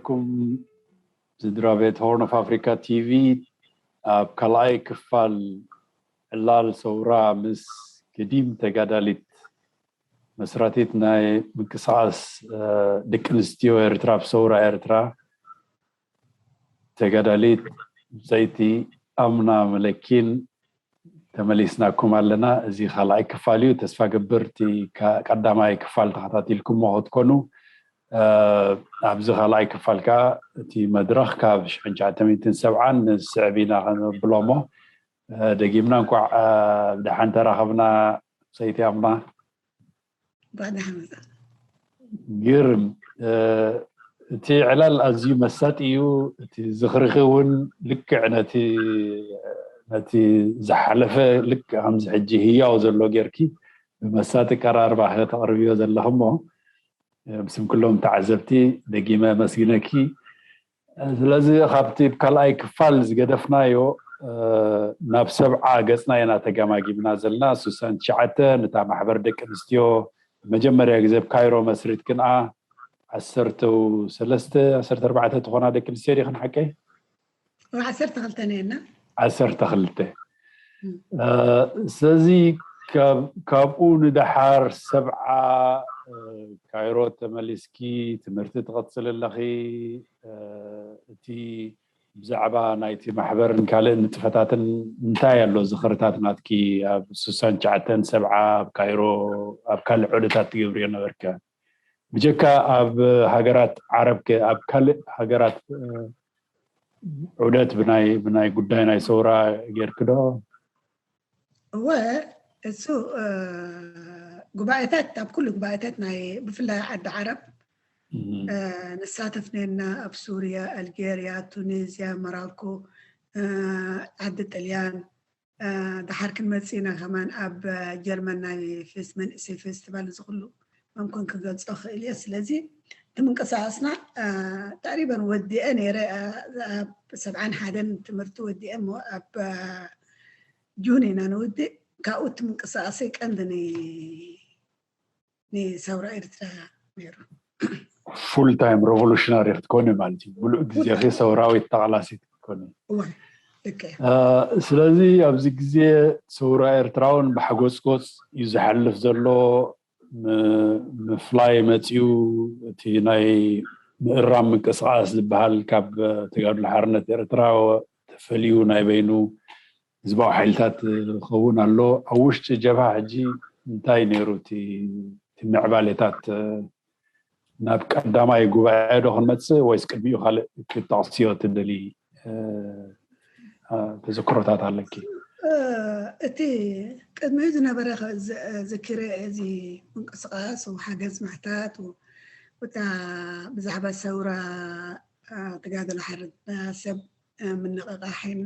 ይሃብኩም። ስድራ ቤት ሆርን ኦፍ ኣፍሪካ ቲቪ ኣብ ካልኣይ ክፋል ዕላል ሰውራ ምስ ገዲም ተጋዳሊት መስራቲት ናይ ምንቅስቃስ ደቂ ኣንስትዮ ኤርትራ ብሰውራ ኤርትራ ተጋዳሊት ሰይቲ ኣምና መለኪን ተመሊስናኩም ኣለና። እዚ ካልኣይ ክፋል እዩ። ተስፋ ገብር እቲ ቀዳማይ ክፋል ተኸታቲልኩሞ ክትኮኑ። ኣብዚ ካልኣይ ክፋል ከዓ እቲ መድረኽ ካብ ሽሕን ትሽዓተ ሚእትን ሰብዓን ንስዕብ ኢና ክንብሎ እሞ፣ ደጊምና እንኳዕ ብደሓን ተራኸብና ሰይቲ ኣምና። ግርም። እቲ ዕላል ኣዝዩ መሳጢ እዩ። እቲ ዝኽርኺ እውን ልክዕ ነቲ ነቲ ዝሓለፈ ልክዕ ከምዚ ሕጂ ህያው ዘሎ ጌርኪ ብመሳጢ ቀራርባ ከተቕርብዮ ዘለኽሞ፣ ብስም ኩሎም ተዓዘብቲ ደጊመ ኣመስግነኪ። ስለዚ ካብቲ ካልኣይ ክፋል ዝገደፍናዮ ናብ ሰብዓ ገጽና ኢና ተጋማጊምና ዘለና። ስሳን ትሽዓተ ነታ ማሕበር ደቂ ኣንስትዮ መጀመርያ ግዜ ኣብ ካይሮ መስሪትክንኣ፣ ዓሰርተ ሰለስተ ዓሰርተ ኣርባዕተ ትኾና ደቂ ኣንስትዮ ዲኽን ሓቀይ? ዓሰርተ ክልተ ነና። ዓሰርተ ክልተ። ስለዚ ካብኡ ንደሓር ሰብዓ ካይሮ ተመሊስኪ ትምህርቲ ትቐፅል ኣለኺ። እቲ ብዛዕባ ናይቲ ማሕበርን ካልእ ንጥፈታትን እንታይ ኣሎ ዝኽርታት ናትኪ ኣብ ስሳን ትሽዓተን ሰብዓ ኣብ ካይሮ ኣብ ካልእ ዑደታት ትገብርዮ ነበርካ? ብጀካ ኣብ ሃገራት ዓረብ ከ ኣብ ካልእ ሃገራት ዑደት ብናይ ብናይ ጉዳይ ናይ ሰውራ ጌርክ ዶ? እወ፣ እሱ ጉባኤታት ኣብ ኩሉ ጉባኤታት ናይ ብፍላይ ዓዲ ዓረብ ንሳተፍ ነና። ኣብ ሱርያ፣ ኣልጀርያ፣ ቱኒዝያ፣ ሞሮኮ፣ ዓዲ ጥልያን፣ ደሓር ክንመጽእ ኢና ከማን ኣብ ጀርመን ናይ ፌስ መንእሰይ ፌስቲቫል እዚ ኩሉ መምኮን ክገልጾ ክእል እየ። ስለዚ እቲ ምንቅስቃስና ተቅሪበን ወዲአ ነይረ። ኣብ ሰብዓን ሓደን ትምህርቲ ወዲአ ኣብ ጁን ኢና ንውድእ። ካብኡ እቲ ምንቅስቃሰይ ቀንዲ ንሰውራ ኤርትራ ነይሩ። ፉል ታይም ሬቮሉሽናሪ ክትኮኒ ማለት እዩ። ሙሉእ ግዜኺ ሰውራዊት ተቓላሲት ክትኮኒ። ስለዚ ኣብዚ ግዜ ሰውራ ኤርትራውን ብሓጎስጎስ እዩ ዝሓልፍ ዘሎ። ምፍላይ መፅዩ እቲ ናይ ምእራም ምንቅስቃስ ዝበሃል ካብ ተጋድሎ ሓርነት ኤርትራ ተፈልዩ ናይ በይኑ ህዝባዊ ሓይልታት ክኸውን ኣሎ። ኣብ ውሽጢ ጀብሃ ሕጂ እንታይ ነይሩ እቲ ምዕባሌታት? ናብ ቀዳማይ ጉባኤ ዶ ክንመፅእ ወይስ ቅድሚኡ ካልእ ክትጠቕስዮ ትደሊ ተዘክሮታት ኣለኪ? እቲ ቅድሚኡ ዝነበረ ዝክረ እዚ ምንቅስቃስ ሓገዝ ምሕታት እታ ብዛዕባ ሰውራ ተጋድሎ ሓርነት ሰብ ምንቕቓሕን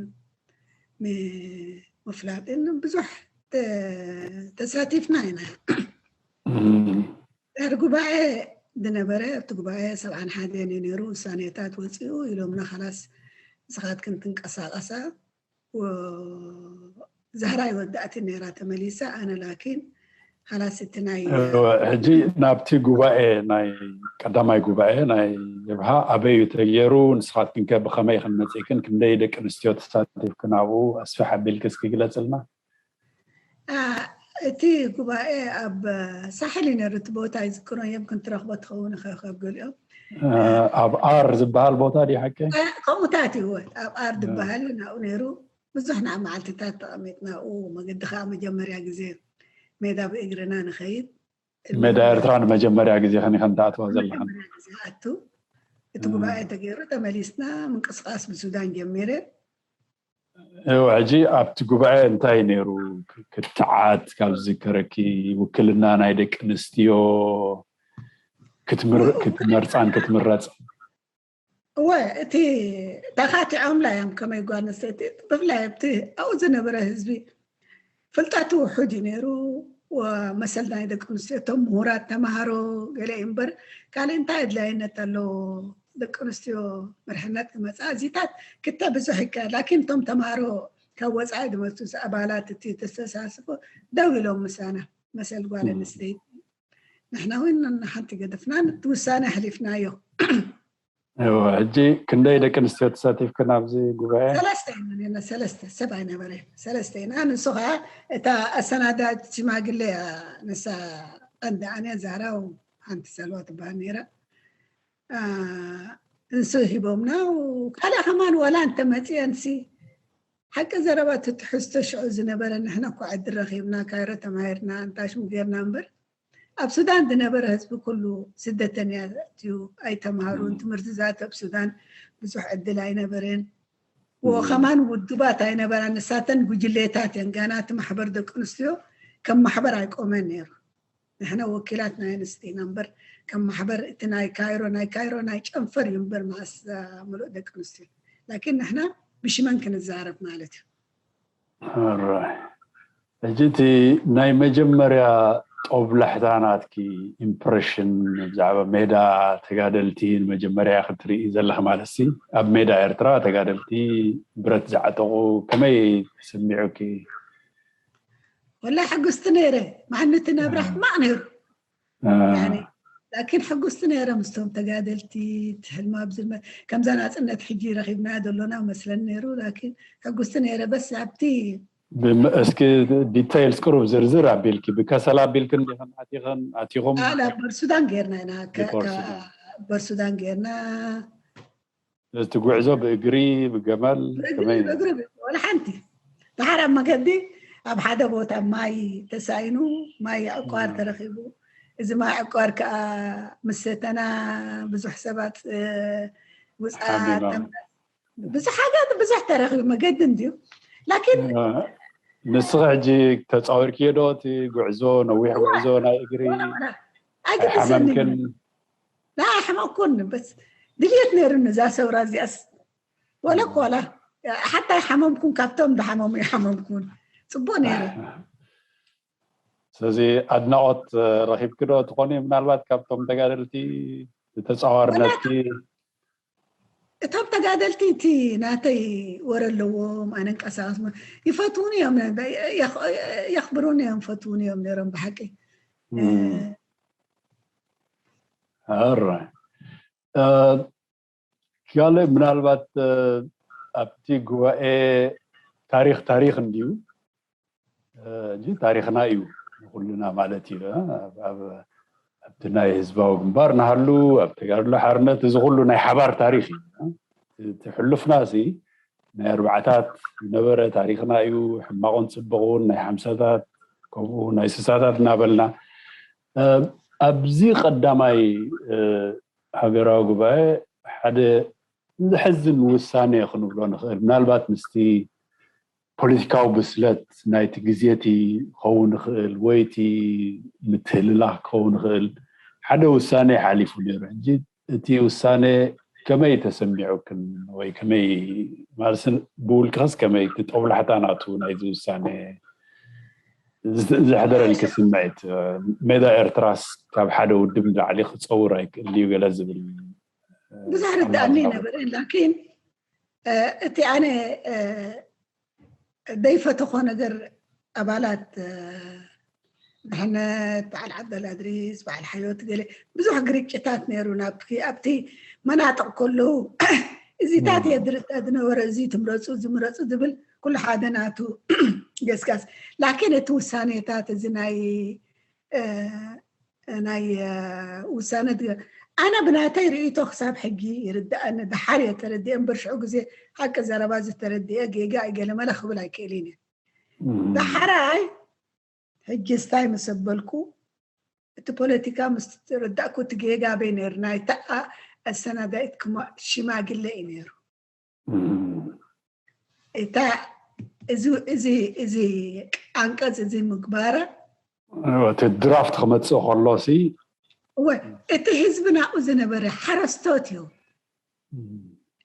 ምፍላጥን ብዙሕ ተሳቲፍና ኢና። ድሕሪ ጉባኤ ዝነበረ ኣብቲ ጉባኤ ሰብዓን ሓደን እዩ ነይሩ። ውሳኔታት ወፂኡ ኢሎምና፣ ካላስ ንስኻትክን ትንቀሳቐሳ። ዛህራ ይወዳእቲ ነይራ ተመሊሳ። ኣነ ላኪን ካላስ እቲ ናይ ሕጂ ናብቲ ጉባኤ ናይ ቀዳማይ ጉባኤ ናይ የብሃ ኣበይ እዩ ተገይሩ? ንስኻትክን ከ ብኸመይ ክንመፅእክን ክንደይ ደቂ ኣንስትዮ ተሳቲፍክን ኣብኡ ኣስፍሕ ኣቢልክ እስኪ ግለፅልና። እቲ ጉባኤ ኣብ ሳሕል እዩ ነይሩ። እቲ ቦታ ይዝክሮ እዮም ክንትረኽቦ ትኸውን ከብ ገሊኦም ኣብ ኣር ዝበሃል ቦታ ድዩ ሓቂ? ከምኡታት እዩ ኣብ ኣር ዝበሃል እዩ ናብኡ ነይሩ። ብዙሕ ንዓ መዓልትታት ተቐሚጥና ኣብኡ። መገዲ ከዓ መጀመርያ ግዜ ሜዳ ብእግርና ንኸይድ ሜዳ ኤርትራ ንመጀመርያ ግዜ ከኒ ከምትኣትዋ ዘለኽን መጀመርያ ግዜ ኣቱ እቲ ጉባኤ ተገይሩ ተመሊስና ምንቅስቃስ ብሱዳን ጀሚረ። እው ሕጂ ኣብቲ ጉባኤ እንታይ ነይሩ ክትዓት ካብ ዝዝከረኪ ውክልና ናይ ደቂ ኣንስትዮ ክትመርፃን ክትምረፅ? እወ እቲ ተኻቲዖምላ እዮም ከመይ ጓል ኣንስተይቲ ብፍላይ ኣብቲ ኣብኡ ዝነበረ ህዝቢ ፍልጠቱ ውሑድ እዩ ነይሩ። መሰል ናይ ደቂ ኣንስትዮ እቶም ምሁራት ተምሃሮ ገለ እዩ እምበር ካልእ እንታይ ኣድላይነት ኣለዎ? ደቂ ኣንስትዮ መርሕነት ክመፃ እዚታት ክተ ብዙሕ ይከ ላኪን እቶም ተምሃሮ ካብ ወፃኢ ዝመፁ ኣባላት እቲ ተስተሳስፎ ደው ኢሎም ምሳና መሰል ጓል ኣንስተይቲ ንሕና እውን ሓንቲ ገደፍና እቲ ውሳነ ኣሕሊፍናዮ። ሕጂ ክንደይ ደቂ ኣንስትዮ ተሳቲፍክን ኣብዚ ጉባኤ? ሰለስተ ኢና ነና፣ ሰለስተ ሰብ ኣይነበረ፣ ሰለስተ ኢና። ንሱ ከዓ እታ ኣሰናዳት ሽማግለ እያ፣ ንሳ ቀንዲ ኣነ ዛራው ሓንቲ ሰልዋ ትበሃል ነይራ። ንሱ ሂቦምና። ካልእ ከማን ዋላ እንተመፅአንሲ ሓቂ ዘረባ እቲ ትሕዝቶ ሽዑ ዝነበረ፣ ንሕና እኮ ዕድል ረኺብና፣ ካይሮ ተማሂርና፣ እንታሽሙ ጌርና እምበር፣ ኣብ ሱዳን ዝነበረ ህዝቢ ኩሉ ስደተኛ እዩ። ኣይተምሃሩን፣ ትምህርቲ ዝኣቱ ኣብ ሱዳን ብዙሕ ዕድል ኣይነበረን። ወ ከማን ውድባት ኣይነበራን። ንሳተን ጉጅሌታት እየን። ገና እቲ ማሕበር ደቂ ኣንስትዮ ከም ማሕበር ኣይቆመን ነይሩ። ንሕና ወኪላት ናይ ኣንስቲ ኢና እምበር፣ ከም ማሕበር እቲ ናይ ካይሮ፣ ናይ ካይሮ ናይ ጨንፈር እዩ እምበር፣ መኣስ ምሉእ ደቂ ኣንስትዮ። ላኪን ንሕና ብሽመን ክንዛረብ ማለት እዩ። ሕጂ እቲ ናይ መጀመርያ ጦብላሕታ ናትኪ፣ ኢምፕሬሽን፣ ብዛዕባ ሜዳ ተጋደልቲ ንመጀመርያ ክትርኢ ዘለኺ ማለት ሲ፣ ኣብ ሜዳ ኤርትራ ተጋደልቲ ብረት ዝዓጠቑ ከመይ ተሰሚዑኪ? ወላ ሕጉስቲ ነይረ። ማዕነቲ ናብራ ሕማቕ ነይሩ። ላኪን ሕጉስቲ ነይረ ምስቶም ተጋደልቲ። ትሕልማ ብዝልመ ከምዛ ናፅነት ሕጂ ረኺብና ዘሎና መስለን ነይሩ። ላኪን ሕጉስቲ ነይረ። በስ ኣብቲ እስኪ ዲቴይልስ ቅሩብ ዝርዝር ኣቢልኪ፣ ብከሰል ኣቢልክን ዲኽን ኣቲኽን ኣቲኹም? በርሱዳን ጌርና ኢና። በርሱዳን ጌርና። እቲ ጉዕዞ ብእግሪ፣ ብገመል፣ ብእግሪ ወላ ሓንቲ። ደሓር ኣብ መገዲ ኣብ ሓደ ቦታ ማይ ተሳኢኑ፣ ማይ ዕቋር ተረኺቡ። እዚ ማይ ዕቋር ከዓ ምስ ሰተና ብዙሕ ሰባት ውፅኣት፣ ብዙሕ ሓገዝ፣ ብዙሕ ተረኺቡ። መገዲ እንድዩ። ላኪን ንስኺ ሕጂ ተፃዊርክዮ ዶ እቲ ጉዕዞ፣ ነዊሕ ጉዕዞ ናይ እግሪ? ኣይግድሰኒ። ኣይሓመምክን? ላ ኣይሓመምኩን። በስ ድልየት ነይሩኒ እዛ ሰውራ እዚኣስ። ወላ ኮላ ሓታ ኣይሓመምኩን፣ ካብቶም ዝሓመሙ ይሓመምኩን። ፅቡቅ ነይሩ። ስለዚ ኣድናቆት ረኺብኪ ዶ ትኾኒ? ምናልባት ካብቶም ተጋደልቲ ተፃዋርነትኪ? እቶም ተጋደልቲ እቲ ናተይ ወረ ኣለዎም፣ ኣነ እንቀሳቀስ ይፈትውኒ እዮም፣ የኽብሩኒ እዮም፣ ፈትውኒ እዮም ነይሮም ብሓቂ። ኣረ ካልእ ምናልባት ኣብቲ ጉባኤ ታሪኽ ታሪኽ እንድዩ፣ እንጂ ታሪኽና እዩ ንኩልና ማለት እዩ። ኣብቲ ናይ ህዝባዊ ግንባር ንሃሉ፣ ኣብ ተጋድሎ ሓርነት፣ እዚ ኩሉ ናይ ሓባር ታሪኽ እዩ። እቲ ሕሉፍና ሲ ናይ ኣርባዕታት ዝነበረ ታሪኽና እዩ። ሕማቑን ፅቡቑን ናይ ሓምሳታት ከምኡ ናይ ስሳታት እናበልና ኣብዚ ቀዳማይ ሃገራዊ ጉባኤ ሓደ ዘሕዝን ውሳኔ ክንብሎ ንኽእል። ምናልባት ምስቲ ፖለቲካዊ ብስለት ናይቲ ግዜ እቲ ክኸውን ይኽእል ወይ እቲ ምትህልላኽ ክኸውን ይኽእል፣ ሓደ ውሳኔ ሓሊፉ ነይሩ። ሕጂ እቲ ውሳኔ ከመይ ተሰሚዑክን ወይ ከመይ ማለት ብውልቅኽስ ከመይ እቲ ጦብላሕታ ናቱ ናይዚ ውሳኔ ዘሕደረልኪ ስምዒት? ሜዳ ኤርትራስ ካብ ሓደ ውድብ ንላዕሊ ክፀውር ኣይክእል እዩ ገለ ዝብል ብዙሕ ርዳእኒ ነበረ። ላኪን እቲ ኣነ ዘይፈተኾ ነገር ኣባላት ድሕነት በዓል ዓብደላ እድሪስ በዓል ሓዮት ገለ ብዙሕ ግርጭታት ነይሩ። ናብቲ ኣብቲ መናጥቕ ከለዉ እዚታት እየ ዝርዳ ዝነበረ፣ እዚ ትምረፁ ዝምረፁ ዝብል ኩሉ ሓደ ናቱ ገስጋስ። ላኪን እቲ ውሳኔታት እዚ ናይ ናይ ውሳነ ኣነ ብናተይ ርእይቶ ክሳብ ሕጂ ይርዳእኒ። ደሓር እየ ተረዲአ እምበር ሽዑ ግዜ ሓቂ ዘረባ ዝተረድአ ጌጋ ኣይገለመለ ክብል ኣይክእልን እየ። ደሓራይ ሕጂ ስታይ ምስ ኣበልኩ እቲ ፖለቲካ ምስ ተረዳእኩ እቲ ጌጋ ኣበይ ነይሩ? ናይታ ኣሰናዳኢት ሽማግለ እዩ ነይሩ። እታ እዚ እዚ እዚ ኣንቀጽ እዚ ምግባራ እቲ ድራፍት ክመጽእ ከሎ ሲ እወ እቲ ህዝቢ ናብኡ ዝነበረ ሓረስቶት እዩ።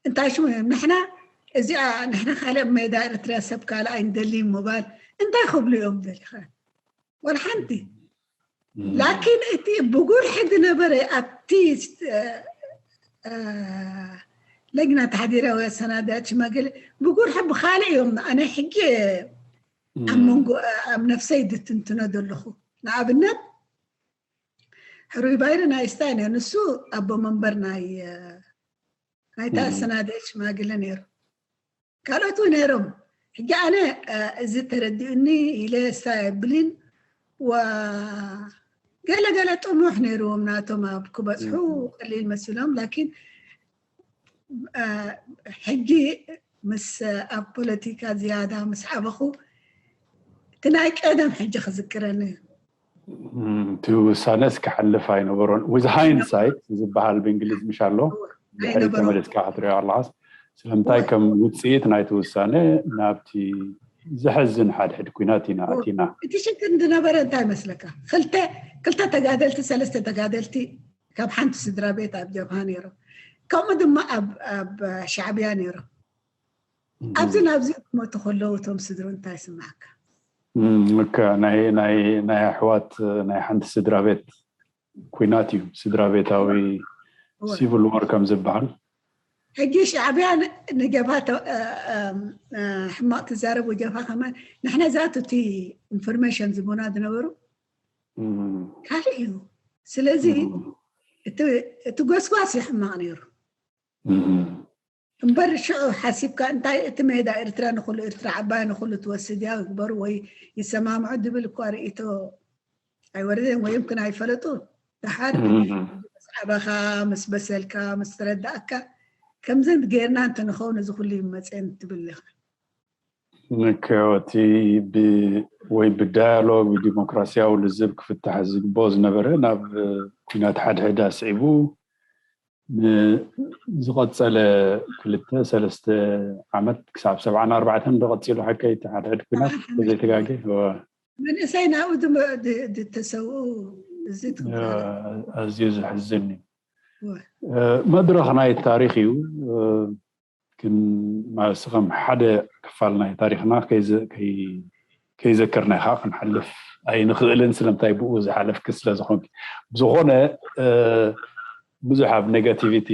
እንታይ ሽሙ ንሕና እዚኣ ንሕና ካልእ ሜዳ ኤርትራ ሰብ ካልእ ኣይንደልይ ምባል እንታይ ክብሉ እዮም ደሊኻ? ወላ ሓንቲ ላኪን እቲ ብጉርሒ ዝነበረ ኣብቲ ለጅና ተሓዲራ ወይ ኣሰናዳት ሽማግለ ብጉርሒ ብካልእ እዮም ኣነ ሕጂ ኣብ መንጎ ኣብ ነፍሰይ ዝትንትኖ ዘለኹ። ንኣብነት ሕሩይ ባይረ ናይ ስታይ ነይሩ፣ ንሱ ኣቦ መንበር ናይ ናይታ ኣሰናድኤት ሽማግለ ነይሩ። ካልኦት እውን ነይሮም። ሕጂ ኣነ እዚ ተረዲኡኒ ኢለ እሳ የብልን። ገለ ገለ ጥሙሕ ነይርዎም ናቶም ኣብ ክበፅሑ ቀሊል መሲሎም። ላኪን ሕጂ ምስ ኣብ ፖለቲካ ዝያዳ ምስ ዓበኹ እቲ ናይ ቀደም ሕጂ ክዝክረኒ እዩ። እቲ ውሳነስ ክሓልፍ ኣይነበሮን። With hindsight ዝበሃል ብእንግሊዝ ምሽ ኣሎ። ድሕሪ ተመሊስካ ክትሪኦ ኣለኻስ ስለምንታይ ከም ውፅኢት ናይቲ ውሳነ ናብቲ ዘሕዝን ሓድሕድ ኩናት ኢና ኣቲና። እቲ ሽግር ዝነበረ እንታይ መስለካ? ክልተ ተጋደልቲ ሰለስተ ተጋደልቲ ካብ ሓንቲ ስድራ ቤት ኣብ ጀብሃ ነይሮም። ከምኡ ድማ ኣብ ሻዕብያ ነይሮም። ኣብዚ ናብዚ ክመቱ ከለዉ እቶም ስድሩ እንታይ ይስማዓካ? ናይ ኣሕዋት ናይ ሓንቲ ስድራ ቤት ኩናት እዩ። ስድራ ቤታዊ ሲቪል ዋር ከም ዝበሃል። ሕጂ ሻዕብያ ንጀብሃ ሕማቕ ትዛረቡ ጀብሃ ከማን ንሕና ዛቱ እቲ ኢንፎርሜሽን ዝቦና ዝነበሩ ካልእ እዩ። ስለዚ እቲ ጎስጓስ እዩ ሕማቕ ነይሩ። እምበር ሽዑ ሓሲብካ እንታይ እቲ ሜዳ ኤርትራ ንኩሉ ኤርትራ ዓባይ ንኩሉ ትወስድ እያ ግበሩ ወይ ይሰማምዑ ዝብል እኳ ርእይቶ ኣይወረደን ወይ ይምክን ኣይፈለጡ። ደሓር ምስ ዓበኻ ምስ በሰልካ ምስ ተረዳእካ ከምዘን ጌርና እንተንኸውን እዚ ኩሉ ይመፀን ትብል ኢኻ። ንከወቲ ወይ ብዳያሎግ ብዲሞክራሲያዊ ልዝብ ክፍታሕ ዝግብኦ ዝነበረ ናብ ኩናት ሓድሕድ ኣስዒቡ ንዝቐፀለ ክልተ ሰለስተ ዓመት ክሳብ ሰብዓን ኣርባዕተን ዶ ቀፂሉ ሓቀይቲ ሓድሕድ ኩናት ዘይተጋገ መንእሰይ ናብኡ ዝተሰውኡ እዚ ኣዝዩ ዘሕዝን እዩ። መድረኽ ናይ ታሪኽ እዩ። ግን ማለትስ ከም ሓደ ክፋል ናይ ታሪኽና ከይዘከርና ኢኻ ክንሓልፍ ኣይንኽእልን። ስለምንታይ ብኡ ዝሓለፍኪ ስለዝኾንኪ። ብዝኾነ ብዙሕ ኣብ ኔጋቲቪቲ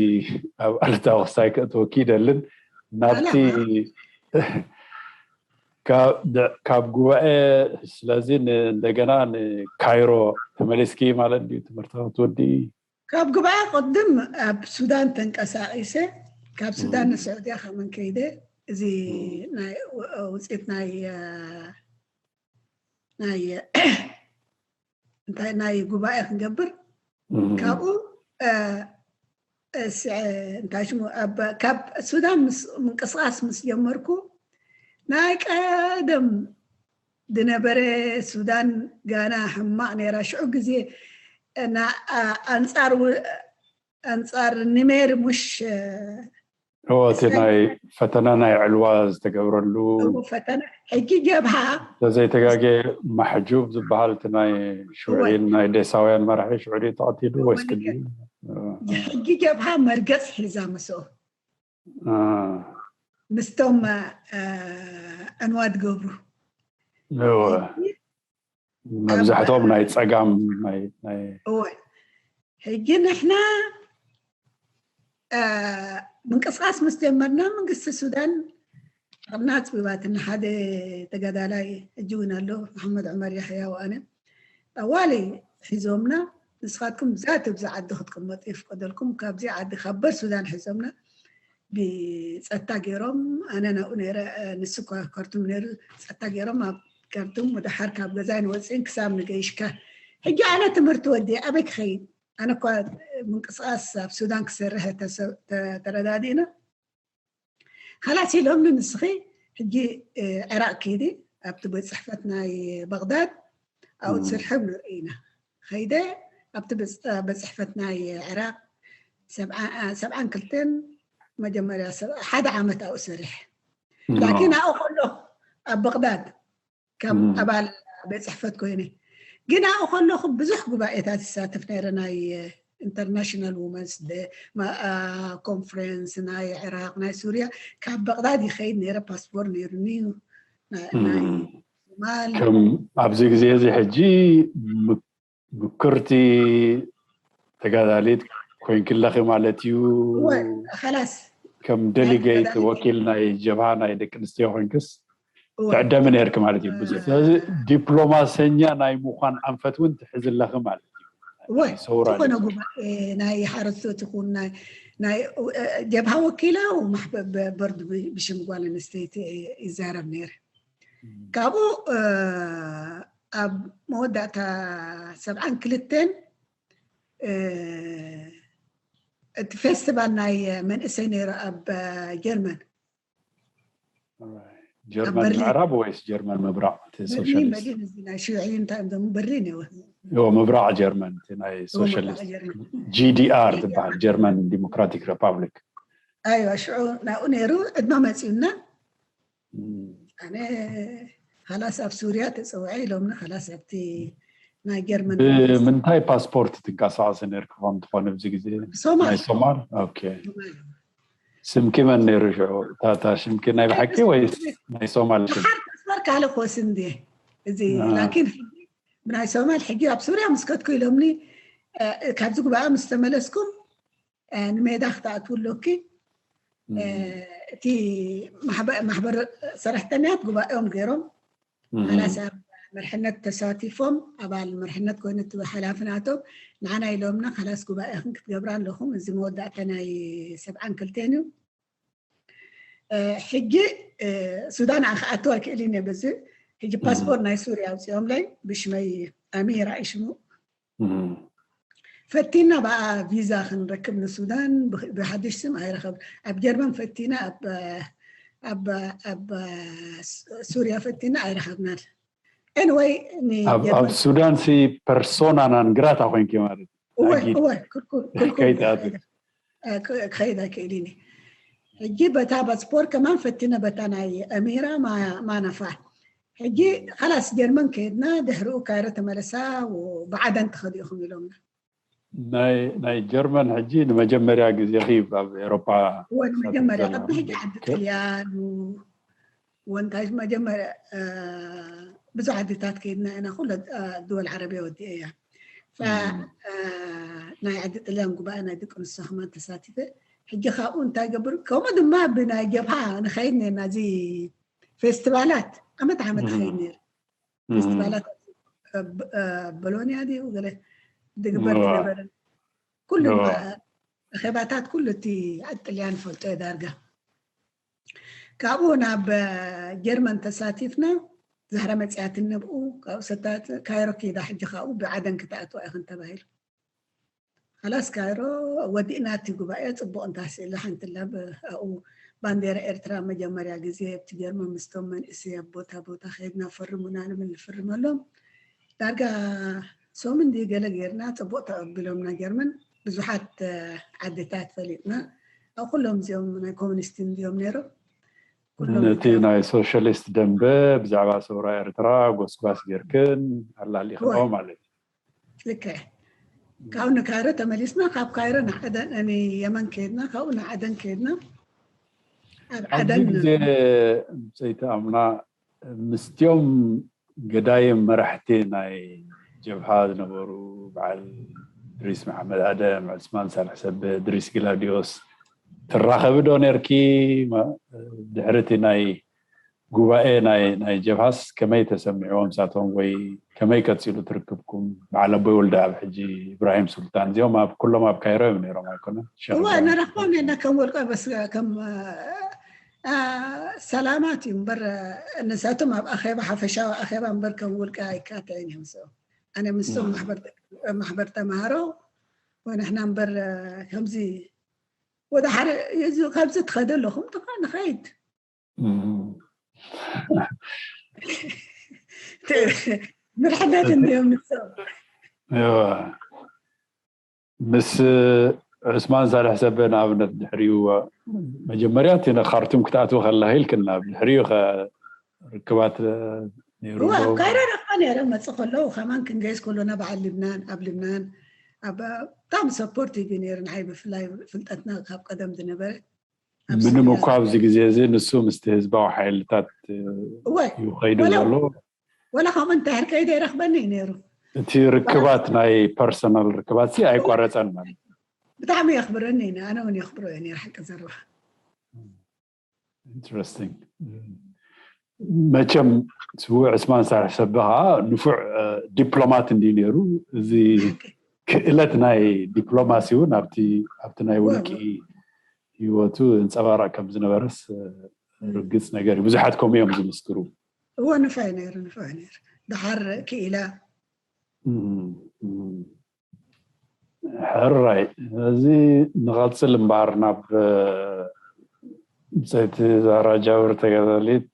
ኣብ ኣሉታዊ ክስታይ ከእትወኪ ይደልን ናብቲ ካብ ጉባኤ ስለዚ እንደገና ንካይሮ ተመሊስኪ ማለት ድዩ ትምህርቲ ክትወዲ? ካብ ጉባኤ ቅድም ኣብ ሱዳን ተንቀሳቂሰ ካብ ሱዳን ንስዑድያ ከመን ከይደ እዚ ናይ ውፅኢት ናይ ናይ እንታይ ናይ ጉባኤ ክንገብር ካብኡ እንታይ ሽሙ ካብ ሱዳን ምንቅስቃስ ምስ ጀመርኩ ናይ ቀደም ዝነበረ ሱዳን ጋና ሕማቕ ነይራ። ሽዑ ግዜ ኣንፃር ኣንፃር ኒሜር ሙሽ እቲ ናይ ፈተና ናይ ዕልዋ ዝተገብረሉ ፈተና ሕጂ ጀብሃ ተዘይተጋገ ማሕጁብ ዝበሃል እቲ ናይ ሽውዒን ናይ ዴሳውያን መራሒ ሽዑ ተቐቲሉ ወይስ ቅድሚ ሕጂ ጀብሃ መርገፅ ሒዛ ምስኡ ምስቶም ዕንዋ ዝገብሩ መብዛሕትኦም ናይ ፀጋም እወ ሕጂ ንሕና ምንቅስቃስ ምስ ጀመርና መንግስቲ ሱዳን ጥቕና ኣፅቢባትና ሓደ ተጋዳላይ ሕጂ እውን ኣሎ መሓመድ ዑመር ያሕያ ወኣነ ጠዋሊ ሒዞምና ንስኻትኩም ዛት ኣብዚ ዓዲ ክትቅመጡ ይፍቀደልኩም ካብዚ ዓዲ ካብ በር ሱዳን ሒዞምና ብፀታ ገይሮም ኣነ ናብኡ ነረ ንሱ ከርቱም ነሩ ፀታ ገይሮም ኣብ ከርቱም ወደሓር ካብ ገዛይ ንወፅእን ክሳብ ንገይሽካ ሕጂ ኣነ ትምህርቲ ወዲ ኣበይ ክኸይድ ኣነ እኳ ምንቅስቃስ ኣብ ሱዳን ክሰርሕ ተረዳዲእና ካላስ ኢሎምኒ ንስኺ ሕጂ ዕራቅ ኪዲ ኣብቲ ቤት ፅሕፈት ናይ በቅዳድ ኣብኡ ትስርሐ ንርኢ ኢና ከይደ ኣብቲ ቤት ፅሕፈት ናይ ዕራቅ ሰብዓን ክልተን መጀመርያ ሓደ ዓመት ኣብኡ ሰሪሐ ላኪን ኣብኡ ከሎ ኣብ በቅዳድ ከም ኣባል ቤት ፅሕፈት ኮይነ ግን ኣብኡ ከለኹ ብዙሕ ጉባኤታት ይሳተፍ ነይረ ናይ ኢንተርናሽናል ውመንስ ኮንፈረንስ ናይ ዕራቅ ናይ ሱርያ ካብ በቅዳድ ይኸይድ ነይረ ፓስፖርት ነይሩኒ ሶማል ኣብዚ ግዜ እዚ ሕጂ ምክርቲ ተጋዳሊት ኮይንክለኺ ማለት እዩ ላስ ከም ደሊጌት ወኪል ናይ ጀብሃ ናይ ደቂ ኣንስትዮ ኮይንክስ ትዕደሚ ነርክ ማለት እዩ ብዙ ስለዚ ዲፕሎማሰኛ ናይ ምኳን ኣንፈት እውን ትሕዝለኺ ማለት እዩ ዝኾነ ጉባኤ ናይ ሓረስቶት ይኹን ናይ ናይ ጀብሃ ወኪላ ወማሕበር ቦርድ ብሽም ጓል ኣንስተይቲ ይዛረብ ነይረ። ካብኡ ኣብ መወዳእታ ሰብዓን ክልተን እቲ ፌስቲቫል ናይ መንእሰይ ነይሩ ኣብ ጀርመን። ጀርመን ምዕራብ ወይስ ጀርመን ምብራቕ? ሶሻሊስት ናይ ሽዩዕይን እንታይ እዮም ዘሙ በርሊን እየ። ምብራቕ ጀርመን ናይ ሶሻሊስት ጂዲኣር ዝበሃል ጀርመን ዲሞክራቲክ ሪፓብሊክ። ኣይዋ ሽዑ ናብኡ ነይሩ ዕድማ መፂኡና። ኣነ ካላስ ኣብ ሱርያ ተፀውዐ ኢሎምና ካላስ ኣብቲ ናይ ጀርመን ብምንታይ ፓስፖርት ትንቀሳቐሲ ነርኪ? ከም ትኾነ ኣብዚ ግዜ ናይ ሶማል። ኦኬ። ስምኪ መን ነይሩ ሽዑ? ታታ ሽምኪ ናይ ብሓቂ ወይስ ናይ ሶማል ሽም? ር ካለ ኮስ እንዲ እዚ ላኪን ብናይ ሶማል ሕጂ ኣብ ሱርያ ምስ ከድኩ ኢሎምኒ፣ ካብዚ ጉባኤ ምስ ተመለስኩም ንሜዳ ክትኣትዉ ኣሎኪ። እቲ ማሕበር ሰራሕተኛት ጉባኤኦም ገይሮም ካላስ ኣብ መርሕነት ተሳቲፎም ኣባል መርሕነት ኮይኑ እቲ ሓላፊ ናቶም ንዓና ኢሎምና ካላስ ጉባኤ ክንክትገብራ ኣለኹም። እዚ መወዳእታ ናይ ሰብዓን ክልተን እዩ። ሕጂ ሱዳን ኣክኣቱ ኣይክእልን እየ። በዚ ሕጂ ፓስፖርት ናይ ሱርያ ኣውፅኦምለይ ብሽመይ ኣሚራ ይሽሙ ፈቲና ብኣ ቪዛ ክንረክብ ንሱዳን ብሓድሽ ስም ኣይረኸብ ኣብ ጀርመን ፈቲና ኣብ ሱርያ ፈቲና ኣይረኸብናል። Anyway ኣብ ሱዳን ሲ ፐርሶና ናን ግራታ ኮይንኪ ማለት ክኸይድ ኣይክእልን። ሕጂ በታ ፓስፖርት ከማን ፈቲነ በታ ናይ ኣሚራ ማነፋ ሕጂ ካላስ ጀርመን ከይድና ድሕሪኡ ካይሮ ተመለሳ ብዓደን ትኸዱ ኢኹም ኢሎምና። ናይ ጀርመን ሕጂ ንመጀመርያ ግዜ ኪ ኣብ ኤሮፓ ንመጀመርያ ቅድሚ ሕጂ ዓዲ ጥልያን ወንታይ መጀመርያ ብዙሕ ዓድታት ከይድና ኢና። ኩለ ድወል ዓረብያ ወዲአ እያ። ናይ ዓዲ ጥልያን ጉባኤ ናይ ደቂ ኣንስትዮ ከማን ተሳቲፈ። ሕጂ ካብኡ እንታይ ገብር ከምኡ ድማ ብናይ ጀብሃ ንኸይድ ነና እዚ ፌስቲቫላት ዓመት ዓመት ኸይድ ነይር ፌስቲቫላት ቦሎንያ ድዩ ገለ ድግበር ዝነበረ ኩሉ ኣኼባታት ኩሉ እቲ ዓዲ ጥልያን ፈልጦ ዳርጋ። ካብኡ ናብ ጀርመን ተሳቲፍና። ዛህራ መፅያትን ንብኡ ካብኡ ሰታት ካይሮ ኪዳ ሕጂ ካብኡ ብዓደን ክትኣትዋ ኢኽን ተባሂሉ። ካላስ ካይሮ ወዲእና እቲ ጉባኤ ፅቡቕ እንታ ስእሊ ሓንቲ ላ ኣብኡ ባንዴራ ኤርትራ መጀመርያ ግዜ ኣብቲ ጀርመን ምስቶም መንእሰይ ኣብ ቦታ ቦታ ከይድና ፈርሙና ንብል ንፍርመሎም። ዳርጋ ሰሙን ድዩ ገለ ጌርና ፅቡቕ ተቐቢሎምና ጀርመን ብዙሓት ዓድታት ፈሊጥና። ኣብ ኩሎም እዚኦም ናይ ኮሚኒስት እንዲዮም ነይሮም። ነቲ ናይ ሶሻሊስት ደንበ ብዛዕባ ሰውራ ኤርትራ ጎስጓስ ጌርክን ኣላሊኽኦ ማለት እዩ። ልክዕ። ካብኡ ንካይሮ ተመሊስና ካብ ካይሮ ንዓደን የመን ከይድና ካብኡ ንዓደን ከይድና ኣብ ዓደን ግዜ ሰይቲ ኣምና ምስትዮም ገዳይም መራሕቲ ናይ ጀብሃ ዝነበሩ በዓል ድሪስ መሓመድ ኣደም፣ ዑስማን ሳልሕ ሰብ፣ ድሪስ ግላድዮስ ትራኸቢ ዶ ነርኪ? ድሕርቲ ናይ ጉባኤ ናይ ጀብሃስ ከመይ ተሰሚዕዎም ሳቶም ወይ ከመይ ቀፂሉ ትርክብኩም? በዓል ኣቦይ ወልደ ኣብ ሕጂ ኢብራሂም ሱልጣን እዚኦም ኣብ ኩሎም ኣብ ካይሮ እዮም ነይሮም ኣይኮነን? እዋ ንረኽቦም ኢና ከም ወልቀ በስ ከም ሰላማት እዩ እምበር ንሳቶም ኣብ ኣኼባ ሓፈሻዊ ኣኼባ እምበር ከም ውልቀ ኣይካተዕን እዮም። ሰው ኣነ ምስቶም ማሕበር ተምሃሮ ወንሕና እምበር ከምዚ ወደ ሓደ ካብዚ ትኸደ ኣለኹም ትኻ ንኸይድ ምርሕነት እንዲዮም ንሶም ምስ ዑስማን ሳልሕ ሰበ ንኣብነት ድሕሪኡ መጀመርያ እቲ ንካርቱም ክትኣትው ከላ ኢልክና ድሕሪኡ ርክባት ነይሩ ካይሮ ረክባ ነይረ መፅ ከለዉ ከማን ክንገይስ ከሎና በዓል ልብናን ኣብ ልብናን ብጣዕሚ ሰፖርት ይብ ነይሩ ንዓይ ብፍላይ ፍልጠትና ካብ ቀደም ዝነበረ ምንም እኳ ኣብዚ ግዜ እዚ ንሱ ምስቲ ህዝባዊ ሓይልታት ይኸይዱ ዘሎ ወላ ከምኡ እንተሕር ከይደ ይረክበኒ እዩ ነይሩ እቲ ርክባት ናይ ፐርሰናል ርክባት ሲ ኣይቋረፀን ማለት ብጣዕሚ የኽብረኒ እዩ ኣነ እውን የኽብሮ እየ ነይሩ ሓቂ ዘረባ ኢንትረስቲንግ መቸም ስውዕ ዕስማን ሳልሕ ሰበ ከዓ ንፉዕ ዲፕሎማት እንዲ ነይሩ እዚ ክእለት ናይ ዲፕሎማሲ እውን ኣብቲ ኣብቲ ናይ ውልቂ ህይወቱ እንጸባረቕ ከም ዝነበረስ ርግጽ ነገር እዩ። ብዙሓት ከምኡ እዮም ዝምስክሩ። እዎ፣ ንፋይ ነይሩ፣ ንፋይ ነይሩ። ድሓር ክኢላ ሕራይ። እዚ ንቐጽል እምበኣር ናብ ሰይቲ ዛራ ጃብር ተጋዳሊት፣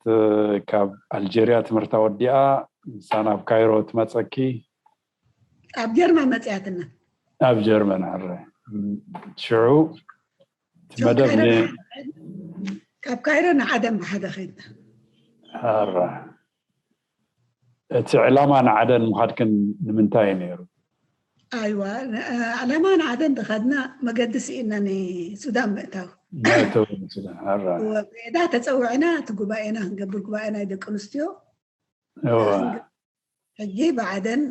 ካብ ኣልጀርያ ትምህርታ ወዲኣ ንሳ ናብ ካይሮ ትመጸኪ። ኣብ ጀርመን መጽያትና። ኣብ ጀርመን። ሕራይ። ሽዑ እቲ መደብ ን- ካብ ካይሮ ንዓደን ብሓደ ከይድና። ሕራይ። እቲ ዕላማ ንዓደን ምኻድክን ንምንታይ እዩ ነይሩ? ኣይዋ፣ ዕላማ ንዓደን ተኸድና መገዲ ስኢና ንሱዳን ምእታው። መእተዊ ንሱዳን። ሕራይ። ሜዳ ተፀውዕና፣ እቲ ጉባኤና ክንገብር፣ ጉባኤ ናይ ደቂ ኣንስትዮ። ሕጂ ብዓደን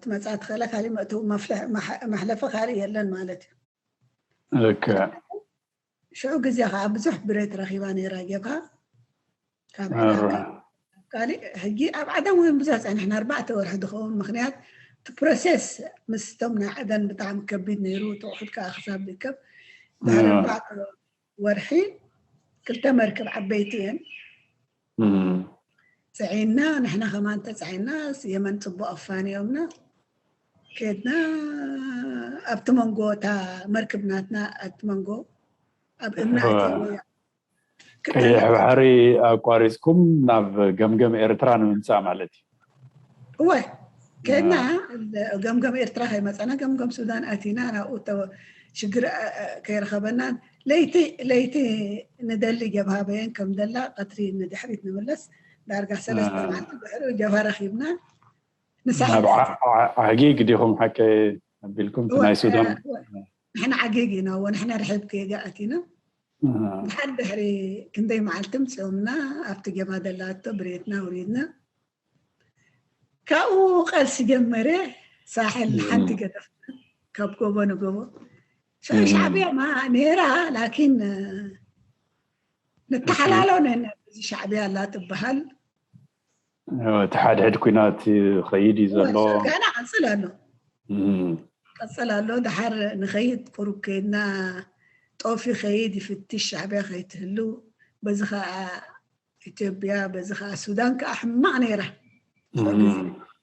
ትመፃ ትኽእላ፣ ካሊእ መእተዊ መፍለሕ-፣ መሕ-፣ መሕለፊ ካሊእ የለን ማለት እዩ። ልክዕ። ሽዑ ግዜ ከዓ ብዙሕ ብሬት ረኺባ ነይራ ጀብሃ። ካብ ኢራቅ ካሊእ ሕጂ ኣብ ዓደን እውን ብዙሕ ፀኒሕና፣ ኣርባዕተ ወርሒ ዝኸውን። ምክንያት እቲ ፕሮሴስ ምስቶም ናይ ዓደን ብጣዕሚ ከቢድ ነይሩ። እቲ ኣቑሑት ከዓ ክሳብ ዝርከብ ድሕሪ ኣርባዕተ ወርሒ ክልተ መርክብ ዓበይቲ እየን ፅዒና፣ ንሕና ከማን ተፃዒና፣ የመን ፅቡቅ ኣፋንዮምና ከድና። ኣብቲ መንጎ እታ መርክብ ናትና ኣብቲ መንጎ ኣብ እምና ቀይሕ ባሕሪ ኣቋሪፅኩም ናብ ገምገም ኤርትራ ንምምፃእ ማለት እዩ። እወ፣ ከድና ገምገም ኤርትራ ከይመፀና ገምገም ሱዳን ኣቲና፣ ናብኡ ሽግር ከይረኸበና ለይቲ ለይቲ ንደሊ ጀብሃ በየን ከም ደላ ቀትሪ ንድሕሪት ንምለስ። ዳርጋ ሰለስተ መዓልቲ ድሕሪኡ ጀብሃ ረኺብና። ንሳ ዓጊግ ዲኹም ሓቀ ኣቢልኩም ናይ ሱዳን? ንሕና ዓጊግ ኢና፣ እወ፣ ንሕና ርሕብ ከየጋ ኣቲና። ድሓር ድሕሪ ክንደይ መዓልቲ ምፅኦምና ኣብቲ ጀብሃ ደላቶ ብሬትና ውሪድና። ካብኡ ቀልሲ ጀመረ። ሳሕል ሓንቲ ገደፍ ካብ ጎቦ ንጎቦ። ሻዕብያ ማ ነይራ፣ ላኪን ንተሓላሎ ነና። እዚ ሻዕብያ ኣላ ትበሃል። እቲ ሓድሕድ ኩናት ይኸይድ እዩ ዘሎ። ገና ቀፅል ኣሎ። ቀፅል ኣሎ። ድሓር ንኸይድ ቁሩብ ከይድና፣ ጦፍ ይኸይድ ይፍትሽ ሻዕብያ ከይትህሉ። በዚ ከዓ ኢትዮጵያ፣ በዚ ከዓ ሱዳን ከዓ ሕማቕ ነይራ።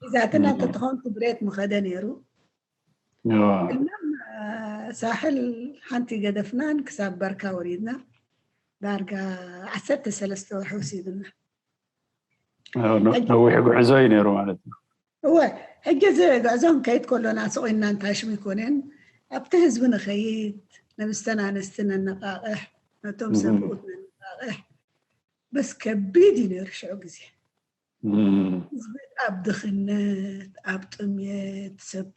ሒዛትና እንተትኸውን ብሬት ምኸደ ነይሩ። እልናም ሳሕል ሓንቲ ገደፍናን ክሳብ በርካ ወሪድና። ዳርጋ ዓሰርተ ሰለስተ ወርሒ ወሲድና። ነዊሕ ጉዕዞ እዩ ነይሩ ማለት እዩ። እወ፣ ሕጂ እዚ ጉዕዞ ንከይድ ከሎና ስቑኢና እንታሽሙ ይኮነን፣ ኣብቲ ህዝቢ ንኸይድ፣ ነብስተን ኣንስቲ ነነቃቕሕ፣ ነቶም ሰብኡት ነነቃቕሕ። በስ ከቢድ እዩ ነይሩ ሽዑ ግዜ። ህዝቢ ኣብ ድኽነት፣ ኣብ ጥምየት፣ ሰብ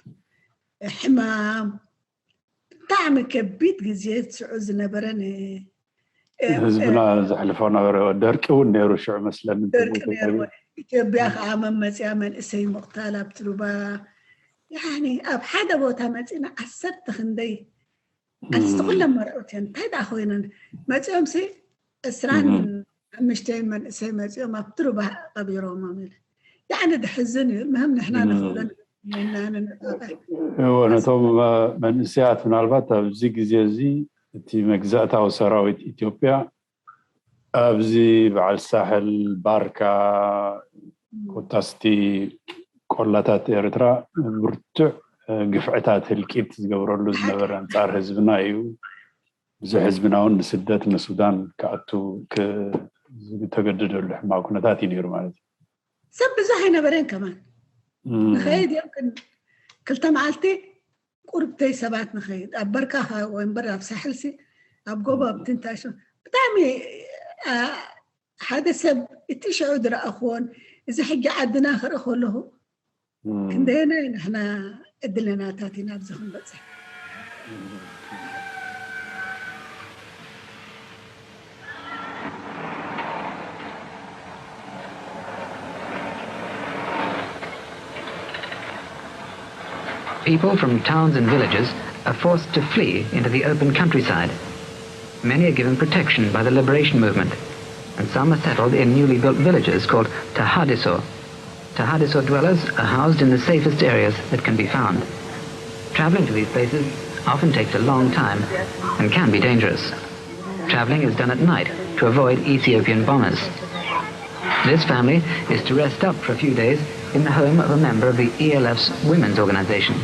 ሕማም፣ ብጣዕሚ ከቢድ ግዜ ሽዑ ዝነበረ ን-፣ ህዝብና ዘሕልፎ ነበረ። ደርቂ እውን ነይሩ ሽዑ መስለኒ። ደርቂ ነይሩ። ኢትዮጵያ ከዓ መመፅያ መንእሰይ ምቕታል ኣብቲ ሩባ። ያኒ ኣብ ሓደ ቦታ መፂና ዓሰርተ ክንደይ ኣንስቲ ኩለን መርዑት እየን። እንታይ ደኣ ኮይነን መፂኦም ሲ ዕስራን ሓሙሽተን መንእሰይ መፂኦም ኣብቲ ሩባ ቀቢሮሞም ኢለ። ያኒ ድሕዝን እዩ። ምህም ንሕና ንኽእሎ ንገብር ኢና ንነቃቕሕ። እወ፣ ነቶም መንእሰያት ምናልባት ኣብዚ ግዜ እዚ እቲ መግዛእታዊ ሰራዊት ኢትዮጵያ ኣብዚ በዓል ሳሕል፣ ባርካ፣ ኮታስቲ ቆላታት ኤርትራ ብርቱዕ ግፍዕታት፣ ህልቂት ዝገብረሉ ዝነበረ ኣንጻር ህዝብና እዩ። ብዙሕ ህዝብና እውን ንስደት ንሱዳን ክኣቱ ክ-፣ ዝተገደደሉ ሕማቕ ኩነታት እዩ ነይሩ ማለት እዩ። ሰብ ብዙሕ ኣይነበረን ከማን። እም። ንኸይድ እዮም ግን ክልተ መዓልቲ ቁርብተይ ሰባት ንኸይድ። ኣብ በርካ ከ-፣ ወይ እምበር ኣብ ሳሕልሲ፣ ኣብ ጎቦ፣ ኣብ ትንታሾ ብጣዕሚ፣ አ፣ ሓደ ሰብ እቲ ሽዑ ዝረኣኽዎን እዚ ሕጂ ዓድና ክርኢ ከለኹ፣ እም። ክንደየናይ ንሕና ዕድለኛታት ኢና ኣብዚ ክንበጽሕ። People from towns and villages are forced to flee into the open countryside. Many are given protection by the liberation movement, and some are settled in newly built villages called Tahadiso. Tahadiso dwellers are housed in the safest areas that can be found. Traveling to these places often takes a long time and can be dangerous. Traveling is done at night to avoid Ethiopian bombers. This family is to rest up for a few days in the home of a member of the E L F's women's organization.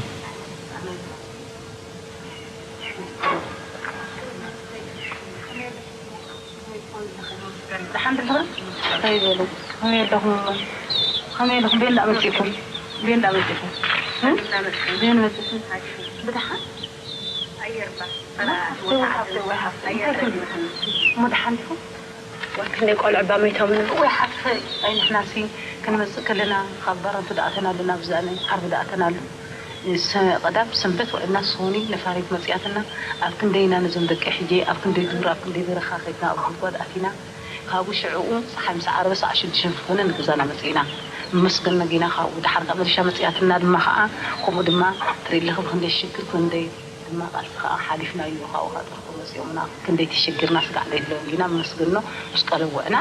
ደሓን ድልኹም? እንታይ ይበሉ? ከመይ ኣለኹም? ከመይ ኣለኹም? ቤት እንዳመፂእኩም? ቤት እንዳመፂእኩም? እ? ቤት መፂእኩም? ብደሓን? እሞ ደሓን ዲኹም? ወይ ክንደይ ቆልዑ እባ ሞይቶምን? ወይ ሓፍተይ፣ ኣይ ንሕናሲ ክንመጽእ ከለና ካብ ባረንቱ ደኣ ኣተናሉ፣ ናብዚ ኣነ ዓርቢ ደኣ ኣተናሉ። ሰ-፣ ቀዳም ሰንበት ውዕልና ስኹኒ ነፋሪት መጽያትና፣ ኣብ ክንደይና ነዞም ደቂ ሕጂ፣ ኣብ ክንደይ ዱር፣ ኣብ ክንደይ በረኻ ከይድና፣ ኣብ ጉድጓድ ኣቲና፣ ካብኡ ሽዕኡ ጸሓይ ምስ ዓረበ ሰዓት ሽዱሽተ ክኾነ ንገዛና መጺእና። መመስገን ነጊና ካብኡ። ደሓር ከኣ መሊሻ መጺኣትና ድማ ከኣ፣ ከምኡ ድማ ትርኢ ኣለኺ ብኽንደይ ሽግር፣ ክንደይ ድማ ቃልሲ ከኣ ሓሊፍናዮ። ካብኡ ከኣ ጠፍቶ መጺኦምና፣ ክንደይ ተሸጊርና፣ ስጋዕ ዘይብለን ጊና መመስገኖ ምስ ቀለወዕና፣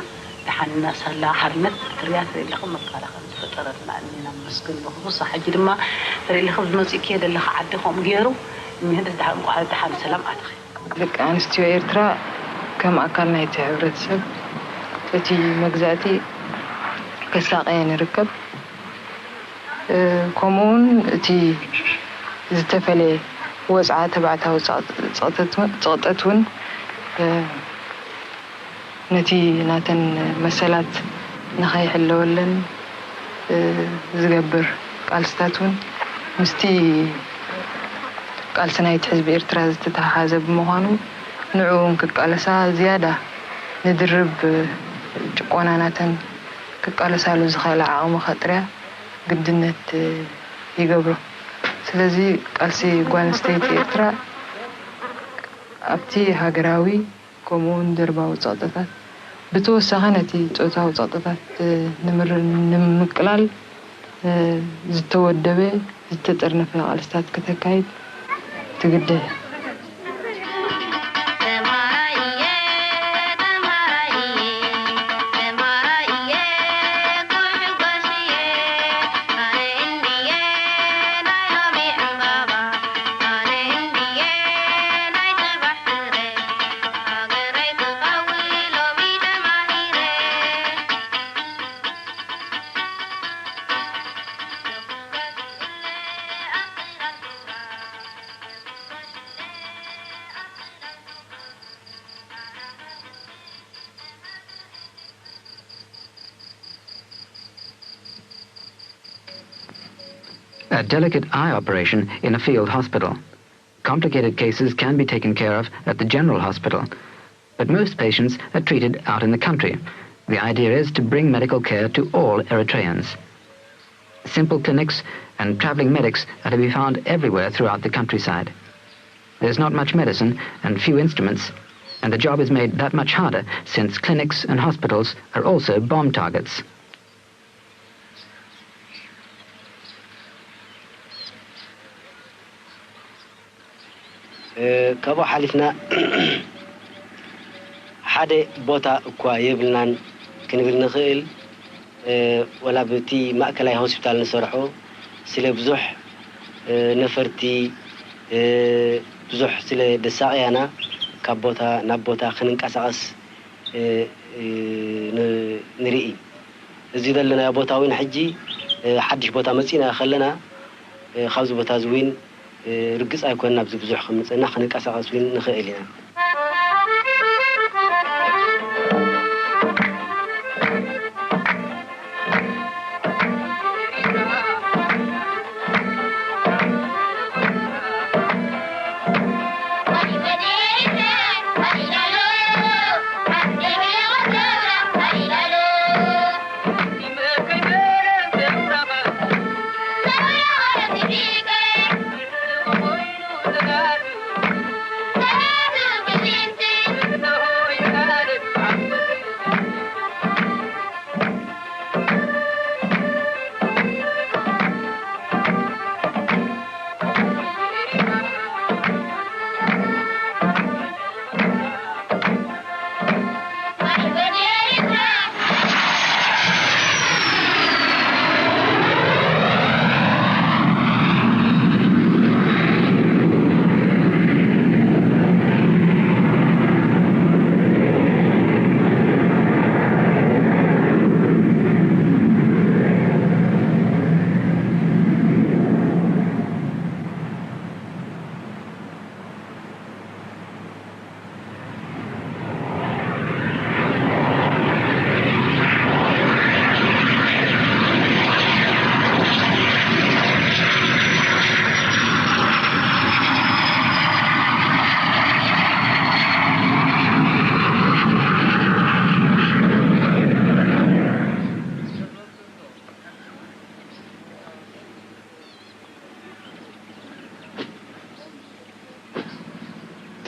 ደሓንና ሳላ ሓርነት ኤርትርያ ትርኢ ኣለኺ መካላ ከም ዝፈጠረትና እኒና መመስገኖ። ክፉሳ ሕጂ ድማ ትርኢ ኣለኺ ብዝመጺእኪ ዘለኺ ዓዲ ከምኡ ገይሩ፣ እኒህደስ ደሓን እንቋዕ ደሓን ሰላም ኣተኺ። ደቂ ኣንስትዮ ኤርትራ ከም ኣካል ናይቲ ሕብረተሰብ እቲ መግዛእቲ ከሳቐየን ይርከብ። እ፣ ከምኡውን እቲ ዝተፈለየ ወጽዓ ተባዕታዊ ጸቕ-፣ ጸቕጠት-፣ ጸቕጠት እውን፣ እ፣ ነቲ ናተን መሰላት ንኸይሕለወለን፣ እ፣ ዝገብር ቃልስታት እውን ምስቲ ቃልሲ ናይቲ ህዝቢ ኤርትራ ዝተተሓሓዘ ብምዃኑ፣ ንዕኡ እውን ክቃለሳ ዝያዳ ንድርብ ጭቆና ናተን ክቃለሳሉ ዝኽእላ ዓቕሚ ከጥርያ ግድነት ይገብሮ። ስለዚ ቃልሲ ጓል ኣንስተይቲ ኤርትራ ኣብቲ ሃገራዊ ከምኡ እውን ደርባዊ ጸቕጥታት፣ ብተወሳኺ ነቲ ጾታዊ ጸቕጥታት ንምር-፣ ንምቅላል ዝተወደበ፣ ዝተጠርነፈ ቃልስታት ክተካይድ ትግደድ። A delicate eye operation in a field hospital. Complicated cases can be taken care of at the general hospital, but most patients are treated out in the country. The idea is to bring medical care to all Eritreans. Simple clinics and traveling medics are to be found everywhere throughout the countryside. There's not much medicine and few instruments, and the job is made that much harder since clinics and hospitals are also bomb targets. እ፣ ካብኡ ሓሊፍና ሓደ ቦታ እኳ የብልናን ክንብል ንኽእል። እ፣ ወላ ብቲ ማእከላይ ሆስፒታል ንሰርሖ ስለ ብዙሕ፣ እ፣ ነፈርቲ፣ እ፣ ብዙሕ ስለ ደሳቕያና ካብ ቦታ ናብ ቦታ ክንንቀሳቐስ፣ እ፣ እ፣ ን-፣ ንርኢ። እዚ ዘለናዮ ቦታ እውን ሕጂ፣ እ፣ ሓድሽ ቦታ መጺእና ከለና፣ እ፣ ካብዚ ቦታ እዚ እውን እ፣ ርግጽ ኣይኮነን ኣብዚ ብዙሕ ከም ንጽህና ክንንቀሳቐስ እውን ንኽእል ኢና።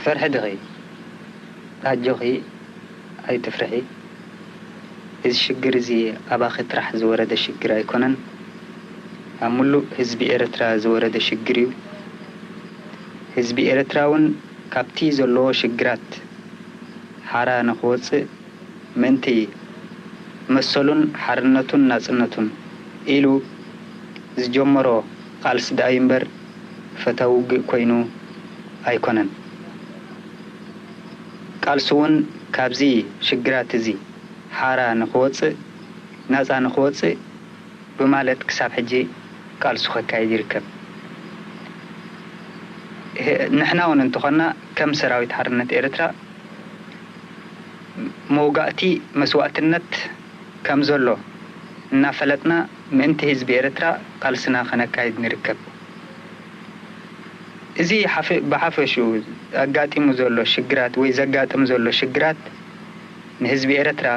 ትፈርሒ ዲኺ? ኣጆኺ ኣይትፍርሒ። እዚ ሽግር እዚ ኣባኺ ጥራሕ ዝወረደ ሽግር ኣይኮነን። ኣብ ምሉእ ህዝቢ ኤርትራ ዝወረደ ሽግር እዩ። ህዝቢ ኤርትራ እውን ካብቲ ዘለዎ ሽግራት ሓራ ንኽወጽእ ምእንቲ መሰሉን ሓርነቱን ናጽነቱን ኢሉ ዝጀመሮ ቃልሲ ደኣዩ እምበር ፈታዊ ውግእ ኮይኑ ኣይኮነን። ቃልሱ እውን ካብዚ ሽግራት እዚ ሓራ ንኽወጽእ፣ ናጻ ንኽወጽእ ብማለት ክሳብ ሕጂ ቃልሱ ከካይድ ይርከብ። ንሕና እውን እንተኾንና ከም ሰራዊት ሓርነት ኤርትራ መውጋእቲ መስዋእትነት ከም ዘሎ እናፈለጥና ምእንቲ ህዝቢ ኤርትራ ቃልስና ከነካይድ ንርከብ። እዚ ሓፈ- ብሓፈሽኡ ኣጋጢሙ ዘሎ ሽግራት ወይ ዘጋጥም ዘሎ ሽግራት ንህዝቢ ኤርትራ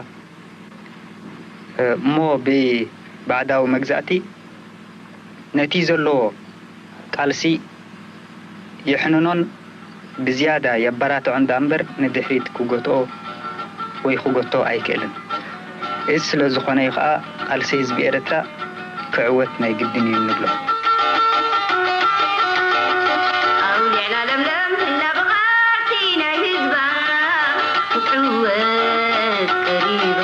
እሞ ብባዕዳዊ መግዛእቲ ነቲ ዘለዎ ቃልሲ የሕንኖን ብዝያዳ የበራትዖን ደኣ እምበር ንድሕሪት ክጎትኦ ወይ ክጎቶ ኣይክእልን። እዚ ስለ ዝኾነ እዩ ኸኣ ቃልሲ ህዝቢ ኤርትራ ክዕወት ናይ ግድን እዩ እንብሎ። ኣውሊዕና ለምለም እና ብቓልሲ ናይ ህዝባ ክትዕወት ቀሪባ።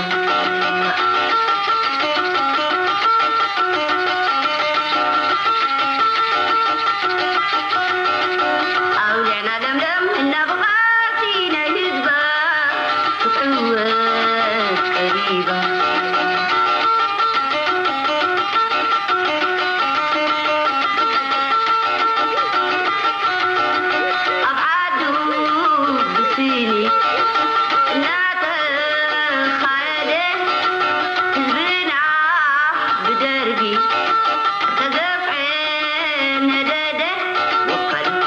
ኣውሊዕና ለምለም እና ብቓልሲ ናይ ህዝባ ክትዕወት ቀሪባ። ኣብ ዓዱ ብስኒ እናተኻየደ ህዝብና ብደርጊ ተገፍዐ ነደደ። ወካልቱ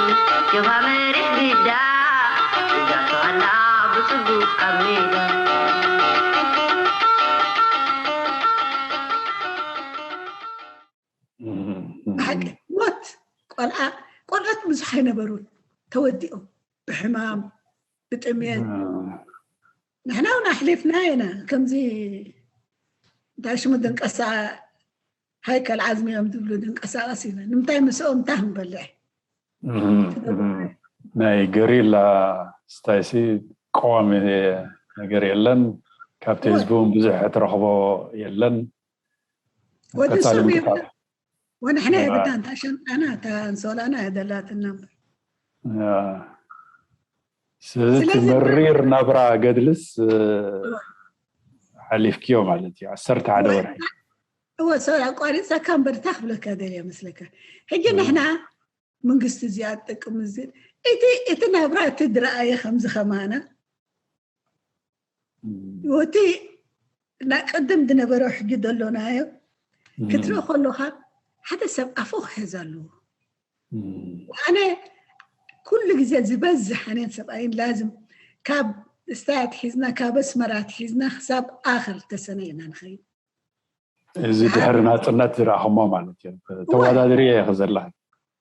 ጀብሃ መሪሕ ግዳ እዛ ተዋላ ብጽቡቕ ኣብ ሜዳ። ብሓቂ ሞት ቆልዓ ቆልዑት ብዙሕ ኣይነበሩን፣ ተወዲኦም ብሕማም ብጥሜት። ንሕና እውን ኣሕሊፍና ኢና። ከምዚ እንታይ ሽሙ ድንቀሳ ሃይከል ዓዝሚ እዮም ዝብሉ ድንቀሳቐስ ኢና። ንምንታይ ምስኦም እንታይ ክንበልዕ? ናይ ገሪላ ስታይሲ ቀዋሚ ነገር የለን። ካብቲ ህዝቢ እውን ብዙሕ ትረኽቦ የለን። ወዲ ሰብ ይብላ ወንሕና የብዳ እንታ ሸንጣና እታ ኣንሶላና የደላትና እምበር። ስለዚ እቲ መሪር ናብራ ገድልስ ሓሊፍክዮ ማለት እዩ። ዓሰርተ ሓደ ወርሒ እወ ሰው ኣቋሪፀካ እምበር እንታይ ክብለካ ደልየ መስለካ። ሕጂ ንሕና መንግስቲ እዚኣ ትጠቅም እዚ እቲ እቲ ናብራ እቲ ድረኣየ ከምዚ ከማና እቲ ናይ ቅድም ዝነበረ ሕጂ ዘሎናዮ ክትርኢ ከለካ ሓደ ሰብ ኣፉ ክሕዝ ኣለዎ። ኣነ ኩሉ ግዜ ዝበዝሕ ኣነን ሰብኣይን ላዝም ካብ እስታይ ኣትሒዝና ካብ ኣስመራ ኣትሒዝና ክሳብ ኣኸል ተሰነ ኢና ንኸይድ። እዚ ድሕሪ ናፅነት ዝረኣኹሞ ማለት እዩ። ተወዳድሪ እየ ዘለኹ።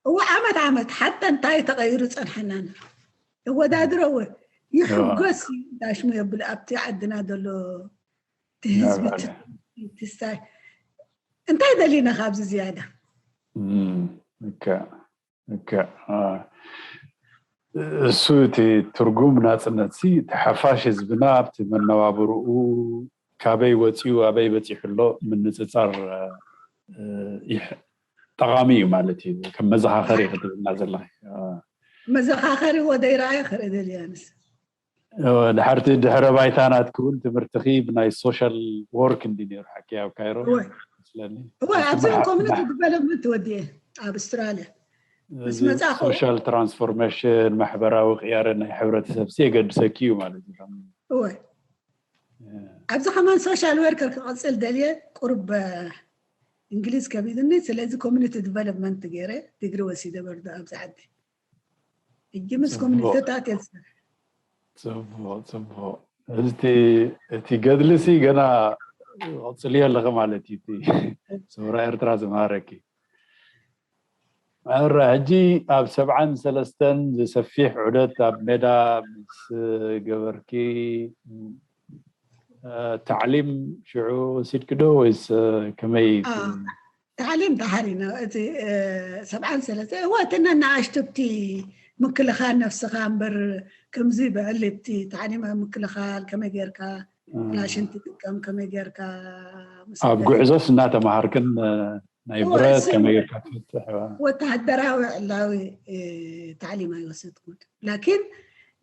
እወ ዓመት ዓመት ሓታ እንታይ ተቐይሩ ፀንሐና ንርኢ። እወዳድሮ እወ ይሕጎስ እዩ እንዳሽሙ የብል ኣብቲ ዓድና ዘሎ እቲ ህዝቢ ትስታይ እንታይ ደሊና ካብዚ ዝያዳ እከ እከ እሱ እቲ ትርጉም ናፅነት ሲ ተሓፋሽ ህዝብና ኣብቲ መነባብርኡ ካበይ ወፂኡ ኣበይ በፂሑ ኣሎ ምንፅፃር ጠቓሚ እዩ ማለት እዩ። ከም መዘኻኸሪ ክትብልና ዘለኺ መዘኻኸሪ ወደይ ረኣየ ክርኢ ደልያንስ ድሕርቲ ድሕረ ባይታ ናትኪ እውን ትምህርትኺ ብናይ ሶሻል ወርክ እንዲ ነይሩ ሓቂ ኣብ ካይሮ መስለኒ እወ ኣብዚ ኮሚኒቲ ዲቨሎፕመንት ወዲየ ኣብ ኣውስትራልያ ምስ መጻኹ ሶሻል ትራንስፎርሜሽን ማሕበራዊ ቅያረ ናይ ሕብረተሰብ ሲ የገድሰኪ እዩ ማለት እዩ። እወ ኣብዚ ከማን ሶሻል ወርከር ክቐፅል ደልየ ቁርብ እንግሊዝ ከቢድኒ ስለዚ ኮሚኒቲ ዲቨሎፕመንት ገይረ ዲግሪ ወሲደ በርዶ ኣብዚ ዓዲ ሕጂ ምስ ኮሚኒቲታት እየ ዝሰርሕ። ፅቡቕ ፅቡቕ። እቲ እቲ ገድሊ ሲ ገና ቀፅልዮ ኣለኺ ማለት እዩ። እቲ ሰውራ ኤርትራ ዝመሃረኪ ሕጂ ኣብ ሰብዓን ሰለስተን ዝሰፊሕ ዑደት ኣብ ሜዳ ምስ ገበርኪ፣ ታዕሊም ሽዑ ወሲድኪ ዶ ወይስ ከመይ? ታዕሊም ደሓር ኢና። እቲ ሰብዓን ሰለስተ እዋትና ንኣሽቱቲ ምክልኻል ነፍስኻ እምበር፣ ከምዚ ብዕልቲ ታዕሊም ኣብ ምክልኻል ከመይ ጌርካ ክላሽን ትጥቀም፣ ከመይ ጌርካ ኣብ ጉዕዞስ እናተምሃርክን ናይ ብረት ከመይ ጌርካ ትፍትሕ? ወተሃደራዊ ዕላዊ ታዕሊም ኣይወሰድኩን። ላኪን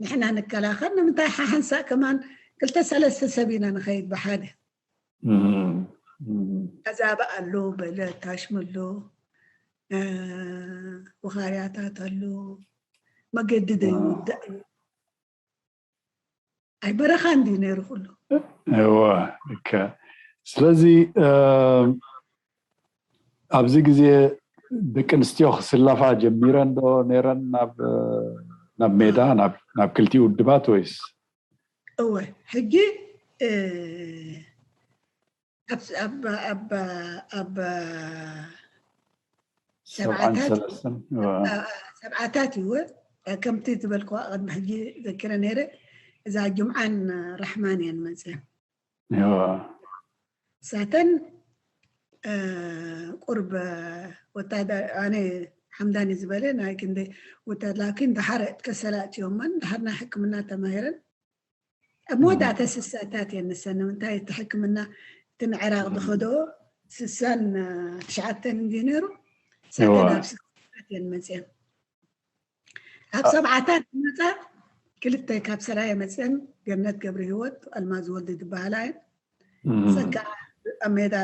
ንሕና ንከላኸል ንምንታይ ሓሓንሳእ ከማን ክልተ ሰለስተ ሰብ ኢና ንኸይድ ብሓደ። ኣዛብእ ኣሎ፣ በለ ታሽሚ ኣሎ፣ ውኻርያታት ኣሎ፣ መገዲ ዘይውዳእ እዩ። ኣይ በረኻ እንዲ ነይሩ ኩሉ። እወ እከ። ስለዚ ኣብዚ ግዜ ደቂ ኣንስትዮ ክስለፋ ጀሚረን ዶ ነይረን ናብ ናብ ሜዳ ናብ ክልቲኡ ውድባት ወይስ? እወ ሕጂ ኣብ ሰብዓታት እዩ ከምቲ ዝበልክዋ ቅድሚ ሕጂ ዘኪረ ነይረ። እዛ ጅምዓን ራሕማን እየን መፅየን። ሳተን ቁርብ ወታደ ኣነ ሓምዳኒ ዝበለ ናይ ክንደ ወታደ ላኪን ደሓር ከሰላ እትዮመን ደሓር ናይ ሕክምና ተማሂረን ኣብ መወዳእታ ስሳታት እየን ንሰን። ንምንታይ እቲ ሕክምና እቲ ንዕራቕ ዝኸዶ ስሳን ትሽዓተን እንዲ ነይሩ ሳተን ኣብ ስሳታት እየን መፅየን። ኣብ ሰብዓታት መፃ ክልተ ካብ ሰራየ መፅአን ገነት ገብረ ህይወት ኣልማዝ ወልዲ ዝበሃላ እየን። ሰካ ኣብ ሜዳ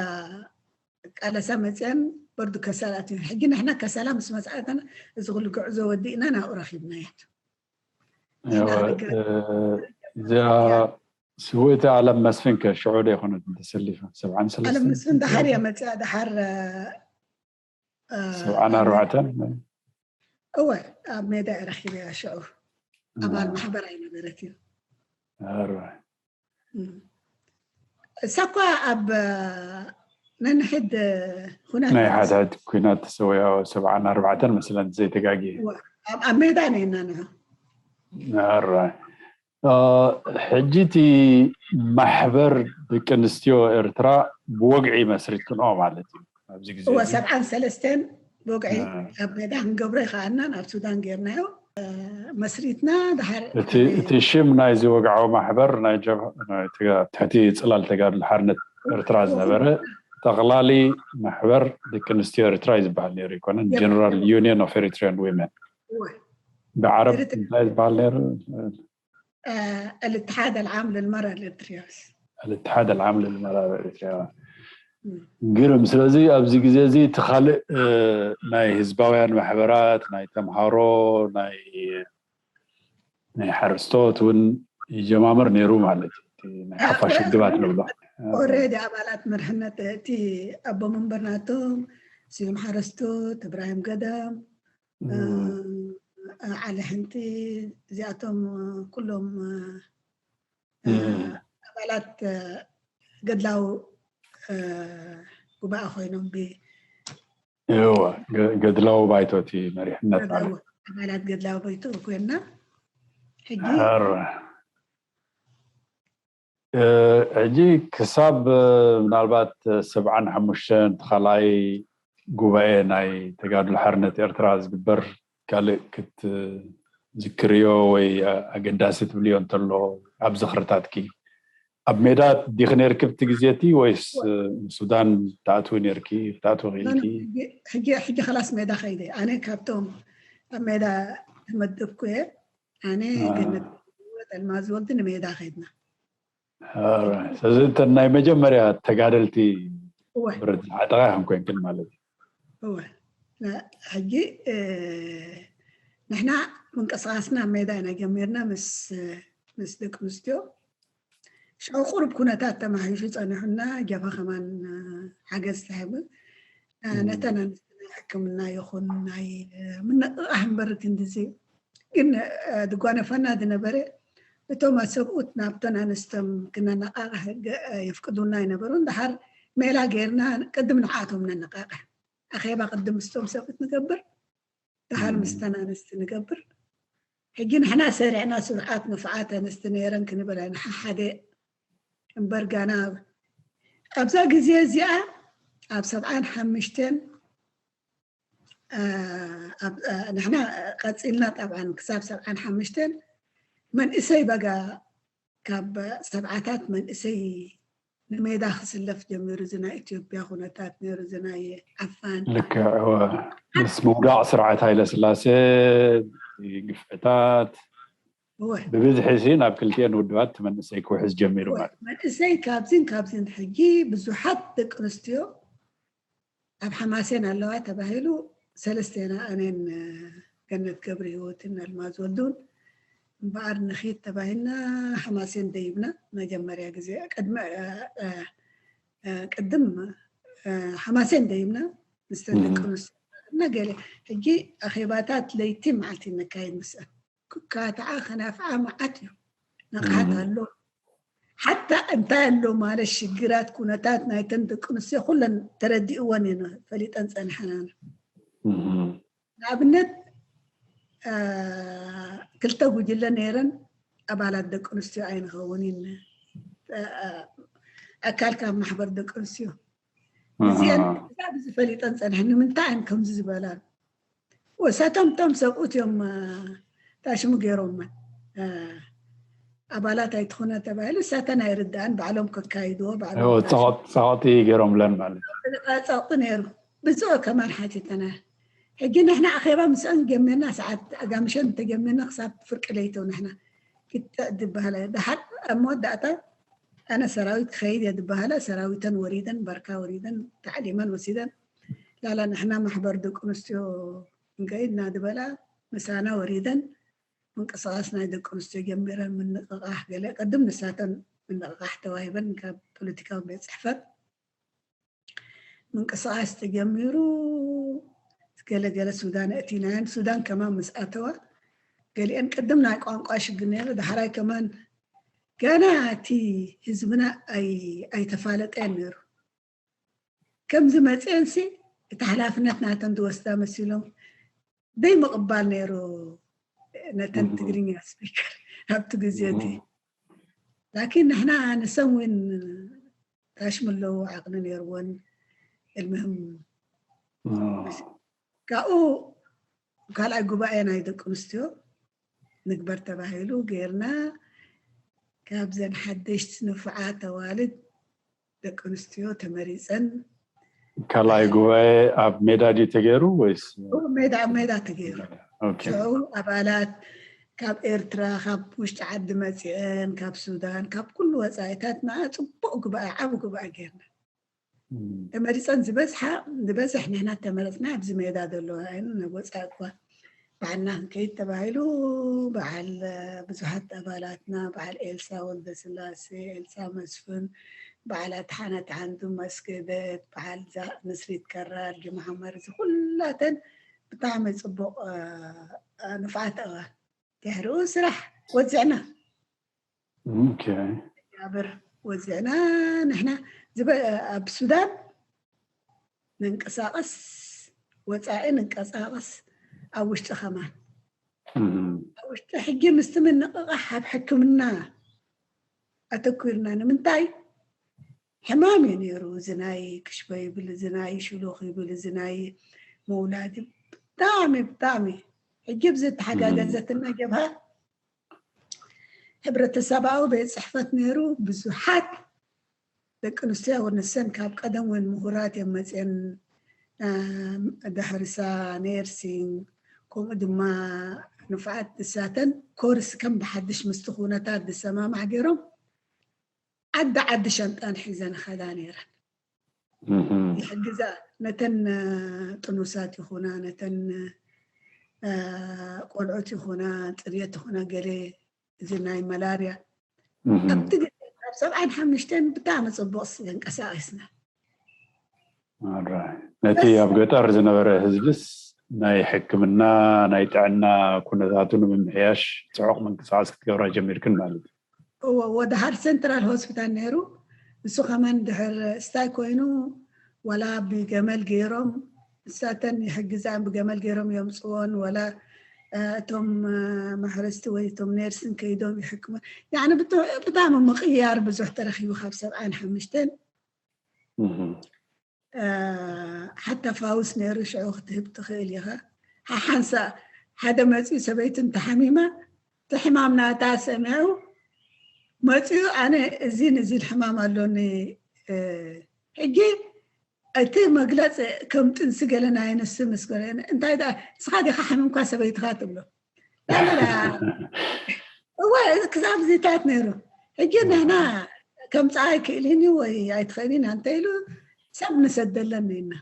ቃለሳ መፅአን በርዱ ከሰላት እዩ። ሕጂ ንሕና ከሰላ ምስ መፅኣተና እዚ ኩሉ ጉዕዞ ወዲእና ናብኡ ረኪብናየን። እዚኣ ስወይቲ ኣለም መስፍን ከ ሽዑ ዶ ይኮነት እንተሰሊፋ ሰብዓን ሰለስተ ኣለም መስፍን ደሓር እያ መፅኣ ደሓር ሰብዓን ኣርባዕተን እወ ኣብ ሜዳ እየ ረኪበያ ሽዑ ኣባል ማሕበር ኣይነበረት እዩ። እሳ እኳ ኣብ ነንሕድ ኩናት ናይ ሓድሕድ ኩናት ተሰወያ ሰብዓን ኣርባዕተን መስለን ዘይተጋጊ ኣብ ሜዳ ነና ንዑ ሕጂ እቲ ማሕበር ደቂ ኣንስትዮ ኤርትራ ብወግዒ መስሪትክንኦ ማለት እዩ ኣብዚ ግዜ እወ ሰብዓን ሰለስተን ብወግዒ ኣብ ሜዳ ክንገብሮ ይከኣልናን ኣብ ሱዳን ጌርናዮ መስሪትና ድሓር እቲ ሽም ናይዚ ወግዓዊ ማሕበር ናይ ትሕቲ ፅላል ተጋድሎ ሓርነት ኤርትራ ዝነበረ ጠቕላሊ ማሕበር ደቂ ኣንስትዮ ኤርትራ እዩ ዝበሃል ነይሩ ኣይኮነን general union of Eritrean women ብዓረብ እንታይ ዝበሃል ነይሩ الاتحاد العام للمرأة الإريترية الاتحاد العام للمرأة الإريترية ግርም ስለዚ ኣብዚ ግዜ እዚ እቲ ካልእ ናይ ህዝባውያን ማሕበራት ናይ ተምሃሮ ናይ ናይ ሓረስቶት እውን ይጀማመር ነይሩ ማለት እዩ ናይ ሓፋሽ ውድባት ንብሎ already ኣባላት መርሕነት እቲ ኣቦ መንበር ናቶም ስዩም ሓረስቶት እብራሂም ገዳም ዓሊ ሕንቲ እዚኣቶም ኩሎም ኣባላት ገድላዊ ጉባኤ ኮይኖም እወ ገድላዊ ባይቶ እቲ መሪሕነት ማለት ኣባላት ገድላዊ ባይቶ ኮይና ሕጂ ሕጂ ክሳብ ምናልባት ሰብዓን ሓሙሽተን እቲ ካልኣይ ጉባኤ ናይ ተጋድሎ ሓርነት ኤርትራ ዝግበር ካልእ ክትዝክርዮ ወይ ኣገዳሲ ትብልዮ እንተሎ ኣብ ዝኽርታትኪ ኣብ ሜዳ ዲኺ ነርኪ ብቲ ግዜ እቲ ወይስ ሱዳን ትኣትዊ ነርኪ ክትኣትዊ ክኢልኪ? ሕጂ ሕጂ ከላስ ሜዳ ከይደ ኣነ ካብቶም ኣብ ሜዳ ተመደብኩ እየ ኣነ ገነት ኣልማዝ ወልዲ ንሜዳ ከይድና ስለዚ እተን ናይ መጀመርያ ተጋደልቲ ብረት ዝዓጠቃ ከም ኮይንክን ማለት እዩ እወ ሕጂ ንሕና ምንቅስቃስና ኣብ ሜዳ ኢና ጀሚርና ምስ ምስ ደቂ ኣንስትዮ ሽዑ ቁሩብ ኩነታት ተማሒሹ ፀኒሑና ጀፋ ከማን ሓገዝ ተሂቡ ነተን ኣንስትና ሕክምና ይኹን ናይ ምንቕቃሕ እምበር ክንድዚ ግን ዝጓነፈና ዝነበረ እቶም ኣሰብኡት ናብተን ኣንስቶም ክነነቃቅሕ የፍቅዱና ኣይነበሩን ድሓር ሜላ ገይርና ቅድም ንዓቶም ነነቃቅሕ ኣኼባ ቅድም ምስቶም ሰብኡት ንገብር ደሓር ምስተን ኣንስቲ ንገብር። ሕጂ ንሕና ሰሪዕና ስሩዓት ንፉዓት ኣንስቲ ነይረን ክንብል ኣይንሓሓደ እምበር ጋና ኣብዛ ግዜ እዚኣ ኣብ ሰብዓን ሓሙሽተን ንሕና ቀፂልና ጠብዓን ክሳብ ሰብዓን ሓሙሽተን መንእሰይ በጋ ካብ ሰብዓታት መንእሰይ ንሜዳ ክስለፍ ጀሚሩ እዚ ናይ ኢትዮጵያ ኩነታት ነይሩ እዚ ናይ ዓፋን ልክዕ እወ ምስ ምውዳቕ ስርዓት ሃይለ ስላሴ ግፍዕታት እወ ብብዝሒ ሲ ናብ ክልቲኤን ውድባት እቲ መንእሰይ ክውሕዝ ጀሚሩ ማለት መንእሰይ ካብዚን ካብዚን ሕጂ ብዙሓት ደቂ ኣንስትዮ ኣብ ሓማሴን ኣለዋ ተባሂሉ ሰለስቴና ኣነን ገነት ገብረ ህይወትን ኣልማዝ ወልዱን እምበኣር ንኺድ ተባሂልና ሓማሴን ደይብና መጀመርያ ግዜ ቅድሚ ቅድም ሓማሴን ደይብና ምስተን ደቂ ኣንስትዮ እና ገለ ሕጂ ኣኼባታት ለይቲ መዓልቲ ነካይድ ምስአን ክካትዓ ከናፍዓ መዓት እዩ ነቕሓት ኣሎ ሓታ እንታይ ኣሎ ማለት ሽግራት ኩነታት ናይተን ደቂ ኣንስትዮ ኩለን ተረዲእወን እየን ፈሊጠን ፀንሐናን ንኣብነት ክልተ ጉጅለ ነይረን ኣባላት ደቂ ኣንስትዮ ኣይንኸውን ኣካል ካብ ማሕበር ደቂ ኣንስትዮ እዚአን ብዛዕባ ዝፈሊጠን ፀንሐን ንምንታይ እየን ከምዚ ዝበላን ወሳቶም ቶም ሰብኡት እዮም ታሽሙ ገይሮም ኣባላት ኣይትኾነ ተባሂሉ እሳተን ኣይርዳእን ባዕሎም ከካይድዎ ፃወቲ ገይሮምለን ማለት ፃወቲ ነይሩ ብዝኦ ከማን ሓቲተና ሕጂ ንሕና ኣኼባ ምስአን ጀሚርና ሰዓት ኣጋምሸን እንተጀሚርና ክሳብ ፍርቂ ለይቶ ንሕና ክትዕድ በሃላ ድሓር ኣብ መወዳእታ ኣነ ሰራዊት ክኸይድ እየ ዝበሃላ ሰራዊተን ወሪደን ባርካ ወሪደን ታዕሊመን ወሲደን ላላ ንሕና ማሕበር ደቂ ኣንስትዮ ክንከይድ እናድበላ ምሳና ወሪደን ምንቅስቃስ ናይ ደቂ ኣንስትዮ ጀሚረን ምንቕቃሕ ገለ ቅድም ንሳተን ምንቕቃሕ ተዋሂበን ካብ ፖለቲካዊ ቤት ፅሕፈት ምንቅስቃስ ተጀሚሩ ገለገለ ሱዳን ኣእቲናየን ሱዳን ከማን ምስ ኣተዋ ገሊአን ቅድም ናይ ቋንቋ ሽግር ነይሩ ዳሕራይ ከማን ገና እቲ ህዝብና ኣይተፋለጠን ነይሩ ከምዚ መፅአንሲ እቲ ሓላፍነት ናተን ዝወስዳ መሲሎም ደይ ምቕባል ነይሩ ነተን ትግርኛ ስፒከር ኣብቲ ግዜ እቲ ላኪን ንሕና ንሰን እውን ታሽም ኣለዎ ዓቕሊ ነይርዎን እልምህም ካብኡ ካልኣይ ጉባኤ ናይ ደቂ ኣንስትዮ ንግበር ተባሂሉ ገይርና ካብዘን ሓደሽቲ ንፉዓት ኣዋልድ ደቂ ኣንስትዮ ተመሪፀን ካልኣይ ጉባኤ ኣብ ሜዳ ድዩ ተገይሩ ወይስ ሜዳ ኣብ ሜዳ ተገይሩ ሽዑ ኣባላት ካብ ኤርትራ ካብ ውሽጢ ዓዲ መፂአን ካብ ሱዳን ካብ ኩሉ ወፃኢታት ንዓ ፅቡቅ ጉባኤ ዓብ ጉባኤ ገይርና ተመሪፀን ዝበዝሓ ዝበዝሕ ንሕና ተመረፅና ኣብዚ ሜዳ ዘለዋ ወፃኢ እኳ ባዓልና ክንከይድ ተባሂሉ በዓል ብዙሓት ኣባላትና በዓል ኤልሳ ወልደስላሴ ኤልሳ መስፍን በዓል ኣትሓነት ዓንዱ መስገደት በዓል ንስሪት ከራር ጅማ ዑመር እዚ ኩላተን ብጣዕሚ ፅቡቅ ንፍዓት ኣዋል ድሕሪኡ ስራሕ ወፅዕና ኦኬ ብር ወፅዕና ንሕና ኣብ ሱዳን ንንቀሳቀስ ወፃኢ ንንቀሳቀስ ኣብ ውሽጢ ከማን ኣብ ውሽጢ ሕጂ ምስቲ ምንቕቃሕ ኣብ ሕክምና ኣተኩርና ንምንታይ ሕማም እዩ ነይሩ እዚ ናይ ክሽፈ ይብል እዚ ናይ ሽሉኽ ይብል እዚ ናይ ምውላድ ብጣዕሚ ብጣዕሚ ሕጂ ብዚ ተሓጋገዘትና ጀብሃ ሕብረተሰባዊ ቤት ፅሕፈት ነይሩ ብዙሓት ደቂ ኣንስትዮ ንሰን ካብ ቀደም እውን ምሁራት እዮም መፅአን ድሕርሳ ኔርሲንግ ከምኡ ድማ ንፍዓት ንሳተን ኮርስ ከም ብሓድሽ ምስቲ ኩነታት ዝሰማማዕ ገይሮም ዓዲ ዓዲ ሸንጣን ሒዘን ኸዳ ነይረን ይሕግዛ ነተን ጥኑሳት ይኹና ነተን ቆልዑት ይኹና ፅርየት ይኹና ገለ እዚ ናይ መላርያ ኣብቲ ግዜ ኣብ ሰብዓን ሓሙሽተን ብጣዕሚ ፅቡቅ ተንቀሳቂስና ነቲ ኣብ ገጠር ዝነበረ ህዝብስ ናይ ሕክምና ናይ ጥዕና ኩነታቱ ንምምሕያሽ ፅዑቅ ምንቅስቃስ ክትገብራ ጀሚርክን ማለት እዩ ወደሃር ሴንትራል ሆስፒታል ነይሩ ንሱ ከማን ድሕር ስታይ ኮይኑ ዋላ ብገመል ገይሮም እሳተን ይሕግዛን ብገመል ገይሮም የምፅዎን ወላ እቶም ማሕረስቲ ወይ እቶም ኔርስን ከይዶም ይሕክሙ። ያኒ ብጣዕሚ ምቕያር ብዙሕ ተረኪቡ ካብ ሰብዓን ሓሙሽተን ሓታ ፋውስ ነይሩ ሽዑ ክትህብ ትኽእል ኢኻ። ሓሓንሳ ሓደ መፂኡ ሰበይትን ተሓሚማ እቲ ሕማም ናታ ሰሚዑ መፂኡ ኣነ እዚን እዚን ሕማም ኣሎኒ ሕጂ እቲ መግለፂ ከም ጥንሲ ገለ ናይ ኣንስቲ ምስ ገለ እንታይ ደኣ ንስኻ ዲኻ ሓሚምካ ሰበይትኻ ትብሎ ላላ እወ ክዛብ ዚታት ነይሩ ሕጂ ንሕና ከምፅኣ ኣይክእልን እዩ ወይ ኣይትኽእልን እንተ ኢሉ ሰብ ንሰደለን ነና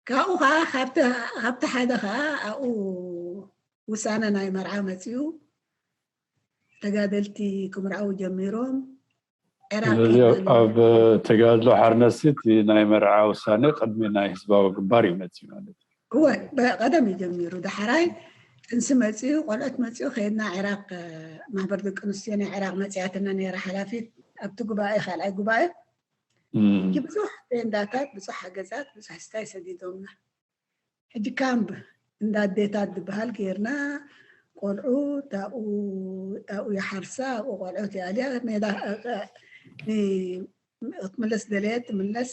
ካብኡ ከዓ ካብቲ ሓደ ከዓ ኣብኡ ውሳነ ናይ መርዓ መፅኡ ተጋደልቲ ክምርዓው ጀሚሮም ስለዚ ኣብ ተጋድሎ ሓርነትሲ ናይ መርዓ ውሳኔ ቅድሚ ናይ ህዝባዊ ግንባር እዩ መፅዩ ማለት እዩ እወ ቀደም እዩ ጀሚሩ ዳሕራይ ጥንሲ መፅኡ ቆልዑት መፅኡ ከይድና ዕራቅ ማሕበር ደቂ ኣንስትዮ ናይ ዕራቅ መፅያትና ነይራ ሓላፊት ኣብቲ ጉባኤ ካልኣይ ጉባኤ ሕጂ ብዙሕ ቴንዳታት ብዙሕ ሓገዛት ብዙሕ ስታይ ሰዲዶምና ሕጂ ካምፕ እንዳ ኣዴታት ዝበሃል ጌርና ቆልዑ ኣብኡ ይሓርሳ ኣብኡ ቆልዑት ይኣልያ ሜዳ ክትምለስ ደለየት ትምለስ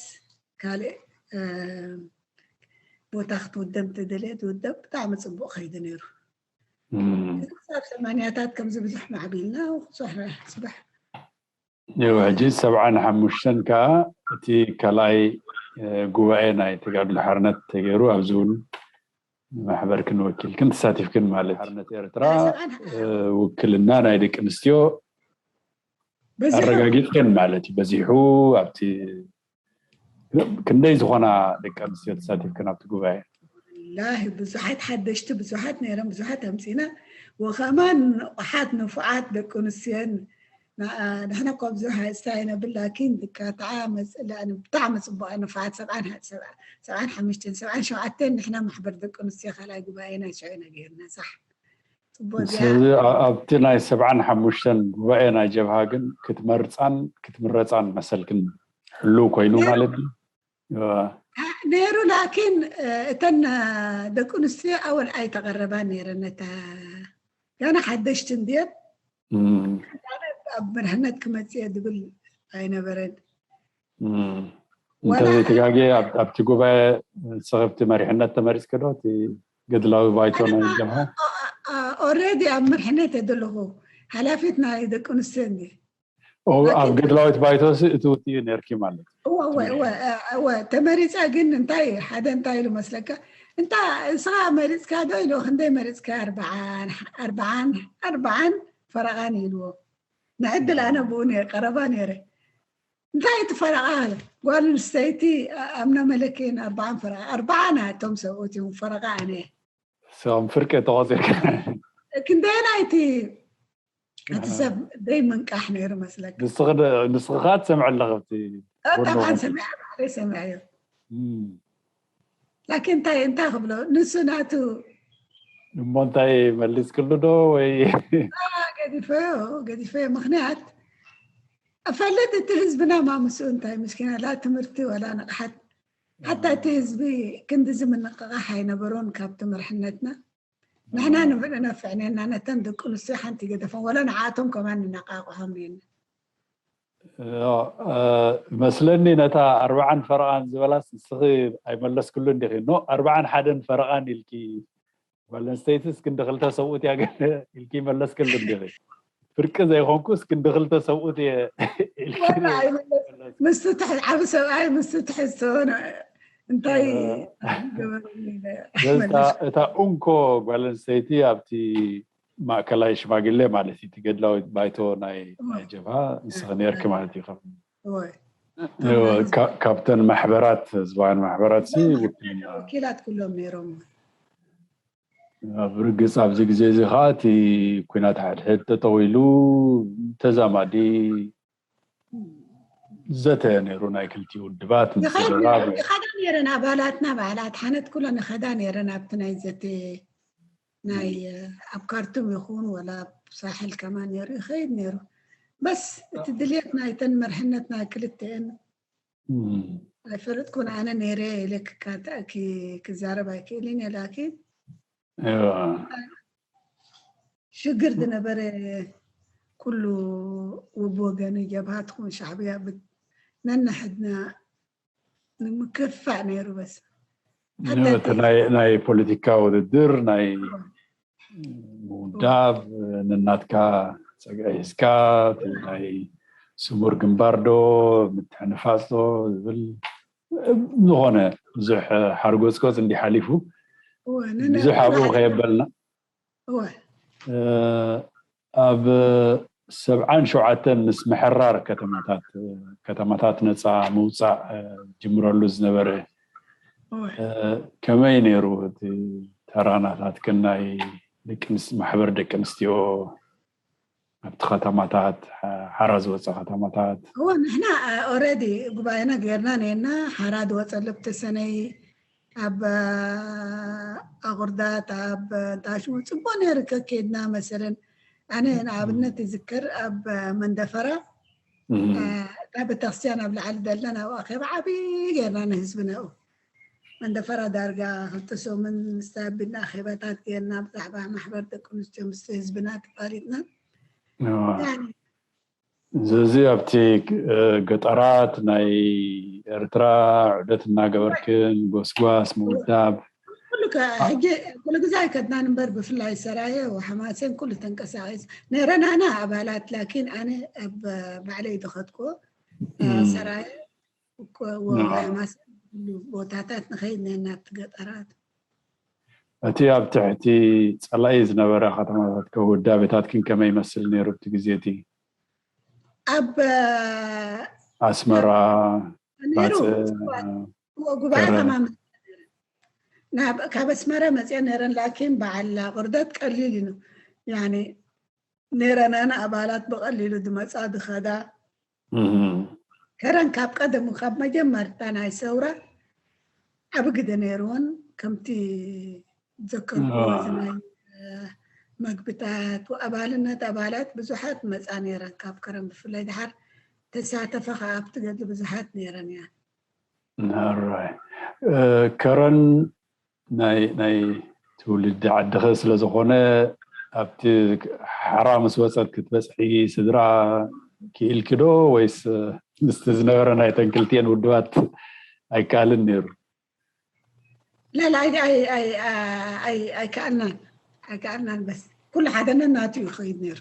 ካልእ ቦታ ክትውደብ ተደለየ ትውደብ ብጣዕሚ ፅቡቅ ከይዱ ነይሩ ክሳብ ሰማንያታት ከምዚ ብዙሕ ማዕቢልና ብዙሕ ፅባሕ ሕጂ ሰብዓን ሓሙሽተን ከዓ እቲ ካልኣይ ጉባኤ ናይ ተጋድሎ ሓርነት ተገይሩ ኣብዚ እውን ማሕበርክን ወኪልክን ተሳቲፍክን ማለት ሓርነት ኤርትራ ውክልና ናይ ደቂ ኣንስትዮ ኣረጋጊፅክን ማለት እዩ በዚሑ ኣብቲ ክንደይ ዝኾና ደቂ ኣንስትዮ ተሳቲፍክን ኣብቲ ጉባኤ ላሂ ብዙሓት ሓደሽቲ ብዙሓት ነይረን ብዙሓት ኣምፂና ወኸማን ንቑሓት ንፉዓት ደቂ ኣንስትዮን ንሕና እኳ ብዙሕ ስታይ ነብል ላኪን ድካ ተዓ መፅእ ብጣዕሚ ፅቡቅ ንፋዓት ሰብዓን ሰብዓን ሓሙሽተን ሰብዓን ሸውዓተን ንሕና ማሕበር ደቂ ኣንስትዮ ካልኣይ ጉባኤና ሽዑ ኢና ገይርና ሳሕ ስለዚ ኣብቲ ናይ ሰብዓን ሓሙሽተን ጉባኤ ናይ ጀብሃ ግን ክትመርፃን ክትምረፃን መሰልክን ሕልው ኮይኑ ማለት እዩ ነይሩ ላኪን እተን ደቂ ኣንስትዮ ኣወል ኣይተቐረባ ነይረን ነታ ገና ሓደሽቲ እንድየን ኣብ መርሕነት ክመፅእ ዝብል ኣይነበረን እንተዘይተጋጌ ኣብቲ ጉባኤ ሰኸብቲ መሪሕነት ተመሪፅኪ ዶ እቲ ገድላዊ ባይቶ ናይ ጀምሃ ኦሬዲ ኣብ መርሕነት የደለኹ ሓላፊት ናይ ደቂ ኣንስትዮ እንዲ ኣብ ገድላዊት ባይቶ እትውትዩ ነርኪ ማለት እወ ተመሪፀ ግን እንታይ ሓደ እንታይ ኢሉ መስለካ እንታ እስኻ መሪፅካ ዶ ኢሉ ክንደይ መሪፅካ ኣርባዓን ኣርባዓን ኣርባዓን ፈረቓን ኢልዎ ንዕድል ኣነ ብኡ ነር ቀረባ ነይረ እንታይ እቲ ፈረቓ ጓል ኣንስተይቲ ኣምና መለክን ኣርባዓን ፈረቓ ኣርባዓ ናቶም ሰብኡት እዮም ፈረቓ ኣነ ሰም ፍርቂ ተቆፂርካ ክንደየናይቲ እቲ ሰብ ደይ ምንቃሕ ነይሩ መስለካ ንስኻ ትሰምዐ ኣለኽብቲ ጠብዓን ሰሚዐ ባዕለይ ሰሚዐዮ ላኪን እንታይ እንታይ ክብሎ ንሱ ናቱ እሞ እንታይ መሊስክሉ ዶ ወይ ገዲፈዮ ገዲፈዮ ምክንያት እፈልጥ እቲ ህዝብና ማምስኡ እንታይ ምስኪና ላ ትምህርቲ ወላ ንቕሓት ሓታ እቲ ህዝቢ ክንድዚ ምንቕቓሕ ኣይነበሮን ካብቲ መርሕነትና ንሕና ንብዕና ነፍዕነና ነተን ደቂ ኣንስትዮ ሓንቲ ገደፈን ወላ ንዓቶም ከማን ንነቃቕሖም ነና መስለኒ ነታ ኣርባዓን ፈረቓን ዝበላስ ንስኺ ኣይመለስክሉ እንዲኺ ኖ ኣርባዓን ሓደን ፈረቓን ኢልኪ ጓል ኣንስተይትስ ክንዲ ክልተ ሰብኡት እያ ገለ ኢልኪ መለስክሉ እንዲኺ ፍርቂ ዘይኮንኩስ ክንዲ ክልተ ሰብኡት እየ ኢልኪ ምስቲ ትሕዝ ዓብ ሰብኣይ ምስቲ ትሕዝቶ እንታይ እታ እንኮ ጓል ኣንስተይቲ ኣብቲ ማእከላይ ሽማግሌ ማለት እዩ እቲ ገድላዊት ባይቶ ናይ ጀብሃ ንስኺ ነርኪ ማለት እዩ ካብተን ማሕበራት ህዝባውያን ማሕበራት ውክልና ወኪላት ኩሎም ነይሮም ኣብ ርግፅ ኣብዚ ግዜ እዚ ከዓ እቲ ኩናት ሓድሕድ ጠጠው ኢሉ ተዛማዲ ዘተ ነይሩ ናይ ክልቲ ውድባት ይኸዳ ነይረን ኣባላትና ባዕላት ሓነት ኩለን ይኸዳ ነይረን ኣብቲ ናይ ዘተ ናይ ኣብ ካርቱም ይኹን ወላ ኣብ ሳሕል ከማን ነይሩ ይኸይድ ነይሩ በስ እቲ ድልየት ናይተን መርሕነት ናይ ክልተኤን ኣይፈለጥኩን ኣነ ነይረ ኢለ ክካታ- ኪ- ክዛረብ ኣይክእልን እየ። ላኪን እዋ፣ ሽግር ዝነበረ ኩሉ ውብ ወገን ጀብሃ ትኹን ሻዕብያ ብ- ነንሕድና ንምክፋእ ነይሩ። በስ እቲ ናይ ናይ ፖለቲካ ውድድር ናይ ምውዳብ፣ ንናትካ ጸግዒ ሒዝካ፣ እቲ ናይ ስሙር ግንባር ዶ ምትሕንፋጽ ዶ ዝብል፣ ዝኾነ ብዙሕ ሓርጎጽጎጽ እንዲ ሓሊፉ፣ ብዙሕ ኣብኡ ከየበልና። ኣብ ሰብዓን ሸውዓተን ምስ ምሕራር ከተማታት ከተማታት ነፃ ምውፃእ ጅምረሉ ዝነበረ፣ ከመይ ነይሩ እቲ ተራናታትክን ናይ ደቂ ኣንስ- ማሕበር ደቂ ኣንስትዮ ኣብቲ ከተማታት፣ ሓራ ዝወፀ ከተማታት? እዎ፣ ንሕና ኦረዲ ጉባኤና ገይርና ነና ሓራ ዝወፀሉ ብተሰነይ ኣብ ኣቑርዳት ኣብ ታሽሙ ፅቡቅ ነይሩ። ከኬድና መሰለን ኣነ ንኣብነት ይዝክር ኣብ መንደፈራ እታ ቤተክርስትያን ኣብ ላዕሊ ዘለና ኣብ ኣኼባ ዓብዪ ገይርና ንህዝቢ ነኡ መንደፈራ ዳርጋ ክልተ ሰሙን ምስታ ኣቢልና ኣኼባታት ገይርና ብዛዕባ ማሕበር ደቂ ኣንስትዮ ምስ ህዝብና ተፋሊጥና። ስለዚ ኣብቲ ገጠራት ናይ ኤርትራ ዑደት እናገበርክን ጎስጓስ ምውዳብ ኩሉ ከ- ሕጂ ኩሉ ግዜ ኣይከድናን እምበር ብፍላይ ሰራየ ወሓማሴን ኩሉ ተንቀሳቂስ ነረናና ኣባላት ላኪን ኣነ ኣብ ባዕለይ ዝኸድኩዎ ሰራየ ወሓማሴን ኩሉ ቦታታት ንኸይድ ነና ኣብቲ ገጠራት። እቲ ኣብ ትሕቲ ጸላኢ ዝነበረ ከተማታት ከ ውዳቤታትክን ከመይ ይመስል ነይሩ ኣብቲ ግዜ እቲ? ኣብ ኣስመራ፣ ነይሩ ባጽዕ፣ እዎ፣ ጉባኤ ከማን ካብ ኣስመራ መፅአ ነረን ላኪን በዓል ቁርደት ቀሊል እዩ ያኒ ነረናን ኣባላት ብቐሊሉ ዝመፃ ዝኸዳ ከረን ካብ ቀደሙ ካብ መጀመርታ ናይ ሰውራ ዓብ ግደ ነይርዎን ከምቲ ዘከርኩዎ ናይ መግብታት ኣባልነት ኣባላት ብዙሓት መፃ ነይረን ካብ ከረን ብፍላይ ድሓር ተሳተፈ ከዓ ኣብቲ ገድሊ ብዙሓት ነይረን እያ። ከረን ናይ ናይ ትውልዲ ዓድኸ ስለዝኾነ ኣብቲ ሓራ ምስ ወፀት ክትበፅሒ ስድራ ክኢልኪ ዶ ወይስ ምስቲ ዝነበረ ናይ ተንክልትየን ውድባት ኣይከኣልን ነይሩ? ላላ ኣይከኣልናን ኣይከኣልናን በስ ኩሉ ሓደነ ናቱ ይኸይድ ነይሩ።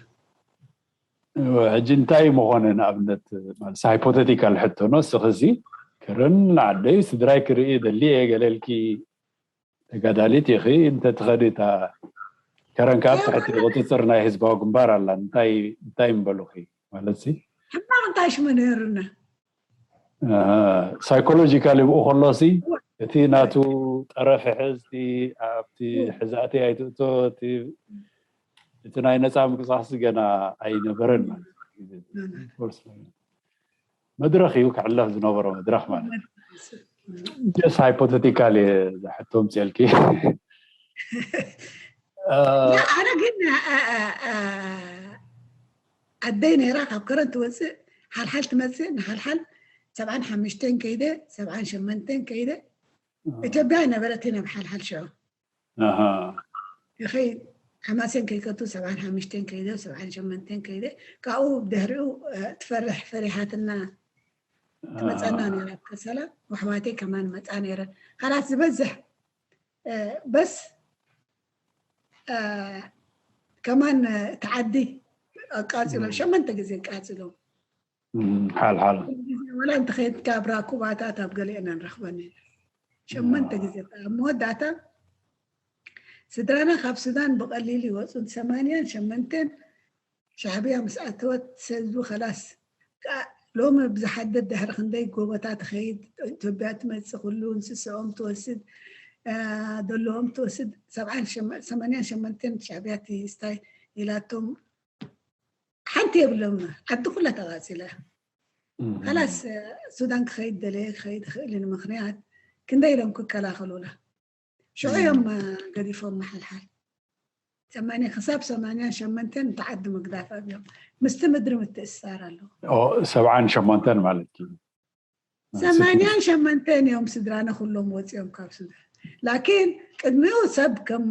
ሕጂ እንታይ ምኾነ ንኣብነት ማለት ሃይፖቴቲካል ሕቶ ኖ ስኽዚ ክርን ዓደይ ስድራይ ክርኢ ደሊ እየ ገለልኪ ተጋዳሊት ኢኺ እንተትኸዲ እታ ከረን ካብ ትሕቲ ቁፅፅር ናይ ህዝባዊ ግንባር ኣላ እንታይ እንታይ ምበሉኺ ማለት ሲ ሕማቕ እንታይ ሽመ ነይሩና ሳይኮሎጂካሊ ብኡ ከሎሲ እቲ ናቱ ጠረፍ ሕዝቲ ኣብቲ ሕዛእቲ ኣይትእቶ እቲ ናይ ነፃ ምንቅስቃስ ገና ኣይነበረን ማለት መድረክ እዩ ክዕለፍ ዝነበሮ መድረክ ማለት just hypothetical ዝሕቶ ምፅልኪ ኣነ ግን ኣደይ ነይራ ካብ ከረን ትወፅእ ሓልሓል ትመፅእ ንሓልሓል ሰብዓን ሓሙሽተን ከይደ ሰብዓን ሸመንተን ከይደ ኢትዮጵያ ነበረት ናብ ሓልሓል ሽዑ ይኸይድ ሓማሴን ከይከቱ ሰብዓን ሓሙሽተን ከይደ ሰብዓን ሸመንተን ከይደ ካብኡ ድሕሪኡ ትፈርሕ ፈሪሓትና ትመፀና ነራ ከሰላ ወሕዋተይ ከማን መፃ ነይረን ካላት ዝበዝሕ በስ ከማን እቲ ዓዲ ኣቃፂሎ ሸመንተ ግዜ ቃፂሎ ሓልሓል ወላ እንተኸይድካ ኣብ ራኩባታት ኣብ ገሊአና ንረኽበን ሸመንተ ግዜ ኣብ መወዳእታ ስድራና ካብ ሱዳን ብቐሊል ይወፁን ሰማንያን ሸመንተን ሻዕብያ ምስ ኣተወት ሰዙ ከላስ ሎሚ ብዝሓደድ ድሕሪ ክንደይ ጎቦታት ትኸይድ ኢትዮጵያ ትመፅእ ኩሉ እንስስኦም ትወስድ ዘለዎም ትወስድ ሰማንያን ሸመንተን ሻዕብያ ስታይ ኢላቶም ሓንቲ የብሎም ዓዲ ኩላ ተቃፂለ ከላስ ሱዳን ክኸይድ ደለየ ክኸይድ ይኽእል ምክንያት ክንደይ ኢሎም ክከላኸሉላ ሽዑ እዮም ገዲፎም ሓልሓል ሰማንያ ክሳብ ሰማንያን ሸመንተን እቲ ዓዲ ምግዳፍ ኣብዮም ምስቲ ምድሪ ምትእስሳር ኣለዎ ሰብዓን ሸሞንተን ማለት እዩ ሰማንያን ሸመንተን እዮም ስድራና ኩሎም ወፂኦም ካብ ሱዳን። ላኪን ቅድሚኡ ሰብ ከም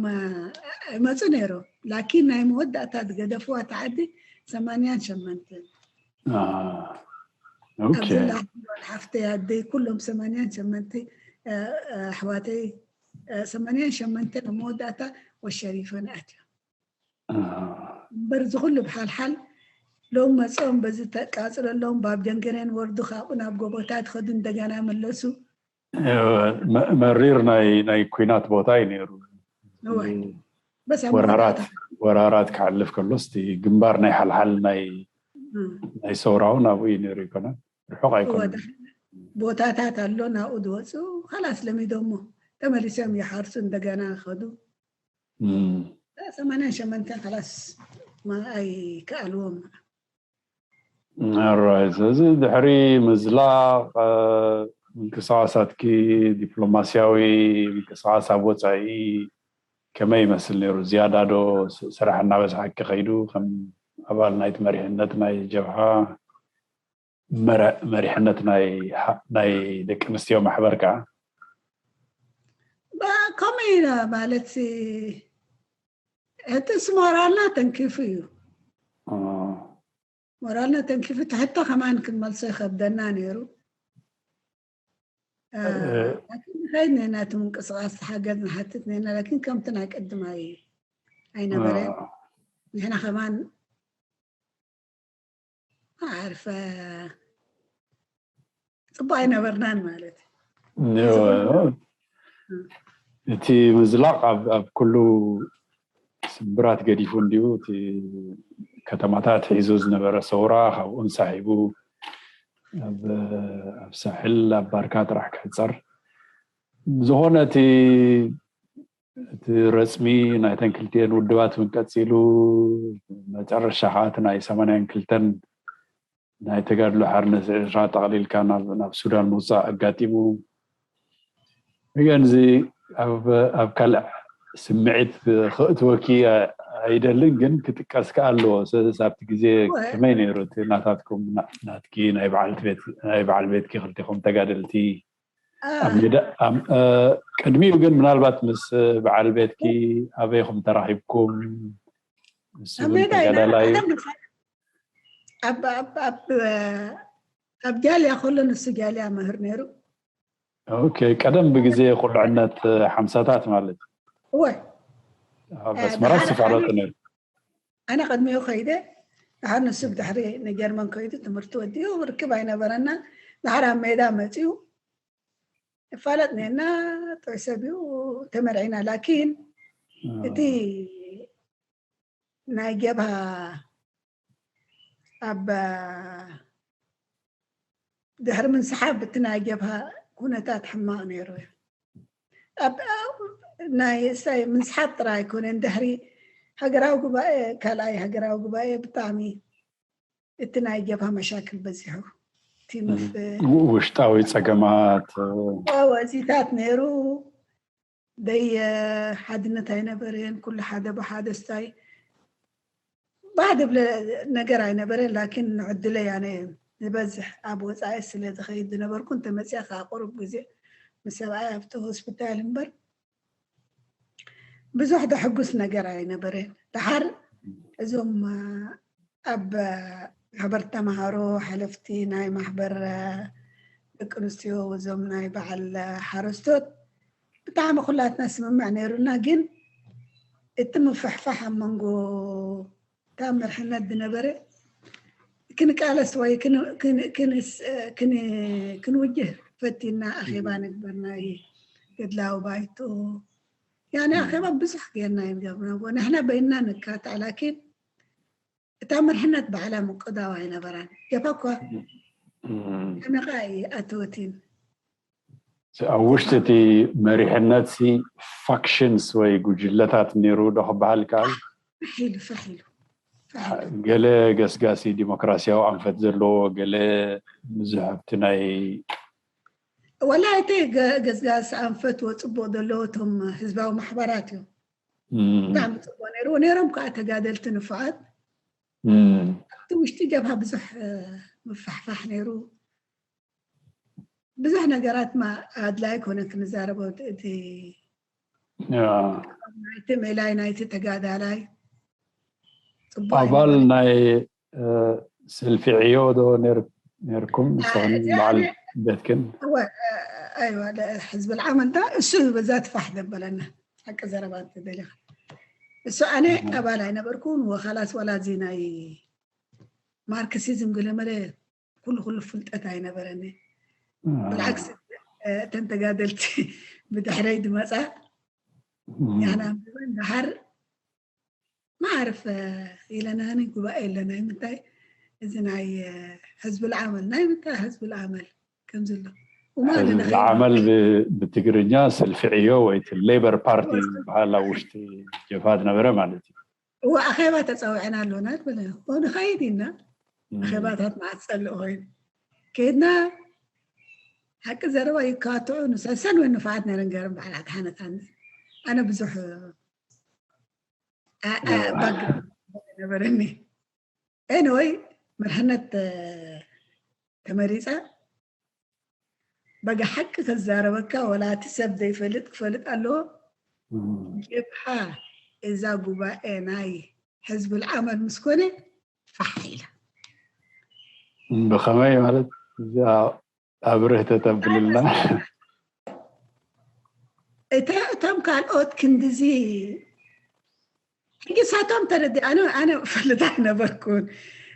ይመፁ ነይሮም። ላኪን ናይ መወዳእታ ዝገደፍዋ ተዓዲ ሰማንያን ሸመንተን። ኦኬ። ኣብዝላ ሓፍተይ ኣደይ ኩሎም ሰማንያን ሸመንተ ኣሕዋተይ ሰማንያን ሸመንተን ኣብ መወዳእታ ወሸሪፈን ኣትዮም። እምበር እዚ ኩሉ ብሓልሓል ሎም መፅኦም በዚ ተቃፅለሎም ባብ ደንገረን ወርዱ ካብኡ ናብ ጎቦታት ኸዱ እንደገና መለሱ። መሪር ናይ ናይ ኩናት ቦታ እዩ ነይሩ። በስ ኣብ ወራራት መወዳእታ ወራራት ክሓልፍ ከሎስ እቲ ግንባር ናይ ሓልሓል ናይ እም። ናይ ሰውራውን ኣብኡ እዩ ነይሩ ይኮነ ርሑቕ ኣይኮነ። ወደ ቦታታት ኣሎ ናብኡ ዝወፁ ኻላስ ለሚዶሞ ተመሊሶም ይሓርሱ እንደገና ኸዱ። እም። ሰማንያን ሸመንተን ኻላስ ኣይከኣልዎም። ኦራይት፣ እዚ ድሕሪ ምዝላቕ ምንቅስቃሳትኪ ዲፕሎማሲያዊ ምንቅስቃስ ኣብ ወፃኢ ከመይ ይመስል ነይሩ? ዝያዳ ዶ ስራሕ እናበዝሓኪ ከይዱ ከም ኣባል ናይቲ መሪሕነት ናይ ጀብሃ መሪሕነት ናይ ደቂ ኣንስትዮ ማሕበር ከዓ? ከምኡ ኢና ማለት እቲ ስሞራልና ተንኪፉ እዩ። ሞራልና ተንኪፉ ትሕቶ ከማን ክንመልሶ ይኸብደና ነይሩ። ንኸይድ ነና እቲ ምንቅስቃስ ሓገዝ ንሓትት ነና ላኪን ከምቲ ናይ ቅድም ኣይነበረ። ንሕና ከማን ዓርፈ ፅቡቅ ኣይነበርናን ማለት። እቲ ምዝላቕ ኣብ ኩሉ ስብራት ገዲፉ እንዲሁ እቲ ከተማታት ሒዙ ዝነበረ ሰውራ ካብኡ ንሳሒቡ ኣብ ሳሕል ኣብ ባርካ ጥራሕ ክሕፀር ዝኾነ እቲ እቲ ረፅሚ ናይተን ክልቲኤን ውድባት እውን ቀፂሉ መጨረሻ ከዓ እቲ ናይ ሰማንያን ክልተን ናይ ተጋድሎ ሓርነት ኤርትራ ጠቕሊልካ ናብ ሱዳን ምውፃእ ኣጋጢሙ። እገን እዚ ኣብ ካልእ ስምዒት ክእትወኪ ኣይደልን ግን ክጥቀስ ከዓ ኣለዎ። ስለዚ ኣብቲ ግዜ ከመይ ነይሩ እቲ ናታትኩም ናትኪ ናይ በዓል ቤትኪ ክልቲኹም ተጋደልቲ ኣብ ሜዳ ቅድሚኡ ግን ምናልባት ምስ በዓል ቤትኪ ኣበይኹም ተራኺብኩም? ኣብ ሜዳ ኢና ኣብ ጃልያ ከሎ ንሱ ጃልያ ምህር ነይሩ። ኦኬ፣ ቀደም ብግዜ ቁልዕነት ሓምሳታት ማለት እወ ኣብ ኣስመራ ዝፋለጡ ነይሩ። ኣነ ቅድሚኡ ከይደ ድሓር ንሱ ብድሕሪ ንጀርመን ከይዱ ትምህርቲ ወዲኡ ርክብ ኣይነበረና። ድሓር ኣብ ሜዳ መፂኡ ይፋለጥ ነና ጥዑይ ሰብ እዩ ተመርዒና። ላኪን እቲ ናይ ጀብሃ ኣብ ድሕሪ ምንስሓብ እቲ ናይ ጀብሃ ኩነታት ሕማቕ ነይሩ እዩ። ናይ ምንስሓብ ጥራይ ኣይኮነን፣ ድሕሪ ሃገራዊ ጉባኤ ካልኣይ ሃገራዊ ጉባኤ ብጣዕሚ እቲ ናይ ጀብሃ መሻክል በዚሑ። ውሽጣዊ ፀገማት ወዚታት ነይሩ። ደይ ሓድነት ኣይነበረን። ኩሉ ሓደ ብሓደ ስታይ ባህ ድብለ ነገር ኣይነበረን። ላኪን ንዕድለይ ኣነ ዝበዝሕ ኣብ ወፃኢ ስለ ዝኸይድ ዝነበርኩ እንተመፅኣ ከዓ ቁሩብ ግዜ ምስ ሰብኣይ ኣብቲ ሆስፒታል እምበር ብዙሕ ደሕጉስ ነገር ኣይነበረን። ድሓር እዞም ኣብ ማሕበር ተምሃሮ ሓለፍቲ ናይ ማሕበር ደቂ ኣንስትዮ እዞም ናይ በዓል ሓረስቶት ብጣዕሚ ኩላትና ስምምዕ ነይሩና። ግን እቲ ምፍሕፋሕ ኣብ መንጎ እታ መርሕነት ዝነበረ ክንቃለስ ወይ ክንውጅህ ፈቲና ኣኼባ ንግበር ናይ ገድላዊ ባይቶ ያኔ ኣኼባ ብዙሕ ጌርና ይገብርና ንሕና በይንና ንካታዕ ላኪን እታ መርሕነት ባዕላ ምቁዳው ኣይነበራን። ጀብሃ እኳ ሕመቓ ኣተወቲን ኣብ ውሽጢ እቲ መሪሕነት ሲ ፋክሽንስ ወይ ጉጅለታት ነይሩ ዶ ክበሃል ይከኣል? ፋሕ ኢሉ ፋሕ ኢሉ ገለ ገስጋሲ ዲሞክራሲያዊ ኣንፈት ዘለዎ ገለ ብዙሕ ኣብቲ ናይ ወላ እቲ ገስጋሲ ኣንፈት ወፅቡቅ ዘለዎ እቶም ህዝባዊ ማሕበራት እዮም። ብጣዕሚ ፅቡቅ ነይሩ ነይሮም ከዓ ተጋደልቲ ንፉዓት። ኣብቲ ውሽጢ ጀብሃ ብዙሕ ምፋሕፋሕ ነይሩ። ብዙሕ ነገራት ማ ኣድላይ ኮነ ክንዛረቦ እቲ ያ፣ ናይቲ ሜላይ ናይቲ ተጋዳላይ ጽቡቅ ኣባል ኣይነበረን። ናይ እ፣ ሰልፊ ዕዮ ዶ ነር- ነርኩም ንስኽን እዚኣ በዓል እኔ- ቤትክን? እወ፣ እ፣ ኣይዋ ለ- ሕዝቢ ልዓመል ዳ እሱ በዛ ትፋሕ ደበለና ሓቂ ዘረባ እንተደሊኻ እሱ ኣነ ኣባል ኣይነበርኩን ወካላስ ወላ እዚ ናይ ማርክሲዝም ገለመለ ኩሉ ኩሉ ፍልጠት ኣይነበረኒ። ብልዓክስ እተን ተጋደልቲ ብድሕረይ ድመፃ ያና ንብበን ደሓር ማዕርፍ ኢለናኒ ጉባኤ ኣለና ምንታይ እዚ ናይ ሕዝቢ ልዓመል ናይ ምንታይ ሕዝቢ ልዓመል ከምዚ ኣሎ ሕዝቢ ዓመል ብትግርኛ ሰልፊ ዕዮ ወይ ሌበር ፓርቲ ዝበሃል ኣብ ውሽጢ ጀብሃ ዝነበረ ማለት እዩ። እወ ኣኼባ ተፀዊዕና ኣሎና በለ ንኸይድ ኢና ኣኼባታት መዓት ፀልእ ኮይኑ ከይድና ሓቂ ዘረባ ይካትዑ ንሰሰን ወይ ንፋዓት ነረን ገርም በዓል ኣድሓነት ኣነ ኣነ ብዙሕ ባግ ነበረኒ። ኤንወይ መርሕነት ተመሪፀ በጋ ሓቂ ከዛረበካ ወላ እቲ ሰብ ዘይፈልጥ ክፈልጥ ኣለዎ። ጀብሃ እዛ ጉባኤ ናይ ሕዝቢ ልዓመል ምስ ኮነ ፋሕ ኢላ። ብኸመይ ማለት እዚኣ ኣብርህ ተተብልልና። እታ እቶም ካልኦት ክንድዚ ሕጂ ሳቶም ተረዲ ኣነ ኣነ ፈልጣ ነበርኩን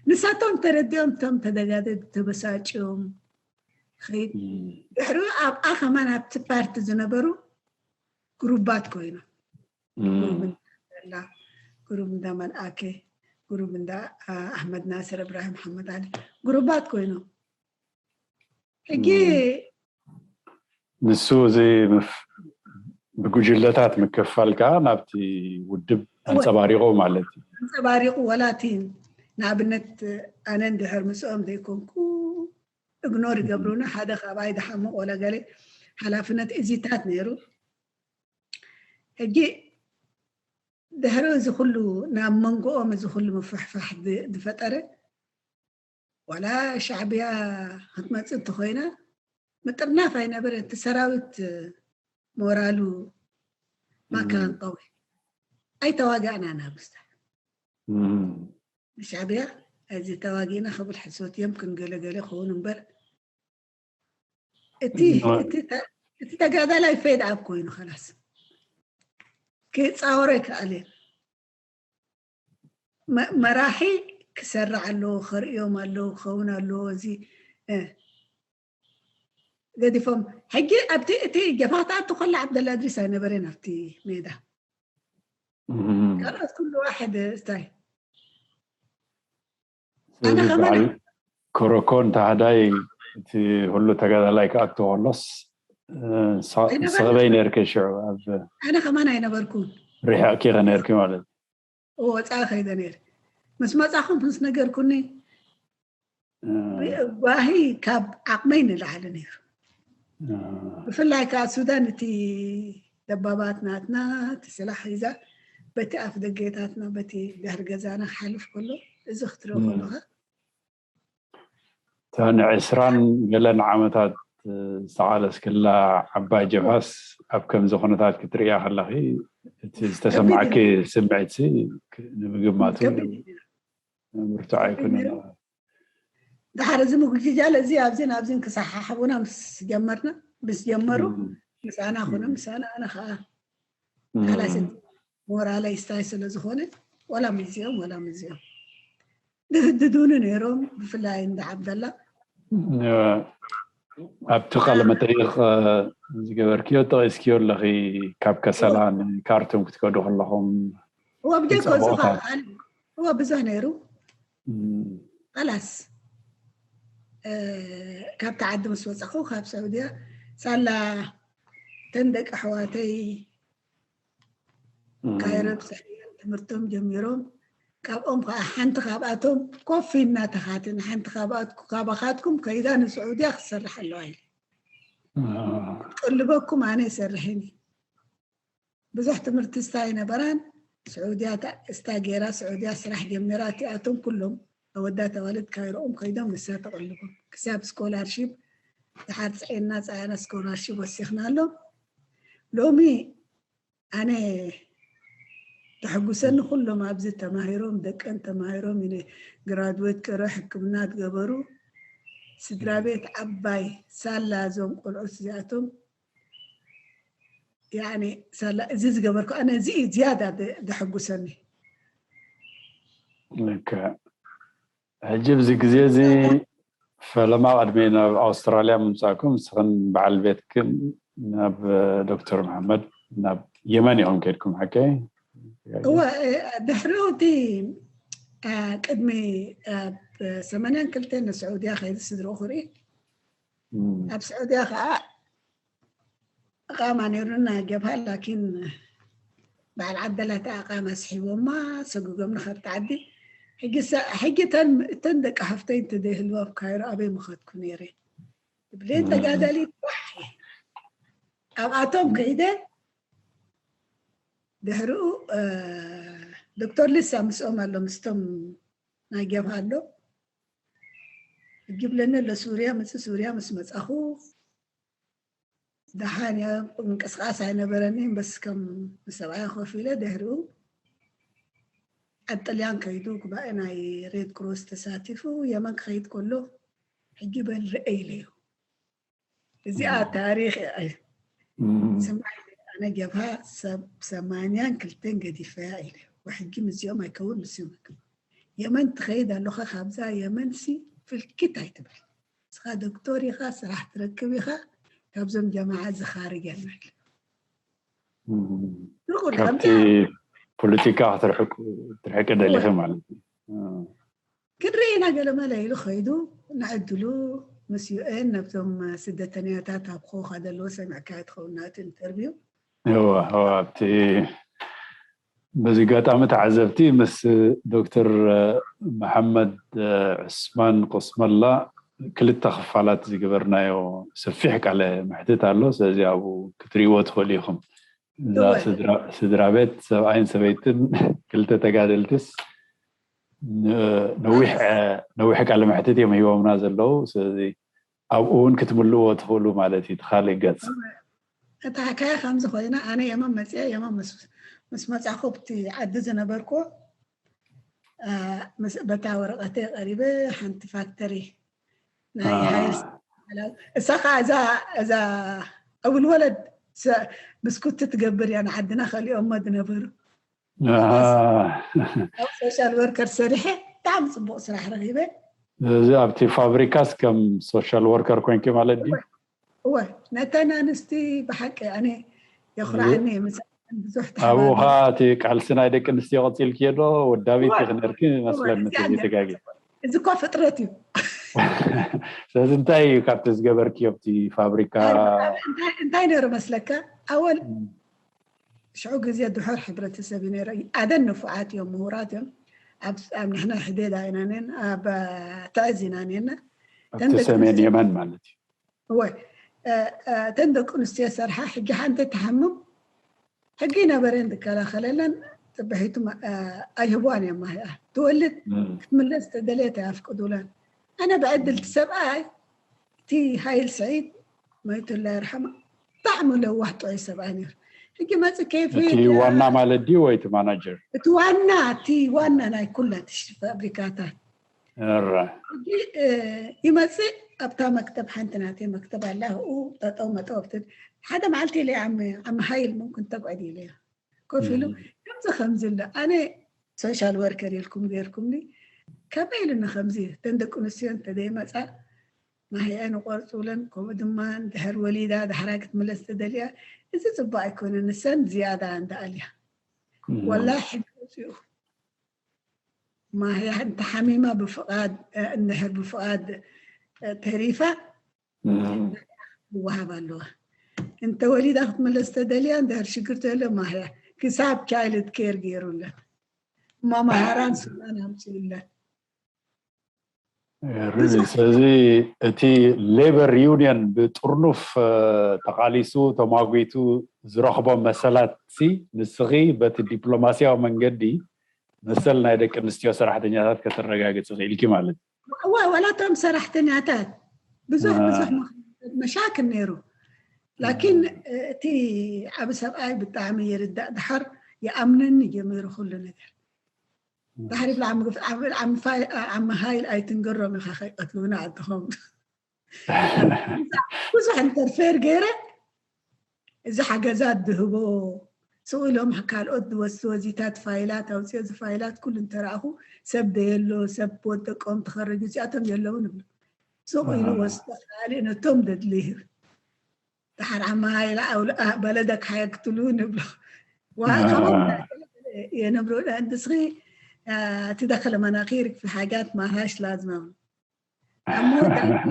ንሳቶም ተረዲኦም እቶም ተደጋደ ተበሳጭዮም ኸይድ ድሕሪኡ ኣብኣ ከማን ኣብቲ ፓርቲ ዝነበሩ ግሩባት ኮይኖም ግሩብ እንዳ መልኣከ ግሩብ እንዳ ኣሕመድ ናስር እብራሂም ሓመድ ኣሊ ግሩባት ኮይኖም ሕጂ ንሱ እዚ ብጉጅለታት ምክፋል ከዓ ናብቲ ውድብ ኣንፀባሪቑ ማለት እዩ። ኣንፀባሪቑ ወላ እቲ ንኣብነት ኣነ እንድሕር ምስኦም ዘይኮንኩ እግኖር ይገብሩና ሓደ ካባይ ድሓምቕ ወላ ገለ ሓላፍነት እዚታት ነይሩ። ሕጂ ድሕሪ እዚ ኩሉ ናብ መንጎኦም እዚ ኩሉ ምፍሕፋሕ ዝፈጠረ ዋላ ሻዕብያ ክትመፅእ እንተኮይና ምጥርናፍ ኣይነበረ እቲ ሰራዊት ሞራሉ ማካን ቀዊ ኣይተዋጋእና ናብ ምስታ ንሻዕብያ እዚ ተዋጊእና ክብል ሕሶት እዮም ክንገለገለ ክኸውን እምበር እቲ እቲ ተጋዳላይ ፌድ ኣብ ኮይኑ ከላስ ክፃወሮ ይከኣል እዩ። መራሒ ክሰርዕ ኣለዎ ከርእዮም ኣለዎ ክኸውን ኣለዎ እዚ ገዲፎም ሕጂ ኣብቲ እቲ ጀፋታ ኣቲ ኮላ ዓብደላ ድሪስ ኣይነበረን ኣብቲ ሜዳ ካልኦት ኩሉ ዋሕድ እንታይ ስለዚ በዓል ኮሮኮን ታህዳይ እቲ ሁሉ ተጋዳላይ ክኣቱ ከሎስ ሰበይ ነርክ ሽዑ ኣብ ኣነ ከማን ኣይነበርኩን ሪሕቕኪ ነርኪ ማለት ወፃኢ ከይደ ነይር ምስ መፃኹም ምስ ነገርኩኒ ጓሂ ካብ ዓቕመይ ንላዕሊ ነይሩ ብፍላይ ከዓ ሱዳን እቲ ደባባት ናትና እቲ ስላሕ ሒዛ በቲ ኣፍ ደገታትና በቲ ድሕሪ ገዛና ክሓልፍ ከሎ እዚ ክትሪኦ ከለካ እተን ዕስራን ገለን ዓመታት ዝተቓለስክላ ዓባይ ጀብሃስ ኣብ ከምዚ ኩነታት ክትርእያ ከለኺ እቲ ዝተሰማዕኪ ስምዒት ንምግማቱ ብርቱዕ ኣይኮነን። ድሓር እዚ ምጉጅጃል እዚ ኣብዚን ኣብዚን ክሰሓሕቡና ምስ ጀመርና ምስ ጀመሩ ምሳና ኮነ ምሳና ኣነ ከዓ ሓላስ ሞራለይ ስታይ ስለ ዝኾነ ወላ ምዚኦም ወላ ምዚኦም ድህድዱኒ ነይሮም ብፍላይ እንዳ ዓብደላ ኣብቲ ቃለ መጠይቕ ዝገበርክዮ ጠቂስክዮ ኣለኺ ካብ ከሰላ ንካርቱም ክትከዱ ከለኹም ወብጀኮ እዋ ብዙሕ ነይሩ ላስ ካብቲ ዓዲ ምስ ወፃኹ ካብ ሰዑድያ ሳላ ተን ደቂ ኣሕዋተይ ካይሮ ብፅሕያን ትምህርቶም ጀሚሮም ካብኦም ከዓ ሓንቲ ካብኣቶም ኮፍ እናተኻትን ሓንቲ ካብኣትኩ ካባኻትኩም ከይዳ ንስዑድያ ክትሰርሕ ኣለዋ ኢለ ቅልበኩም ኣነ ይሰርሕን ብዙሕ ትምህርቲ ስታ ኣይነበራን ስዑድያ ስታ ገይራ ስዑድያ ስራሕ ጀሚራ እቲኣቶም ኩሎም ኣወዳት ኣዋልድ ካይሮኦም ከይዶም ንሳ ተቐልቦም ክሳብ ስኮላርሺፕ ድሓር ፅዒና ፀዓና ስኮላርሽፕ ወሲኽናሎም። ሎሚ ኣነ ተሐጉሰኒ፣ ኩሎም ኣብዚ ተማሂሮም፣ ደቀን ተማሂሮም፣ ግራድዌት ቅረ ሕክምና ዝገበሩ ስድራ ቤት ዓባይ ሳላ፣ እዞም ቆልዑት እዚኣቶም ያኒ ሳላ እዚ ዝገበርኩ ኣነ እዚ እዩ ዝያዳ ደ- ደሐጉሰኒ። ሕጂ ኣብዚ ግዜ እዚ ፈለማ ቅድሚ ናብ ኣውስትራልያ ምምፃእኩም ንስኽን በዓል ቤትክን ናብ ዶክተር መሓመድ ናብ የመን ኢኹም ከድኩም ሓቀይ? እወ፣ ድሕሪኡ እቲ ቅድሚ ኣብ ሰማንያን ክልተን ንስዑድያ ከይዱ ስድርኡ ክርኢ ኣብ ስዑድያ ከዓ እቃማ ነይሩና ጀብሃ ላኪን በዓል ዓደላታ እቃማ ስሒቦማ ሰጉጎምኒ ካብቲ ዓዲ። ሕጂ እተን ደቂ ሓፍተይ እንተዘይህልዋ ኣብ ካይሮ ኣበይ ምኸድኩ ነይረ ብሌን ተጋዳሊት ዋሕ ኣብኣቶም ከይደ። ድሕሪኡ ዶክተር ሊሳ ምስኦም ኣሎ ምስቶም ናይ ጀብሃ ኣሎ ሕጂ ብለኒ ኣሎ ሱርያ ምፅ ሱርያ ምስ መፃኹ ደሓን እያ። ምንቅስቃስ ኣይነበረኒ በስ ከም ሰብኣይ ኮፍ ኢለ ድሕሪኡ ኣብ ጥልያን ከይዱ ጉባኤ ናይ ሬድ ክሮስ ተሳቲፉ የመን ክኸይድ ከሎ ሕጂ በል ርአ ኢለዮ። እዚኣ ታሪክ እያ። ስማይ ኣነ ጀብሃ ሰብ ሰማንያን ክልተን ገዲፈያ ኢለ ወሕጂ ምስዚኦም ኣይከውን ምስዮም ኣይከውን የመን ትኸይድ ኣለኻ ካብዛ የመን ሲ ፍልኪት ኣይትበል። ንስኻ ዶክተር ኢኻ ስራሕ ትረክብ ኢኻ ካብዞም ጀማዓ ዝኻርግ የለን። ካብቲ ፖለቲካ ክትርሕቅ ደሊኺ ማለት እዩ። ክንርኢ ኢና ገለመለ ኢሉ ከይዱ ንዕድሉ ምስ ዩኤን ነብቶም ስደተኛታት ኣብ ኮኻ ዘለዎ ሰሚዕካ ትኸውን ናቲ ኢንተርቪው ኣብቲ በዚ ኣጋጣሚ ተዓዘብቲ ምስ ዶክተር መሓመድ ዕስማን ቆስመላ ክልተ ክፋላት ዝገበርናዮ ሰፊሕ ቃለ መሕትት ኣሎ። ስለዚ ኣብኡ ክትርእይዎ ትኽእሉ ኢኹም። እዛ ስድራ ቤት ሰብኣይን ሰበይትን ክልተ ተጋደልትስ ነዊሕ ቃለ መሕትት እዮም ሂቦምና ዘለዉ። ስለዚ ኣብኡ እውን ክትምልእዎ ትኽእሉ ማለት እዩ። እቲ ካልእ ገፅ እታ ሕካያ ከምዚ ኮይና ኣነ የመን መፅአ የመን ምስ መፃኹ ኣብቲ ዓዲ ዝነበርኩ በታ ወረቐተይ ቀሪበ ሓንቲ ፋክተሪ ናይ ሃይር እሳ ከዓ እዛ እዛ እብል ወለድ ብስኩቲ ትገብር እያ ንዓድና ከሊኦሞ ዝነበሩ ሶሻል ወርከር ሰሪሐ ብጣዕሚ ፅቡቅ ስራሕ ረኪበ። እዚ ኣብቲ ፋብሪካስ ከም ሶሻል ወርከር ኮይንኪ ማለት ድዩ? እወ ነተን ኣንስቲ ብሓቂ ኣነ የኩርዓኒ ብዙሕ ኣብኡ ኸዓ እቲ ቃልሲ ናይ ደቂ ኣንስትዮ ቀፂልክዮ ዶ ወዳቢት ኢኺ ነርኪ መስለኒ እንተዘይተጋጊ። እዚ እኳ ፍጥረት እዩ። ስለዚ እንታይ እዩ ካብቲ ዝገበርክዮ ኣብቲ ፋብሪካ? እንታይ ነይሩ መስለካ ኣወል ሽዑ ግዜ ድሑር ሕብረተሰብ እዩ ነይረ። ኣደን ንፉዓት እዮም ምሁራት እዮም። ኣብ ንሕና ሕዴዳ ኢና ነን ኣብ ትዕዝ ኢና ነና። ኣብቲ ሰሜን የመን ማለት እዩ። እወ እተን ደቂ ኣንስትዮ ሰርሓ ሕጂ ሓንቲ ትሓምም ሕጊ ነበረን ዝከላኸለለን ፅብሒቱ ኣይህቧን እዮም ማህያ ትወልድ ክትምለስ ተደልየት ኣፍቅዱለን። ኣነ ብዕድል ሰብኣይ እቲ ሃይል ስዒድ መይቱላ ይርሓማ ብጣዕሚ ለዋህ ጥዑይ ሰብኣይ ነይሩ። ሕጂ መፂ ኬፍ እቲ ዋና ማለት ድዩ ወይ እቲ ማናጀር? እቲ ዋና እቲ ዋና ናይ ኩላ ፋብሪካታት ሕጂ ይመፅእ ኣብታ መክተብ ሓንቲ ናተይ መክተብ ኣላ ኡ ጠጠው መጠው ኣብቲ ሓደ መዓልቲ ኢለ ዓሚ ሃይል ምንኩን ተጓዲ ኢለ ኮፍ ኢሉ ከምዚ ከምዚ ኣሎ ኣነ ሶሻል ወርከር ኢልኩም ገይርኩምኒ ከመይ ኢሉኒ ከምዚ እተን ደቂ ኣንስትዮ እንተዘይመፃ ማህያ ንቆርፅ ብለን ከምኡ ድማ ድሕር ወሊዳ ዳሕራ ክትምለስ ተደልያ እዚ ፅቡቅ ኣይኮነ ንሰን ዝያዳ እንዳኣልያ ወላ ሕጂ ወፅኡ ማህያ እንተሓሚማ ብፍቓድ እንድሕር ብፍቓድ ተሪፋ ይወሃብ ኣለዋ። እንተ ወሊዳ ክትምለስ ተደልያ እንድሕር ሽግር ተሎ ማህያ ክሳብ ቻይልድ ኬር ገይሩለን መማሃራን ስልጠና ኣምፅኡለን። ስለዚ እቲ ሌበር ዩኒየን ብጥርኑፍ ተቃሊሱ ተማጒቱ ዝረኽቦ መሰላት ንስኺ በቲ ዲፕሎማሲያዊ መንገዲ መሰል ናይ ደቂ ኣንስትዮ ሰራሕተኛታት ከተረጋግፂ ክኢልኪ ማለት እዩ። እዋ ዋላ እቶም ሰራሕተኛታት ብዙሕ ብዙሕ መሻክል ነይሩ። ላኪን እቲ ዓብ ሰብኣይ ብጣዕሚ ይርዳእ፣ ድሓር ይኣምነኒ ጀሚሩ ኩሉ ነገር። ድሕሪ ብልዓ ምግፍ ዓብ ዓም ፋይ ዓም ሃይል ኣይትንገሮም ኢኻ ከይቀትሉና ዓድኹም። ብዙሕ ኢንተርፌር ገይረ፣ እዚ ሓገዛት ድህቦ ስቕ ኢሎም ካልኦት ዝወስድዎ እዚታት ፋይላት ኣውፅኦ፣ እዚ ፋይላት ኩሉ እንተረኣኹ ሰብ ደየሎ፣ ሰብ ወደቆም ተኸረጁ እዚኣቶም የለውን እብሉ። ስቕ ኢሉ ወስዶ ካልእ ነቶም ደድሊ ይህብ። ድሓር ዓማ ሃይላ ኣውላ በለደክ ሓየክትሉ ንብሎ። የነብሮ ንስኺ ትደኸለ መናኺር في حاجات ما لهاش لازمة. ኣብ መወዳእታ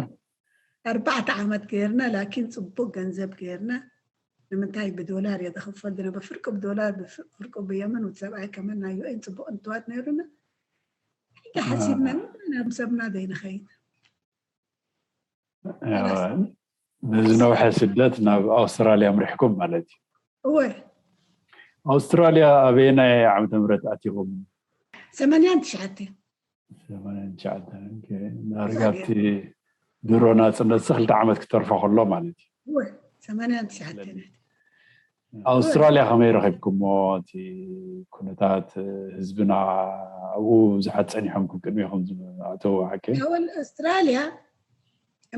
ኣርባዕተ ዓመት ገይርና ላኪን ፅቡቅ ገንዘብ ገይርና። ንምንታይ ብዶላር እየ ዝኽፈል ዝነበ፣ ፍርቂ ብዶላር ፍርቂ ብየመን፣ ወዲ ሰብኣይ ከመን ናይ ዩኤን ፅቡቅ እንትዋት ነይሩና። ሕጂ ሓሲብና ናብ ሰብና ዘይንኸይድ። ንዝነውሐ ስደት ናብ ኣውስትራልያ ምርሕኩም ማለት እዩ። እወ። ኣውስትራልያ ኣበየናይ ዓመተ ምህረት ኣቲኹም? ሰማንያን ትሽዓተን። ሰማንያን ትሽዓተን። ዳርጋ ኣብቲ ድሮ ናፅነት ክልተ ዓመት ክተርፎ ከሎ ማለት እዩ። እወ፣ ሰማንያን ትሽዓተን። ኣውስትራልያ ከመይ ረኺብኩሞ? እቲ ኩነታት ህዝብና ኣብኡ ብዙሓት ፀኒሖም ክብ ቅድሜኹም ዝኣተዉ ሓቂ? ኣወል ኣውስትራልያ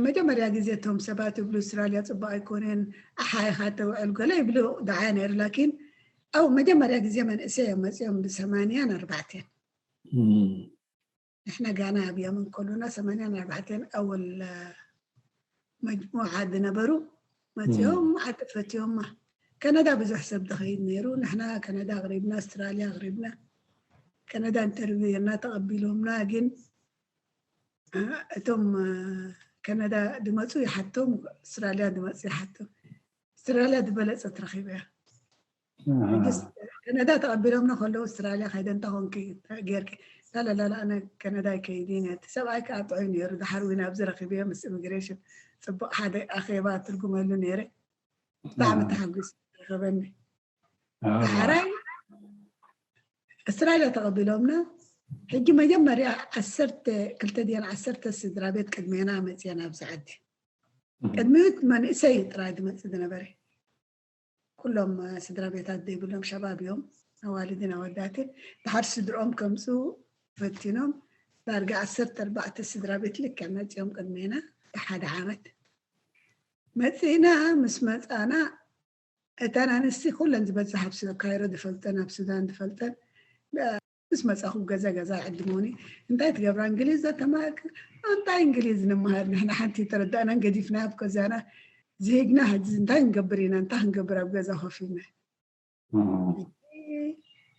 መጀመርያ ግዜ እቶም ሰባት ይብሉ ኣውስትራልያ ፅቡቅ ኣይኮነን፣ ኣሓ ኢኻ ተውዕል ገለ ይብሉ ደዓ ነይሩ። ላኪን ኣብ መጀመርያ ግዜ መንእሰይ እዮም መፂኦም ብሰማንያን ኣርባዕተን። ንሕና ጋና ኣብ የመን ከሎና ሰማንያን ኣርባዕተን ኣወል መጅሙዓ ዝነበሩ መፂኦም ዓዲ ፈትዮማ። ከነዳ ብዙሕ ሰብ ዝኸይድ ነይሩ። ንሕና ከነዳ ኣቕሪብና፣ ኣውስትራልያ ኣቕሪብና። ከነዳ ኢንተርቪው ጌርና ተቐቢሎምና። ግን እቶም ከነዳ ድመፁ ይሓቶም፣ ኣውስትራልያ ድመፁ ይሓቶም። ኣውስትራልያ ዝበለፀት ረኺበያ። ከነዳ ተቐቢሎምና ከለዉ ኣውስትራልያ ከይደ እንታይ ኮንኪ ጌርኪ? ላላላ ኣነ ከነዳ ኣይከይድን እየ። እቲ ሰብኣይ ከዓ ጥዑይ ነይሩ። ድሓር እውን ኣብዚ ረኺበዮ ምስ ኢሚግሬሽን ፅቡቕ ሓደ ኣኼባ ትርጉመሉ ነይረ። ብጣዕሚ ተሓጒስ ረኸበኒ። ዳሕራይ ኣውስትራልያ ተቐቢሎምና። ሕጂ መጀመርያ ዓሰርተ ክልተ ድየን ዓሰርተ ስድራ ቤት ቅድሜና መፅየን ኣብዚ ዓዲ። ቅድሚት መንእሰይ ጥራይ ዝመፅእ ዝነበረ። ኩሎም ስድራ ቤታት ዘይብሎም ሸባብ እዮም፣ ኣዋልድን ኣወዳትን። ድሓር ስድርኦም ከምፁ ፈቲኖም ዳርጋ ዓሰርተ ኣርባዕተ ስድራ ቤት ልክዕ መፅዮም ቅድሜና ብሓደ ዓመት መፂና። ምስ መፃና እተን ኣንስቲ ኩለን ዝበዝሕ ኣብ ካይሮ ዝፈልጠን ኣብ ሱዳን ዝፈልጠን ምስ መፃኹ ገዛ ገዛ ይዕድሙኒ። እንታይ ትገብራ? እንግሊዝ ዘተማሃርክ? እንታይ እንግሊዝ ንመሃር? ንሕና ሓንቲ ተረዳእናን ገዲፍና ኣብ ገዛና ዝሂግና። ሕዚ እንታይ ክንገብር ኢና? እንታይ ክንገብር ኣብ ገዛ ኮፍ ኢልና?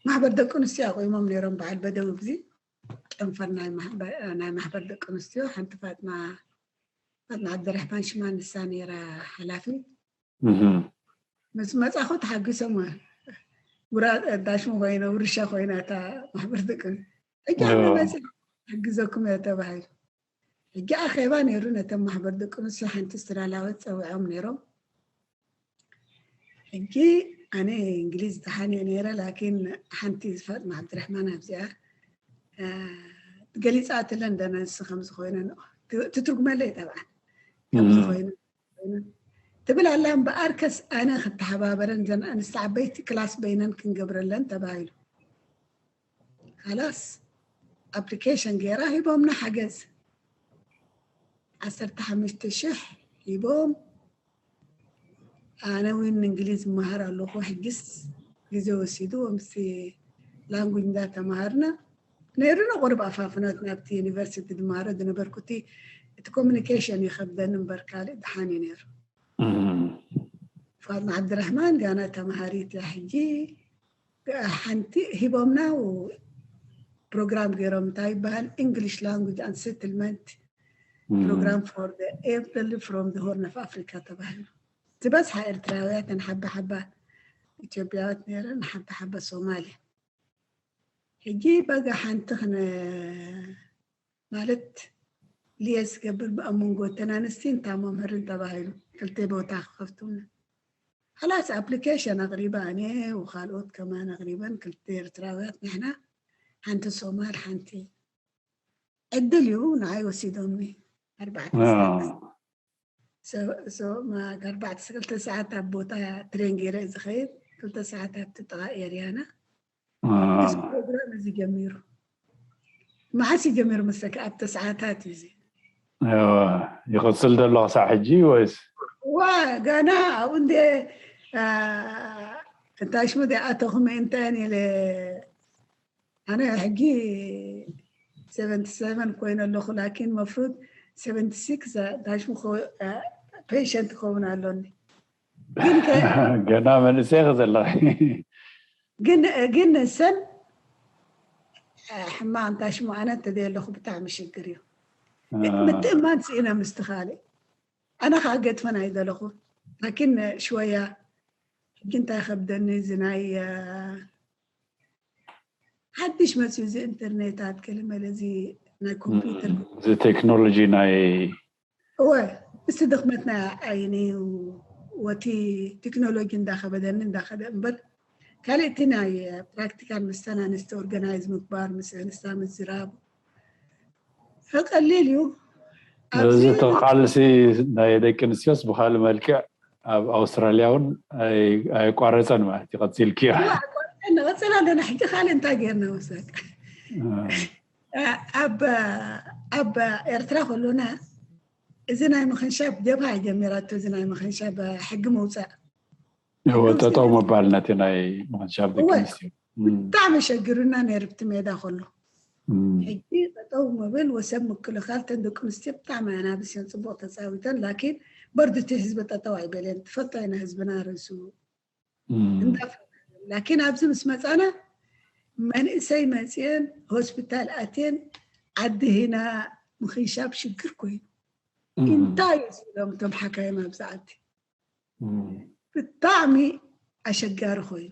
ማሕበር ደቂ ኣንስትዮ ኣቑሞም ነይሮም በዓል በደው። እዚ ጨንፈር ናይ ማሕበር ደቂ ኣንስትዮ ሓንቲ ፋጥና ፋጥና ዓብደራሕማን ሽማ ንሳ ነይራ ሓላፊ። ምስ መፃኹ ተሓጒሶም ጉራ ዳሽሙ ኮይነ ውርሻ ኮይና እታ ማሕበር ደቂ ሕጂ መፅ ሓግዘኩም እየ ተባሂሉ። ሕጂ ኣኼባ ነይሩ። ነተን ማሕበር ደቂ ኣንስትዮ ሓንቲ ኣውስትራልያዊት ፀዊዖም ነይሮም። ሕጂ ኣነ እንግሊዝ ደሓን እየ ነይረ፣ ላኪን ሓንቲ ዝፋጥማ ዓብድራሕማን ኣብዚኣ ገሊፃትለን ደነንስ ከምዝኮይነ ትትርጉመለይ ጠብዓን ከምዝኮይነ ትብል ኣላ እምበኣርከስ ኣነ ክተሓባበረን ዘን ኣንስቲ ዓበይቲ ክላስ በይነን ክንገብረለን ተባሂሉ። ካላስ ኣፕሊኬሽን ገይራ ሂቦምና ሓገዝ ዓሰርተ ሓሙሽተ ሽሕ ሂቦም። ኣነ እውን እንግሊዝ እመሃር ኣለኹ። ሕጅስ ግዜ ወሲዱ ምስቲ ላንጉጅ እንዳተማሃርና ነይሩና ቁሩብ ኣፋፍኖት ናብቲ ዩኒቨርሲቲ ዝመሃሮ ዝነበርኩ እቲ እቲ ኮሚኒኬሽን ይኸብደኒ እምበር ካልእ ደሓን እዩ ነይሩ። ፋጥማ ዓብድራሕማን ጋና ተምሃሪት እያ ሕጂ። ሓንቲ ሂቦምና ፕሮግራም ገይሮም እንታይ ይበሃል English language and settlement program for the elderly from the Horn of Africa ተባሂሉ። ዝበዝሓ ኤርትራውያት ሓባ ሓባ ኢትዮጵያውያት ነይረን ሓባ ሓባ ሶማልያ። ሕጂ በጋ ሓንቲ ክነ ማለት ሊየስ ገብር ኣብ መንጎ እተን ኣንስቲ እንታ መምህርን ተባሂሉ ክልተ ቦታ ክኸፍቱና። ሓላስ ኣፕሊኬሽን ኣቕሪበ ኣነ ወካልኦት ከማን ኣቕሪበን ክልተ ኤርትራውያት ንሕና ሓንቲ ሶማል ሓንቲ ዕድል እዩ ንዓይ ወሲዶምኒ ኣርባዕተ ኣርባዕተ ክልተ ሰዓት ኣብ ቦታ ትሬን ገይረ ዝኸይድ ክልተ ሰዓት ኣብቲ ጥቓ ኤርያና አ፣ እዚ ፕሮግራም እዚ ጀሚሩ። መዓስ እዩ ጀሚሩ መስለካ? ኣብ ተስዓታት እዩ እዚ። እዋ፣ ይቕጽል ዘሎ ክሳዕ ሕጂ ወይስ? ዋ ጋና ኣብኡ እንደ እንታይ ሽሙ ኣተኹም እንተን ኢለ ኣነ ሕጂ ሰቨንቲ ሰቨን ኮይነ ኣለኹ ላኪን መፍሩድ ሰቨንቲ ሲክስ እንታይ ሽሙ ፔሸንት ክኸውን ኣሎኒ። ግን ከ- ገና መንእሰይ ዘለኺ። ግን ግን ንሰን ሕማም እንታይ ሽሙ ኣነ እንተዘይ ኣለኹ ብጣዕሚ ሽግር እዩ። ምትእማን ስኢነ ምስቲ ካልእ ኣነ ከዓ ገጥፈን ኣይደለኹ ላኪን ሽወያ ሕጂ እንታይ ከብደኒ እዚ ናይ ሓድሽ መፅዩ እዚ ኢንተርኔታት ገለመለ እዚ ናይ ኮምፒውተር እዚ ቴክኖሎጂ ናይ እወ እስቲ ድኽመትና ዓይኒ ወቲ ቴክኖሎጂ እንዳኸበደኒ እንዳኸደ እምበር ካልእ እቲ ናይ ፕራክቲካል ምስታን ኣንስቲ ኦርጋናይዝ ምግባር ምስ ኣንስታ ምዝራብ ቀሊል እዩ። እዚ ተቃልሲ ናይ ደቂ ኣንስትዮስ ብካልእ መልክዕ ኣብ ኣውስትራልያ እውን ኣይቋረፀን ማለት እዩ። ቀፂልክዮ ንቐፅል ኣለና። ሕጂ ካልእ እንታይ ገይርና መሰለካ? ኣብ ኤርትራ ከሎና እዚ ናይ ምኽንሻብ ጀብሃ ጀሚራቶ። እዚ ናይ ምኽንሻብ ሕጊ መውፃእ ጠጠው ምባል ነቲ ናይ ምኽንሻብ ደቂ ኣንስትዮ ብጣዕሚ ሸጊሩና ነይሩ። ብቲ ሜዳ ከሎ ሕጂ ጠጠው ምብል ወሰብ ምክልኻል ተን ደቂ ኣንስትዮ ብጣዕሚ ኣናብስ እየን ፅቡቅ ተፃዊተን። ላኪን በርድቲ ህዝቢ ጠጠው ኣይበለን። ትፈልጦ ኢና ህዝብና ርእሱ እንዳፈለጠ ላኪን ኣብዚ ምስ መፃና መንእሰይ መፅየን ሆስፒታል ኣትየን ዓዲ ሂና ምኽንሻብ ሽግር ኮይኑ እንታይ እዩ ዝብሎም እቶም ሓካይም ኣብዚ ዓዲ ብጣዕሚ ኣሸጋሪ ኮይኑ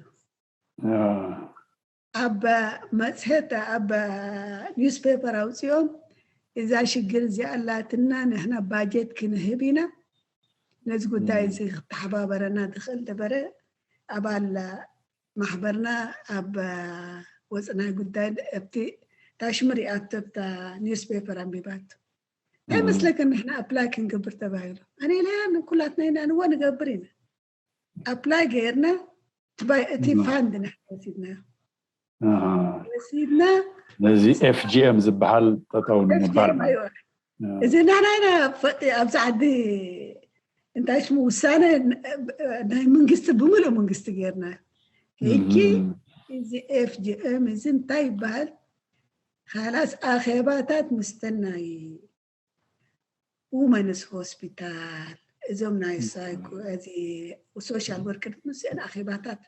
ኣብ መፅሄት ኣብ ኒውስፔፐር ኣውፂኦም እዛ ሽግር እዚኣ ኣላትና ንሕና ባጀት ክንህብ ኢና ነዚ ጉዳይ እዚ ክተሓባበረና ዝኽእል ነበረ ኣባል ማሕበርና ኣብ ወፅናይ ጉዳይ ኣብቲ ታሽምሪ ኣብተብታ ኒውስፔፐር ኣንቢባቱ እንታይ መስለከ ንሕና ኣፕላይ ክንገብር ተባሂሉ ኣነ ኢለ ኩላትና ኢና ንወ ንገብር ኢና ኣፕላይ ገይርና እቲ ፋንድ ንሕና ወሲድና ወሲድና ነዚ ኤፍጂኤም ዝበሃል ጠጠው ንምባል እዚ ንሕና ኢና ኣብዚ ዓዲ እንታይ ሽሙ ውሳነ ናይ መንግስቲ ብምሉእ መንግስቲ ገይርና ሕጂ እዚ ኤፍጂኤም እዚ እንታይ ይበሃል ካላስ ኣኼባታት ምስተናይ ውመንስ ሆስፒታል እዞም ናይ ሳይኮ እዚ ሶሻል ወርከር ምስአን ኣኼባታት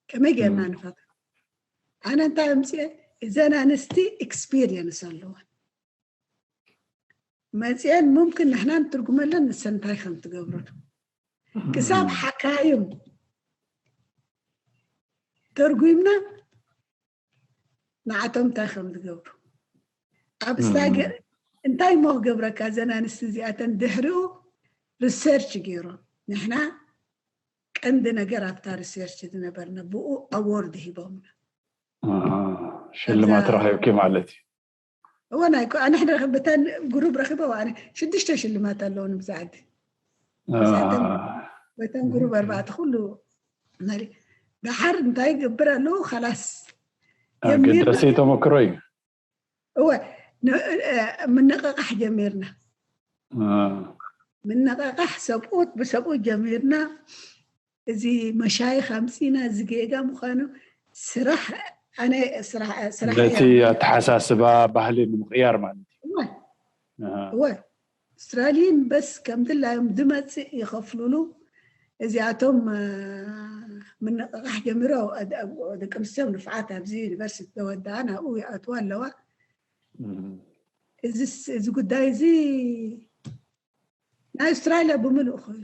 ከመይ ጌርና ንፈት ኣነ እንታይ ኣምፅአ እዘን ኣንስቲ ኤክስፒሪየንስ ኣለወን መፅአን ሙምክን ንሕና ንትርጉመለን ንሰን እንታይ ከም ትገብረሉ ክሳብ ሓካይም ተርጉምና ንዓቶም እንታይ ከም ዝገብሩ ኣብ ስታገር እንታይ ሞ ክገብረካ እዘን ኣንስቲ እዚኣተን ድሕሪኡ ሪሰርች ገይሮም ንሕና ቀንዲ ነገር ኣብታ ሪሰርች ዝነበርና ብኡ ኣዎርድ ሂቦምና ሽልማት ረኺብኪ ማለት እዩ እወ ናይ ኣነ ሕደ በተን ግሩብ ረኺበ ኣነ ሽዱሽተ ሽልማት ኣለውን ብዛዕዲ በተን ግሩብ ኣርባዕተ ኩሉ ደሓር እንታይ ይገብር ኣለዉ ከላስ ገዳሲ ተመክሮ እዩ እወ ምንቕቓሕ ጀሚርና ምንቕቓሕ ሰብኡት ብሰብኡት ጀሚርና እዚ መሻይኽ ኣምፂና እዚ ጌጋ ምዃኑ ስራሕ ኣነ ስራሕ ነቲ ኣተሓሳስባ ባህሊ ንምቕያር ማለት እዩ እወ ኣውስትራልይን በስ ከም ድላዮም ዝመፅእ ይኸፍሉሉ እዚኣቶም ምንቕቓሕ ጀሚሮ ደቂ ኣንስትዮ ንፍዓት ኣብዚ ዩኒቨርሲቲ ተወዳኣ ናብኡ ይኣትዋ ኣለዋ እዚ ጉዳይ እዚ ናይ ኣውስትራልያ ብምሉእ ኮይኑ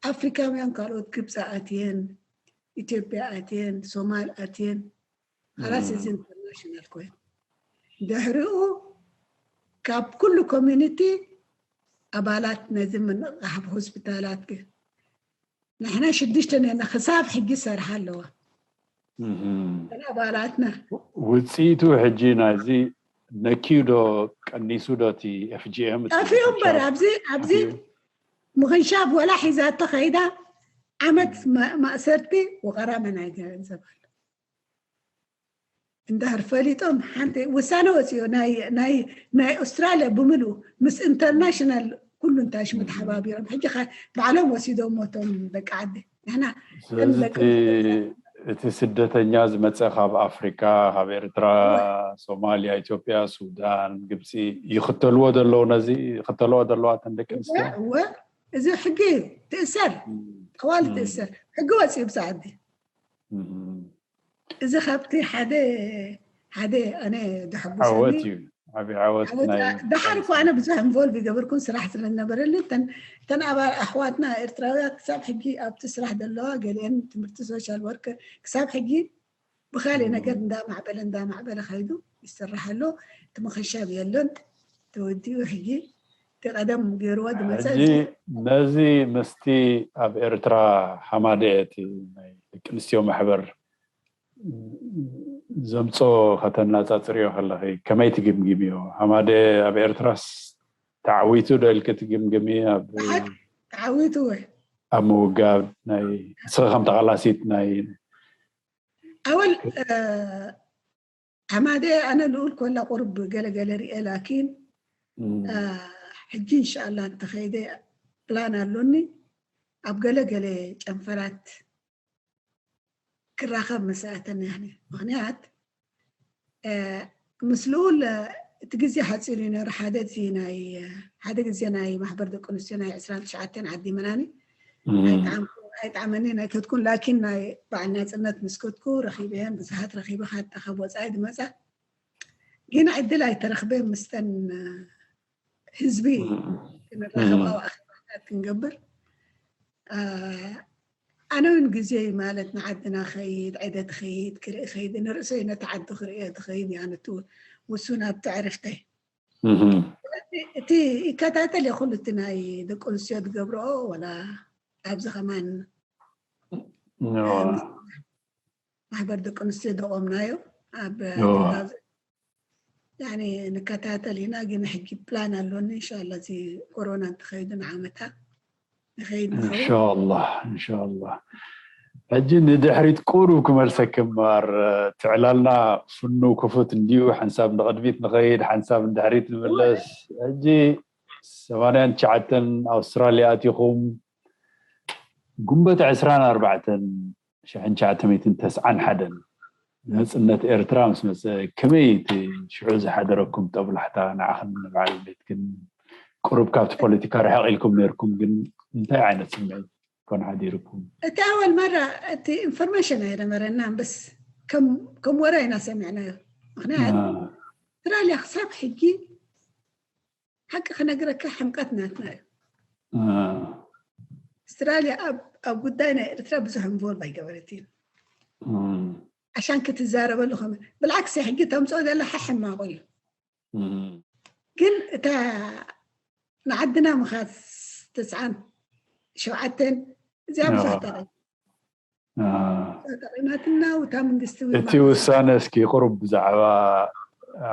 ኣፍሪካውያን ካልኦት ግብፂ ኣትየን ኢትዮጵያ ኣትየን ሶማል ኣትየን ካላስ እዚ ኢንተርናሽናል ኮይኑ ድሕሪኡ ካብ ኩሉ ኮሚኒቲ ኣባላት ነዚ ምንቕቓሕ ሆስፒታላት ግን ንሕና ሽዱሽተ ነና ክሳብ ሕጂ ሰርሓ ኣለዋ ኣባላትና ውፅኢቱ ሕጂ ናይዚ ነኪዩ ዶ ቀኒሱ ዶ እቲ ኤፍጂኤም ጠፊኡ እምበር ኣብዚ ኣብዚ ምኽንሻብ ወላ ሒዛቶ ከይዳ ዓመት ማ- ማእሰርቲ ወቐራመን ኣይገንዘባሉ። እንድሕር ፈሊጦም ሓንቲ ውሳነ ወፅዮ ናይ ናይ ናይ ኣውስትራልያ ብምሉ ምስ ኢንተርናሽናል ኩሉ እንታይ ሽሙ ተሓባቢሮም ሕጂ ኸ ባዕሎም ወሲዶም ሞቶም ደቂ ዓዲ ንሕና ስለዚ እቲ እቲ ስደተኛ ዝመፀ ካብ ኣፍሪካ ካብ ኤርትራ ሶማልያ ኢትዮጵያ ሱዳን ግብፂ ይኽተልዎ ዘለዉ ነዚ ይኽተልዎ ዘለዋ ተን ደቂ ኣንስትዮ እወ እዚ ሕጊ እዩ ትእሰር ጠዋል ትእሰር ሕጊ ወፅዩ ብዛ ዓዲ እዚ ካብቲ ሓደ ሓደ ኣነ ዓወት ደሕጉሰኒ እዩ ዓብዪ ዓወት ናይ ደሓር እኮ ኣነ ብዙሕ ኢንቮልቭ ይገበርኩን ስራሕ ስለዝነበረኒ እተን እተን ኣባ ኣሕዋትና ኤርትራውያ ክሳብ ሕጂ ኣብቲ ስራሕ ዘለዋ ገሊአን ትምህርቲ ሶሻል ወርከር ክሳብ ሕጂ ብካሊእ ነገር እንዳማዕበለ እንዳማዕበለ ከይዱ ይስራሕ ኣሎ እቲ ምኽንሻብ የለን ተወዲኡ ሕጂ እቲ ቀደም ገይርዎ ዝመፀ ሕጂ ነዚ ምስቲ ኣብ ኤርትራ ሓማደ እቲ ናይ ደቂ ኣንስትዮ ማሕበር ዘምፆ ከተነፃፅርዮ ከለኺ ከመይ ትግምግምዮ? ሃማደ ኣብ ኤርትራስ ተዓዊቱ ዶ ኢልኪ ትግምግሚ? ኣብ ተዓዊቱ ወይ ኣብ ምውጋብ ናይ ንስኺ ከም ተቓላሲት ናይ ኣወል ሓማደ ኣነ ልኡል ኮላ ቁርብ ገለገለ ርኤ ላኪን ሕጂ እንሻላ እንተኸይደ ፕላን ኣሎኒ ኣብ ገለገለ ጨንፈራት ክራኸብ መሰኣተን ያኒ ምክንያት ምስ ልኡል እቲ ግዜ ሓፂሩ እዩ ነሩ ሓደ እዚ ናይ ሓደ ግዜ ናይ ማሕበር ደቂ ኣንስትዮ ናይ ዕስራን ትሽዓተን ዓዲመናኒ ኣይጣዕመኒ ናይ ከትኩን ላኪን ናይ በዓል ናፅነት ምስ ከትኩ ረኪበየን ብዙሓት ረኪበ ካብ ወፃኢ ዝመፃ ግን ዕድል ኣይተረክበ ምስተን ህዝቢ ክንራኸብ ኣብ ኣኼባታት ክንገብር ኣነ እውን ግዜ ማለት ንዓድና ከይድ ዕደ ትኸይድ ክርኢ ከይድ ንርእሰይ ነቲ ዓዲ ክርእዮ ትኸይድ እያ ነቲ ውሱን ኣብቲ ዕርፍተይ እቲ ይከታተል እየ ኩሉ እቲ ናይ ደቂ ኣንስትዮ ትገብርኦ ወላ ኣብዚ ከማን ማሕበር ደቂ ኣንስትዮ ደቆምናዮ ኣብ ንከታተል ኢና ግን ሕጂ ፕላን ኣሎኒ እንሻላ እዚ ኮሮና እንተኸይዱ ንዓመታ ንኸይድ ንኸውን እንሻላ እንሻላ ሕጂ ንድሕሪት ቁሩብ ክመልሰኪ እምበር ትዕላልና ፍኑ ክፉት እንዲዩ ሓንሳብ ንቕድሚት ንኸይድ ሓንሳብ ንድሕሪት ንምለስ ሕጂ ሰማንያን ትሽዓተን ኣውስትራልያ ኣቲኹም ግንቦት ዕስራን ኣርባዕተን ሽሕን ትሽዓተን ሚእትን ተስዓን ሓደን ናፅነት ኤርትራ ምስ መፀ ከመይ እቲ ሽዑ ዝሓደረኩም ጠብላሕታ ንዓኽን ንበዓል ቤትክን ቁሩብ ካብቲ ፖለቲካ ርሕቕ ኢልኩም ነርኩም ግን እንታይ ዓይነት ስምዒት ኮን ሓዲርኩም እቲ ኣወል መራ እቲ ኢንፎርሜሽን ኣይነበረናን በስ ከም ወረ ኢና ሰሚዕናዮ ምክንያት ኣውስትራልያ ክሳብ ሕጂ ሓቂ ክነግረካ ሕምቀት ናትና እዩ ኣውስትራልያ ኣብ ጉዳይ ናይ ኤርትራ ብዙሕ ኢንቮልቭ ኣይገበረትን ዓሻን ክትዛረበሉ ከመ ብልዓክሲ ሕጂ ተምፅኦ ዘላ ሕማቆ እዩ ግን እታ ንዓድና ምኻት ተስዓን ሸውዓተን እዚኣ ብዙሕ ጠቒም ጠቒማትና ውታ መንግስቲ እውን እቲ ውሳነ እስኪ ቁሩብ ብዛዕባ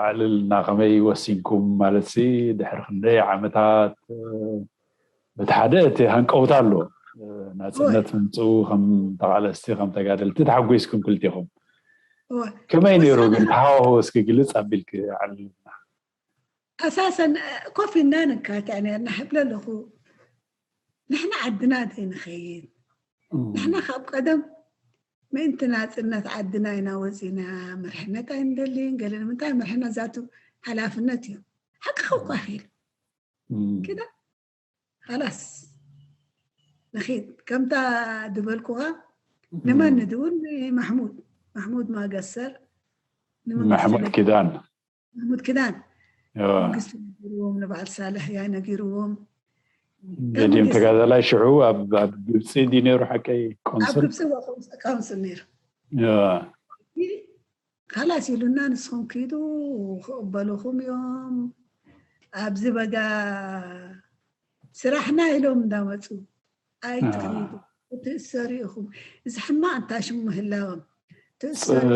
ኣዕልልና ከመይ ወሲንኩም ማለት ሲ ድሕሪ ክንደይ ዓመታት በቲ ሓደ እቲ ሃንቀውታ ኣሎ ናፅነት ምምፅኡ ከም ተቓለስቲ ከም ተጋደልቲ ተሓጒስኩም ክልቲኹም ከመይ ነይሩ ግን ተሃዋህዎ እስኪ ግልፅ ኣቢልክ ኣዕልልና ኣሳሰን ኮፍ ኢልና ንካትዕ ነርና ሕብለ ኣለኹ ንሕና ዓድና ዘይንኸይድ ንሕና ካብ ቀደም ምእንቲ ናፅነት ዓድና ኢና ወፂና መርሕነት ኣይንደልን ገለ ንምንታይ መርሕነት ዛቱ ሓላፍነት እዩ ሓቅኻ እኳ ይኽእል ክዳ ኻላስ ንኺድ ከምታ ዝበልኩኻ ንመን ንድውን ማሕሙድ ማሕሙድ ማገሰር ማሕሙድ ኪዳን ማሕሙድ ኪዳን መንግስቲ ነጊርዎም ንበዓል ሳልሕ ያ ነጊርዎም ገዲም ተጋዳላይ ሽዑ ኣብ ግብፂ ዲ ነይሩ ሓቀይ ኣብ ቆንስል ግብፂ ካውንስል ነይሩ ካላስ ኢሉና ንስኹም ኪዱ ክቕበሉኹም እዮም ኣብዚ በጋ ስራሕና ኢሎም እንዳመፁ ኣይትኽይዱ ትእሰሩ ኢኹም እዚ ሕማቕ እንታይ ሽሙ ምህላዎም ትእሰሩ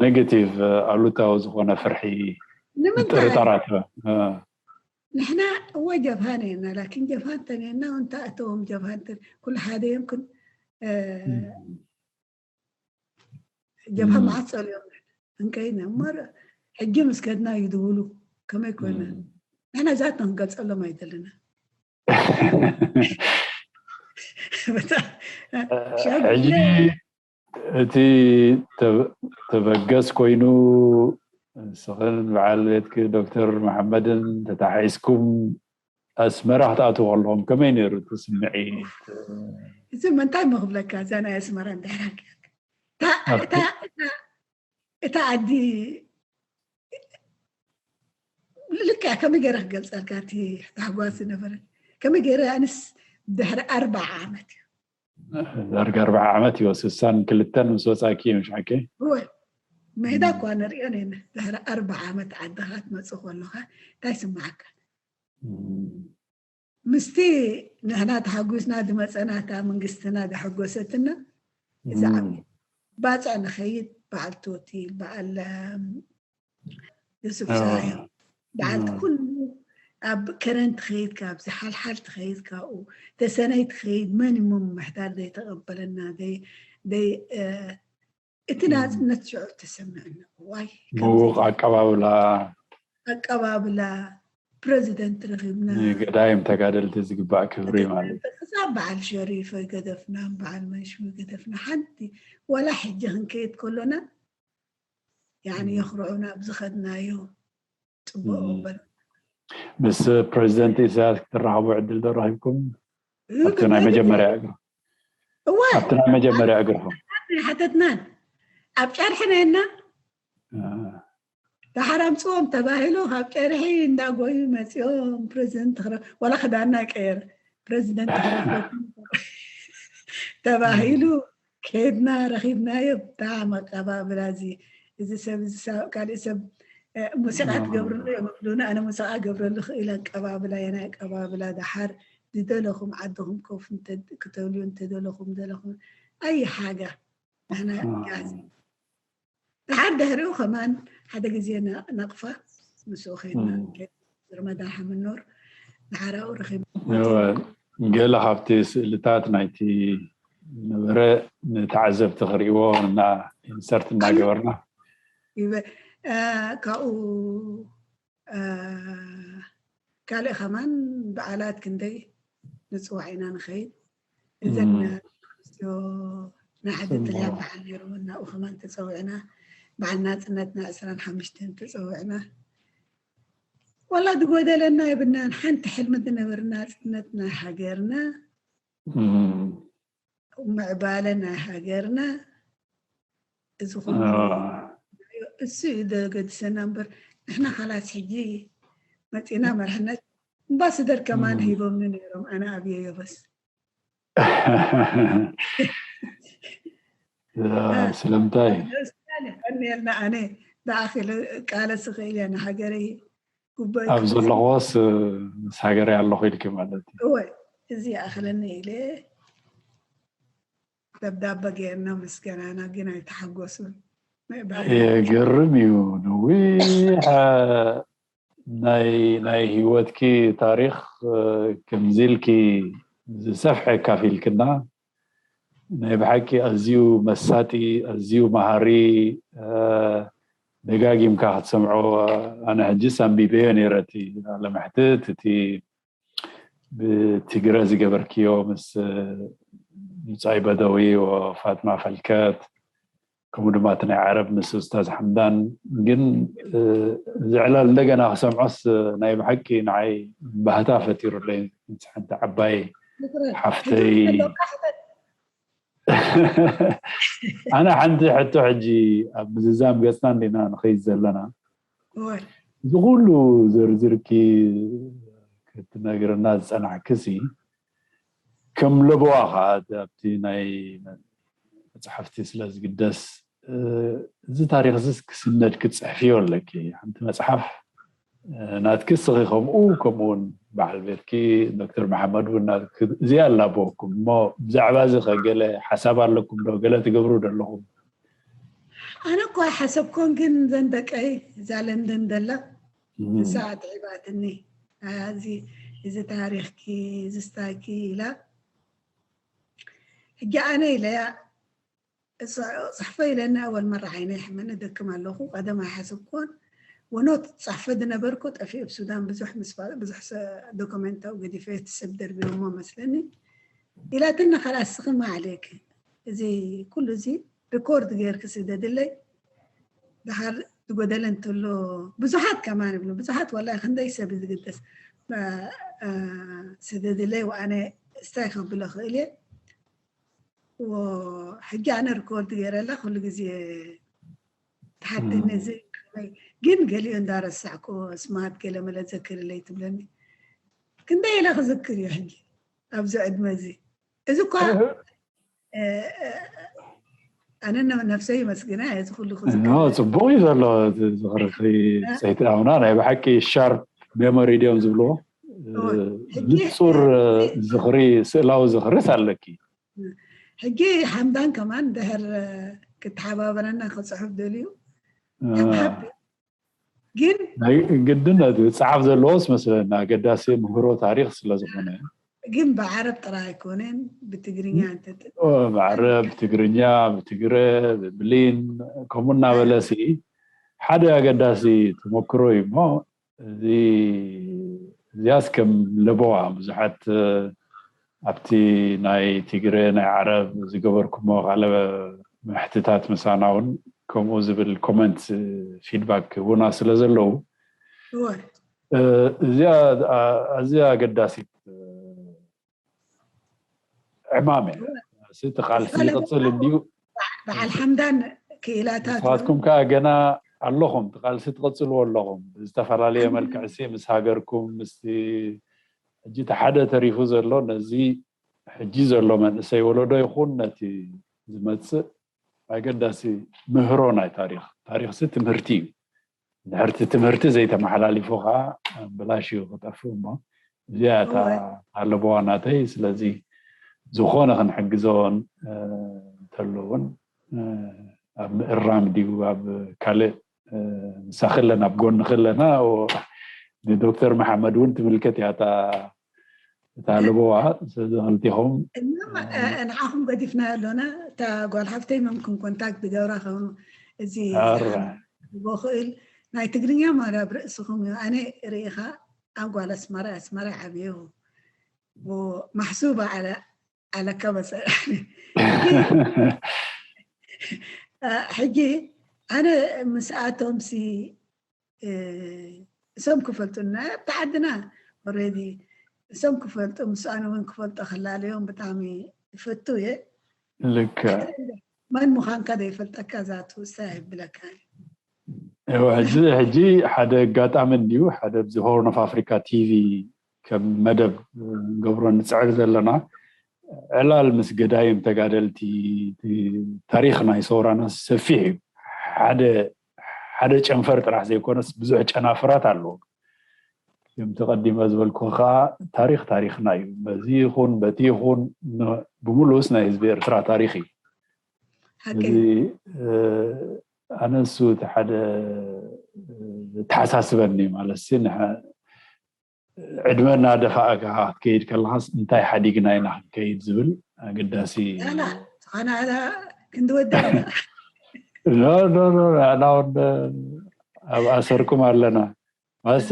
ኔጌቲቭ ኣሉታዊ ዝኾነ ፍርሒ ንምንታይ ጥርጠራት ንሕና እወ ጀብሃ ነና ላኪን ጀብሃ እንተነና እንታ እተዎም ጀብሃ እንተ ኩሉ ሓደ እዮም ክን ጀብሃ መዓት ጸልዮም እንከይነ እሞ ሕጂ ምስ ከድና እዩ ዝብሉ ከመይ ኮነ ንሕና ዛት ክንገልጸሎም ኣይደለና ሕጂ እቲ ተበገስ ኮይኑ ንስኽን በዓል ቤትኪ ዶክተር መሓመድን ተታሒዝኩም ኣስመራ ክትኣትዉ ከለኹም ከመይ ነይሩ እቲ ስምዒት? እዚ መንታይ መክብለካ እዛ ናይ ኣስመራ እንድሕር እታ ዓዲ ልክዕ ከመይ ገይረ ክገልፀልካ እቲ ታሕጓስ ዝነበረ ከመይ ገይረ ኣንስ ድሕሪ ኣርባዓ ዓመት እዩ ዳርጋ ኣርባዓ ዓመት እዩ ስሳን ክልተን ምስ ወፃኪ እዩ ምሽ ሓቂ እወ ምህዳ እኳ ንሪኦ ነና ድሕሪ ኣርባዓ ዓመት ዓድኻ ትመፅእ ከለኻ እንታይ ስምዓካ ምስቲ ንሕና ተሓጒስና ዝመፀና እታ መንግስትና ዘሐጎሰትና እዛ ዓብይ ባፅዕ ንኸይድ በዓልቲ ሆቴል በዓል ዩሱፍ ሳዮ በዓልቲ ኩሉ ኣብ ከረን ትኸይድ ካብ ዝሓልሓል ትኸይድ ካብኡ ተሰነይ ትኸይድ መን እሞ ምምሕዳር ዘይተቐበለና እቲ ናፅነት ሽዑ ተሰምዕና ዋይ ምውቕ ኣቀባብላ ኣቀባብላ ፕረዚደንት ረኺብና ገዳይም ተጋደልቲ ዝግባእ ክብሪ ማለት ክሳብ በዓል ሸሪፈ ገደፍና በዓል መንሽዊ ገደፍና ሓንቲ ዋላ ሕጂ ክንከይድ ከሎና ያኒ የኽርዑና ኣብ ዝኸድናዮ ፅቡቅ በል ምስ ፕረዚደንት ኢሳያስ ክትራኸቡ ዕድል ዶ ረኺብኩም ኣብቲ ናይ መጀመርያ እግሪ እወ ኣብቲ ናይ መጀመርያ እግርኹም ሓተትናን ኣብ ጨርሒ ነና ደሓር ኣምፅዎም ተባሂሉ ካብ ጨርሒ እንዳጎዩ መፂኦም ፕረዚደንት ክረ ዋላ ክዳና ቀየር ፕረዚደንት ክረፈ ተባሂሉ ከድና ረኺብናዮ ብጣዕሚ ኣቀባብላ እዚ እዚ ሰብ እዚ ካልእ ሰብ ሙዚቃ ትገብርሉ እዮም ይብሉና ኣነ ሙዚቃ ገብረሉ ክእል ኣቀባብላ የናይ ኣቀባብላ ደሓር ዝደለኹም ዓድኹም ኮፍ ክትብልዩ እንተደለኹም ደለኹም ኣይ ሓጋ ንሕና ጋዝ ደሓር ድሕሪኡ ከማን ሓደ ግዜ ናቕፋ ምስኡ ከይድና ረመዳን ሓምኖር ንሓራኡ ረኺብ ገለ ካብቲ ስእልታት ናይቲ ነበረ ንተዓዘብቲ ክርእይዎ እና ኢንሰርት እናገበርና ካብኡ ካልእ ከማን በዓላት ክንደይ ንፅዋዕ ኢና ንኸይድ እዘን ኣንስትዮ ናይ ሓደ ጥልያን በዓል ነይሩ ናብኡ ከማን ተፀዊዕና በዓል ናፅነትና ዕስራን ሓሙሽተን ተፀዊዕና ወላ ዝጎደለና የብናን ሓንቲ ሕልሚ ዝነበር ናፅነት ናይ ሃገርና ምዕባለ ናይ ሃገርና እዚ ኩሉ እሱ እዩ ዘገድሰና እምበር ንሕና ካላስ ሕጂ መፂና መርሕነት እምባስደር ከማን ሂቦምኒ ነይሮም ኣነ ኣብየዮ በስ ስለምንታይ ቀኒልና ኣነ ብኣኺለ ቃለስ እኽእል እየ ንሃገረይ ጉባኤ ኣብ ዘለኽዎስ ምስ ሃገረይ ኣለኹ ኢልኪ ማለት እዩ እወ እዚ ይኣኽለኒ ኢለ ደብዳበ ገይርና ምስገናና ግን ኣይተሓጎሱን የገርም እዩ ነዊሕ ናይ ናይ ህይወትኪ ታሪክ ከምዚ ኢልኪ ዝሰፍሐ ካፊልክና ናይ ብሓቂ ኣዝዩ መሳጢ ኣዝዩ መሃሪ ደጋጊምካ ክትሰምዖ ኣነ ሕጅስ ኣንቢበዮ ነይረ እቲ ኣለምሕትት እቲ ብትግረ ዝገበርክዮ ምስ ብጻይ በደዊ ወፋጥማ ፈልከት ከምኡ ድማ እቲ ናይ ዓረብ ምስ ኡስታዝ ሓምዳን ግን ዝዕላል እንደገና ክሰምዖስ ናይ ብሓቂ ንዓይ ባህታ ፈጢሩለይ ምስ ሓንቲ ዓባይ ሓፍተይ ኣነ ሓንቲ ሕቶ ሕጂ ኣብ ምዝዛም ገፅና እንዲና ንኸይድ ዘለና እዚ ኩሉ ዝርዝርኪ ክትነግርና ዝፀናሕክሲ ከም ለበዋ ከዓ ኣብቲ ናይ መፅሓፍቲ ስለ ዝግደስ እዚ ታሪክ እዚ ክስነድ ክትፅሕፍዮ ኣለኪ ሓንቲ መፅሓፍ ናትኪ ስኺ ከምኡ ከምኡውን በዓል ቤትኪ ዶክተር መሓመድ እውን እዚኣ ኣላበወኩም እሞ ብዛዕባ እዚ ከገለ ሓሳብ ኣለኩም ዶ ገለ ትገብሩ ዘለኹም ኣነ እኳ ሓሰብኮን ግን ዘን ደቀይ እዛ ለንደን ደላ ንሳ ኣትዒባትኒ እዚ እዚ ታሪኽኪ፣ እዚ ስታይኪ ኢላ። ሕጂ ኣነ ኢለያ፣ እጽ-፣ ጽሕፎ ኢለኒ፣ ኣወል መራ ዓይነ ይሕመኒ፣ ደክም ኣለኹ፣ ቀደም ኣይሓሰብኩዎን። ወኖት ጻሕፈ ዝነበርኩ ጠፊኡ፣ ኣብ ሱዳን ብዙሕ ምስ ፋ-፣ ብዙሕ ሰ-፣ ዶክመንት ኣብኡ ገዲፈ፣ እቲ ሰብ ደርቢዎሞ መስለኒ። ኢላትኒ፣ "ኸላስ ስኺ ማዕሌኪ፣ እዚ ኩሉ እዚ ሪኮርድ ጌርኪ ስደድለይ፣ ደሓር ዝጎደለ እንተሎ"፣ ብዙሓት ከማን ይብሉ፣ ብዙሓት፣ ወላሂ ክንደይ ሰብ እዩ ዝግደስ። እ፣ እ፣ ስደድለይ፣ ወኣነ ስታይ ከብሎ ክእል እየ። ወ-፣ ሕጂ ኣነ ሪኮርድ ገይረላ፣ ኩሉ ግዜ ትሓተኒ፣ እዚ ግን ገሊኡ እንዳረሳዕኩ፣ ስማት ገለ መለ ዘክርለይ ትብለኒ። ክንደይ ኢለ ክዝክር እዩ ሕጂ ኣብዚ ዕድመ እዚ? እዚ እኳ፣ እህ። እ፣ እ፣ ኣነ ነ-፣ ነፍሰይ ይመስግና፣ እዚ ኩሉ ክዝክር። ኖ፣ ጽቡቕ እዩ ዘሎ፣ እቲ ዝኽርኺ፣ እ? ሰይቲ ኣምና፣ ናይ ብሓቂ ሻርፕ ሜሞሪ ድዮም ዝብልዎ? እወ። እ፣ ሕጂ፣ ንጹር፣ እ፣ እ፣ ዝኽሪ፣ ስእላዊ ዝኽሪስ ኣለኪ። ሕጂ ሓምዳን ከማን ድሕር፣ እ፣ ክተሓባበረና ክጽሑፍ ደልዩ። እ። I'm happy። ግን ናይ ግድን እቲ ጸሓፍ ዘለዎስ መስለና፣ ኣገዳሲ ምህሮ ታሪኽ ስለ ዝኾነ። ግን ብዓረብ ጥራይ ኣይኮነን፣ ብትግርኛ እንተ ኦ፣ ብዓረብ፣ ብትግርኛ፣ ብትግረ፣ ብብሊን፣ ከምኡ እናበለ ሲ ሓደ ኣገዳሲ ተመክሮ እዩ እሞ፣ እዚ፣ እዚኣስ ከም ለበዋ ብዙሓት፣ እ፣ ኣብቲ ናይ ትግረ፣ ናይ ዓረብ ዝገበርኩሞ ቃለ መሕትታት ምሳና እውን ከምኡ ዝብል ኮመንት፣ ፊድባክ ክህቡና ስለ ዘለዉ፣ እወ። እ፣ እዚኣ፣ ኣ-፣ ኣዝያ ኣገዳሲት፣ እ፣ ዕማም እያ። እወ። እሲ እቲ ቃልሲ ይቐጽል እንድዩ። በዓል ሓምዳን ክኢላታት ንስኻትኩም ከኣ ገና ኣለኹም፣ እቲ ቃልሲ ትቐጽልዎ ኣለኹም። ብዝተፈላለየ ኣሜን። መልክዕ ሲ ምስ ሃገርኩም፣ ምስቲ ሕጂ እቲ ሓደ ተሪፉ ዘሎ፣ ነዚ ሕጂ ዘሎ መንእሰይ ወለዶ ይኹን ነቲ ዝመጽእ ኣገዳሲ ምህሮ ናይ ታሪኽ። ታሪኽሲ ትምህርቲ እዩ። ድሕርቲ ትምህርቲ ዘይተመሓላሊፉ ከዓ ብላሽ እዩ ክጠፍእ እሞ፣ እዚኣ እታ እወ። ኣለበዋ ናተይ። ስለዚ ዝኾነ ክንሕግዞን፣ እ፣ እንተሎ እውን፣ እ፣ ኣብ ምእራም ድዩ ኣብ ካልእ፣ እ፣ ምሳኺ ኣለና፣ ኣብ ጎንኺ ኣለና። ኦ፣ ንዶክተር መሓመድ እውን ትምልከት እያ እታ፣ እታ ኣለበዋ። ስለዚ ክልቲኹም፣ እማ፣ እ፣ እ፣ ንዓኹም ገዲፍናዮ ኣሎና። እታ ጓል ሓፍተይ መምክን ኮንታክት ዝገብራ ከም እዚ ኣራ። ዝሓ-፣ ዝኽእል ናይ ትግርኛ ማለት ኣብ ርእስኹም እዩ። ኣነ ርኢኻ ኣብ ጓል ኣስመራ፣ ኣስመራ ዓብዮ ማሕሱባ ኣለ ኣለካ መሰ-፣ ሕጂ፣ እ፣ ሕጂ ኣነ ምስኣቶም ሲ፣ እ፣ እሶም ክፈልጡና ኣብቲ ዓድና ኦልሬዲ እሶም ክፈልጡ፣ ምስ ኣነ እውን ክፈልጦ ክላለዮም ብጣዕሚ ይፈቱ እየ። ልክዕ። መን ምዃንካ ዘይፈልጠካ እዛ ትውሳ የብለካ። እወ፣ ሕጂ፣ ሕጂ ሓደ ኣጋጣሚ እንድዩ፣ ሓደ ኣብዚ ሆርን ኦፍ ኣፍሪካ ቲቪ ከም መደብ እንገብሮ ንጽዕር ዘለና፣ ዕላል ምስ ገዳይም ተጋደልቲ፣ እቲ ታሪኽ ናይ ሰውራና ሰፊሕ እዩ። ሓደ፣ ሓደ ጨንፈር ጥራሕ ዘይኮነስ ብዙሕ ጨናፍራት ኣለዎ። ከምቲ ቀዲመ ዝበልኩ ከዓ ታሪኽ ታሪኽና እዩ። በዚ ይኹን በቲ ይኹን ን-፣ ብምሉእስ ናይ ህዝቢ ኤርትራ ታሪኽ እዩ። ሓቂ እዚ፣ እዩ። እ፣ ኣነ ንሱ እቲ ሓደ፣ እ፣ ዝተሓሳስበኒ ማለት ሲ፣ ንሐ-፣ ዕድመ እናደፋእካ ክትከይድ ከለኻስ እንታይ ሓዲግና ኢና ክንከይድ ዝብል ኣገዳሲ። ኣላ፣ ዝኾነ ኣላ ክንድወደና። ኖ፣ ኖ፣ ኖ፣ ኣና እውን ኣብ ኣሰርኩም ኣለና። ማለትሲ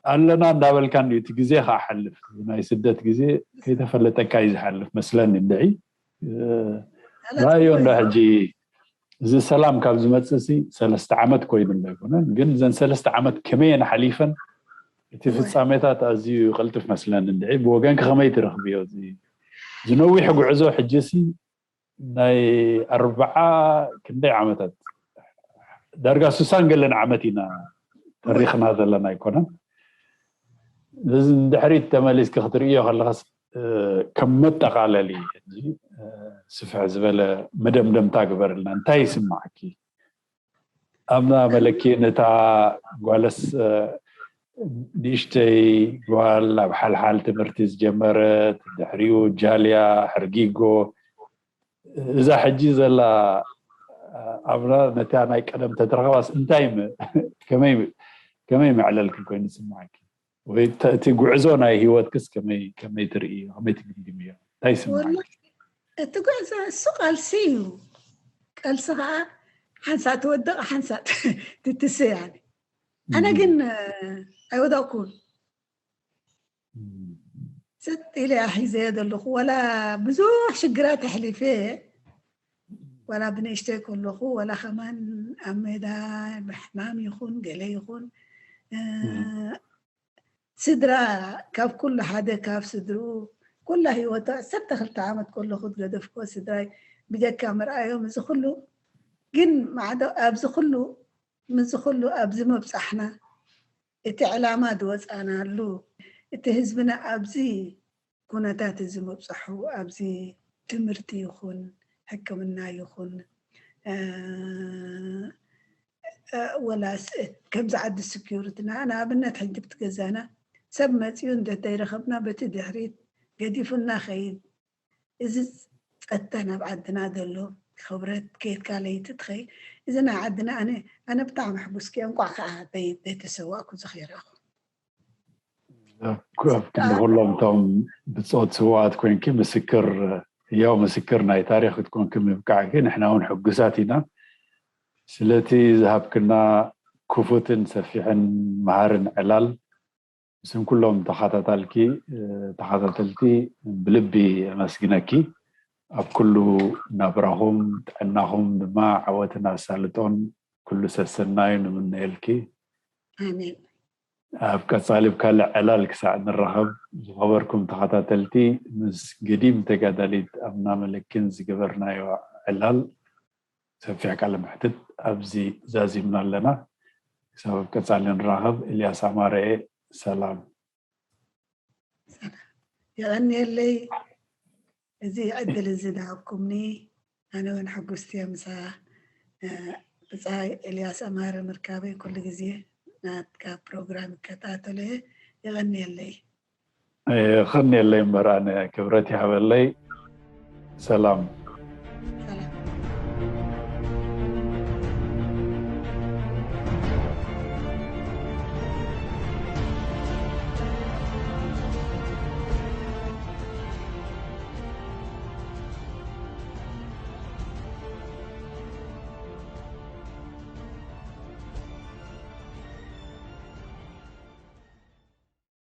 ኣለና እንዳበልካ እንድዩ፣ እቲ ግዜ ከዓ ሓልፍ። ናይ ስደት ግዜ ከይተፈለጠካ እዩ ዝሓልፍ መስለኒ እንድዒ። እ፣ ኣላ፣ ራእዮ እንዶ ሕጂ እዚ ሰላም ካብ ዝመጽእ ሲ ሰለስተ ዓመት ኮይኑ እንዶ ኣይኮነን፣ ግን እዘን ሰለስተ ዓመት ከመየን ሓሊፈን፣ እቲ እወ። ፍጻሜታት ኣዝዩ ይቐልጥፍ መስለኒ እንድዒ። ብወገንኪ ከመይ ትረኽብዮ? እዚ ዝነዊሕ ጉዕዞ ሕጂ ሲ ናይ ኣርብዓ ክንደይ ዓመታት፣ ዳርጋ ሱሳን ገለን ዓመት ኢና ተሪኽና ዘለና ኣይኮነን። እዚ ንድሕሪት ተመሊስኪ ክትርእዮ ከለኻስ፣ እ፣ ከም መጠቓለሊ ሕጂ፣ እ፣ ስፍሕ ዝበለ መደምደምታ ግበርልና። እንታይ ይስማዓኪ? ኣብና መለኪ ነታ ጓለስ፣ እ፣ ንእሽተይ ጓል ኣብ ሓልሓል ትምህርቲ ዝጀመረት፣ ድሕሪኡ ጃልያ፣ ሕርጊጎ፣ እዛ ሕጂ ዘላ ኣብና ነታ ናይ ቀደም ተትረኸባስ እንታይ ም-፣ ከመይ፣ ከመይ መዕለልኪ ኮይኑ ይስምዓኪ? ወይ እቲ ጉዕዞ ናይ ህይወትክስ ከመይ ከመይ ትርእዮ ከመይ ትግምግምዮ እንታይ ይስምዓካ? እቲ ጉዕዞ እሱ ቃልሲ እዩ። ቃልሲ ከዓ ሓንሳእ ትወድቕ ሓንሳእ ትትስእ። ኣነ ግን ኣይወደቕኩን። ሰጥ ኢለ ሒዘ ዘለኹ፣ ዋላ ብዙሕ ሽግራት ኣሕሊፈ፣ ዋላ ብንእሽተይ ከለኹ ዋላ ከማን ኣብ ሜዳ ብሕማም ይኹን ገለ ይኹን ስድራ፣ ካብ ኩሉ ሓደ ካብ ስድርኡ ኩላ ህይወቱ ዓሰርተ ክልተ ዓመት ከለኹ ዝገደፍኩዎ ስድራይ ብጀካ ምርኣዮም፣ እዚ ኩሉ ግን ማዕዶ ኣብዚ ኩሉ ምስዚ ኩሉ ኣብዚ ምብፃሕና፣ እቲ ዕላማ ዝወፃናሉ፣ እቲ ህዝብና ኣብዚ ኩነታት እዚ ምብፅሑ፣ ኣብዚ ትምህርቲ ይኹን ሕክምና ይኹን ወላስ ከምዚ ዓዲ ስኪሪቲ ንኣብነት ሕጂ ብቲ ገዛና ሰብ መፅዩ እንተተይረኸብና በቲ ድሕሪት ገዲፉና ኸይድ። እዚ ፀጥታ ናብ ዓድና ዘሎ ክብረት ከየድካ ለይቲ ትኸይድ። እዚ ናይ ዓድና ኣነ ኣነ ብጣዕሚ ሕጉስኪ እንቋዕ ከዓ ዘይተሰዋእኩ ዝኸይራኹ። ኣብ ክንዲ ኩሎም እቶም ብፆት ስዋኣት ኮይንኪ ምስክር ህያው ምስክር ናይ ታሪክ ክትኮንኪ ምብቃዕኪ ንሕና እውን ሕጉሳት ኢና። ስለቲ ዝሃብክና ክፉትን ሰፊሕን መሃርን ዕላል ምስም ኩሎም ተኸታታልኪ ተኸታተልቲ ብልቢ የመስግነኪ። ኣብ ኩሉ ናብራኹም ጥዕናኹም ድማ ዓወትን ኣሳልጦን ኩሉ ሰሰናዩ ንምነየልኪ። ኣሜን። ኣብ ቀጻሊ ብካልእ ዕላል ክሳዕ ንራኸብ ዝኸበርኩም ተኸታተልቲ ምስ ገዲም ተጋዳሊት ኣምና መለኪን ዝገበርናዮ ዕላል ሰፊሕ ቃለ መሕትት ኣብዚ ዛዚምና ኣለና። ክሳብ ኣብ ቀጻሊ ንራኸብ። ኤልያስ ኣማረ እየ። ሰላም። የቐንየለይ እዚ ዕድል እዚ ዝሃብኩምኒ። ኣነ እውን ሕጉስቲ እየ ምሳ ብፃይ ኤልያስ ኣማረ ምርካበይ። ኩሉ ግዜ ናትካ ፕሮግራም ይከታተሎ እየ። የቐንየለይ። የቐንየለይ እምበር ኣነ ክብረት ይሃበለይ። ሰላም።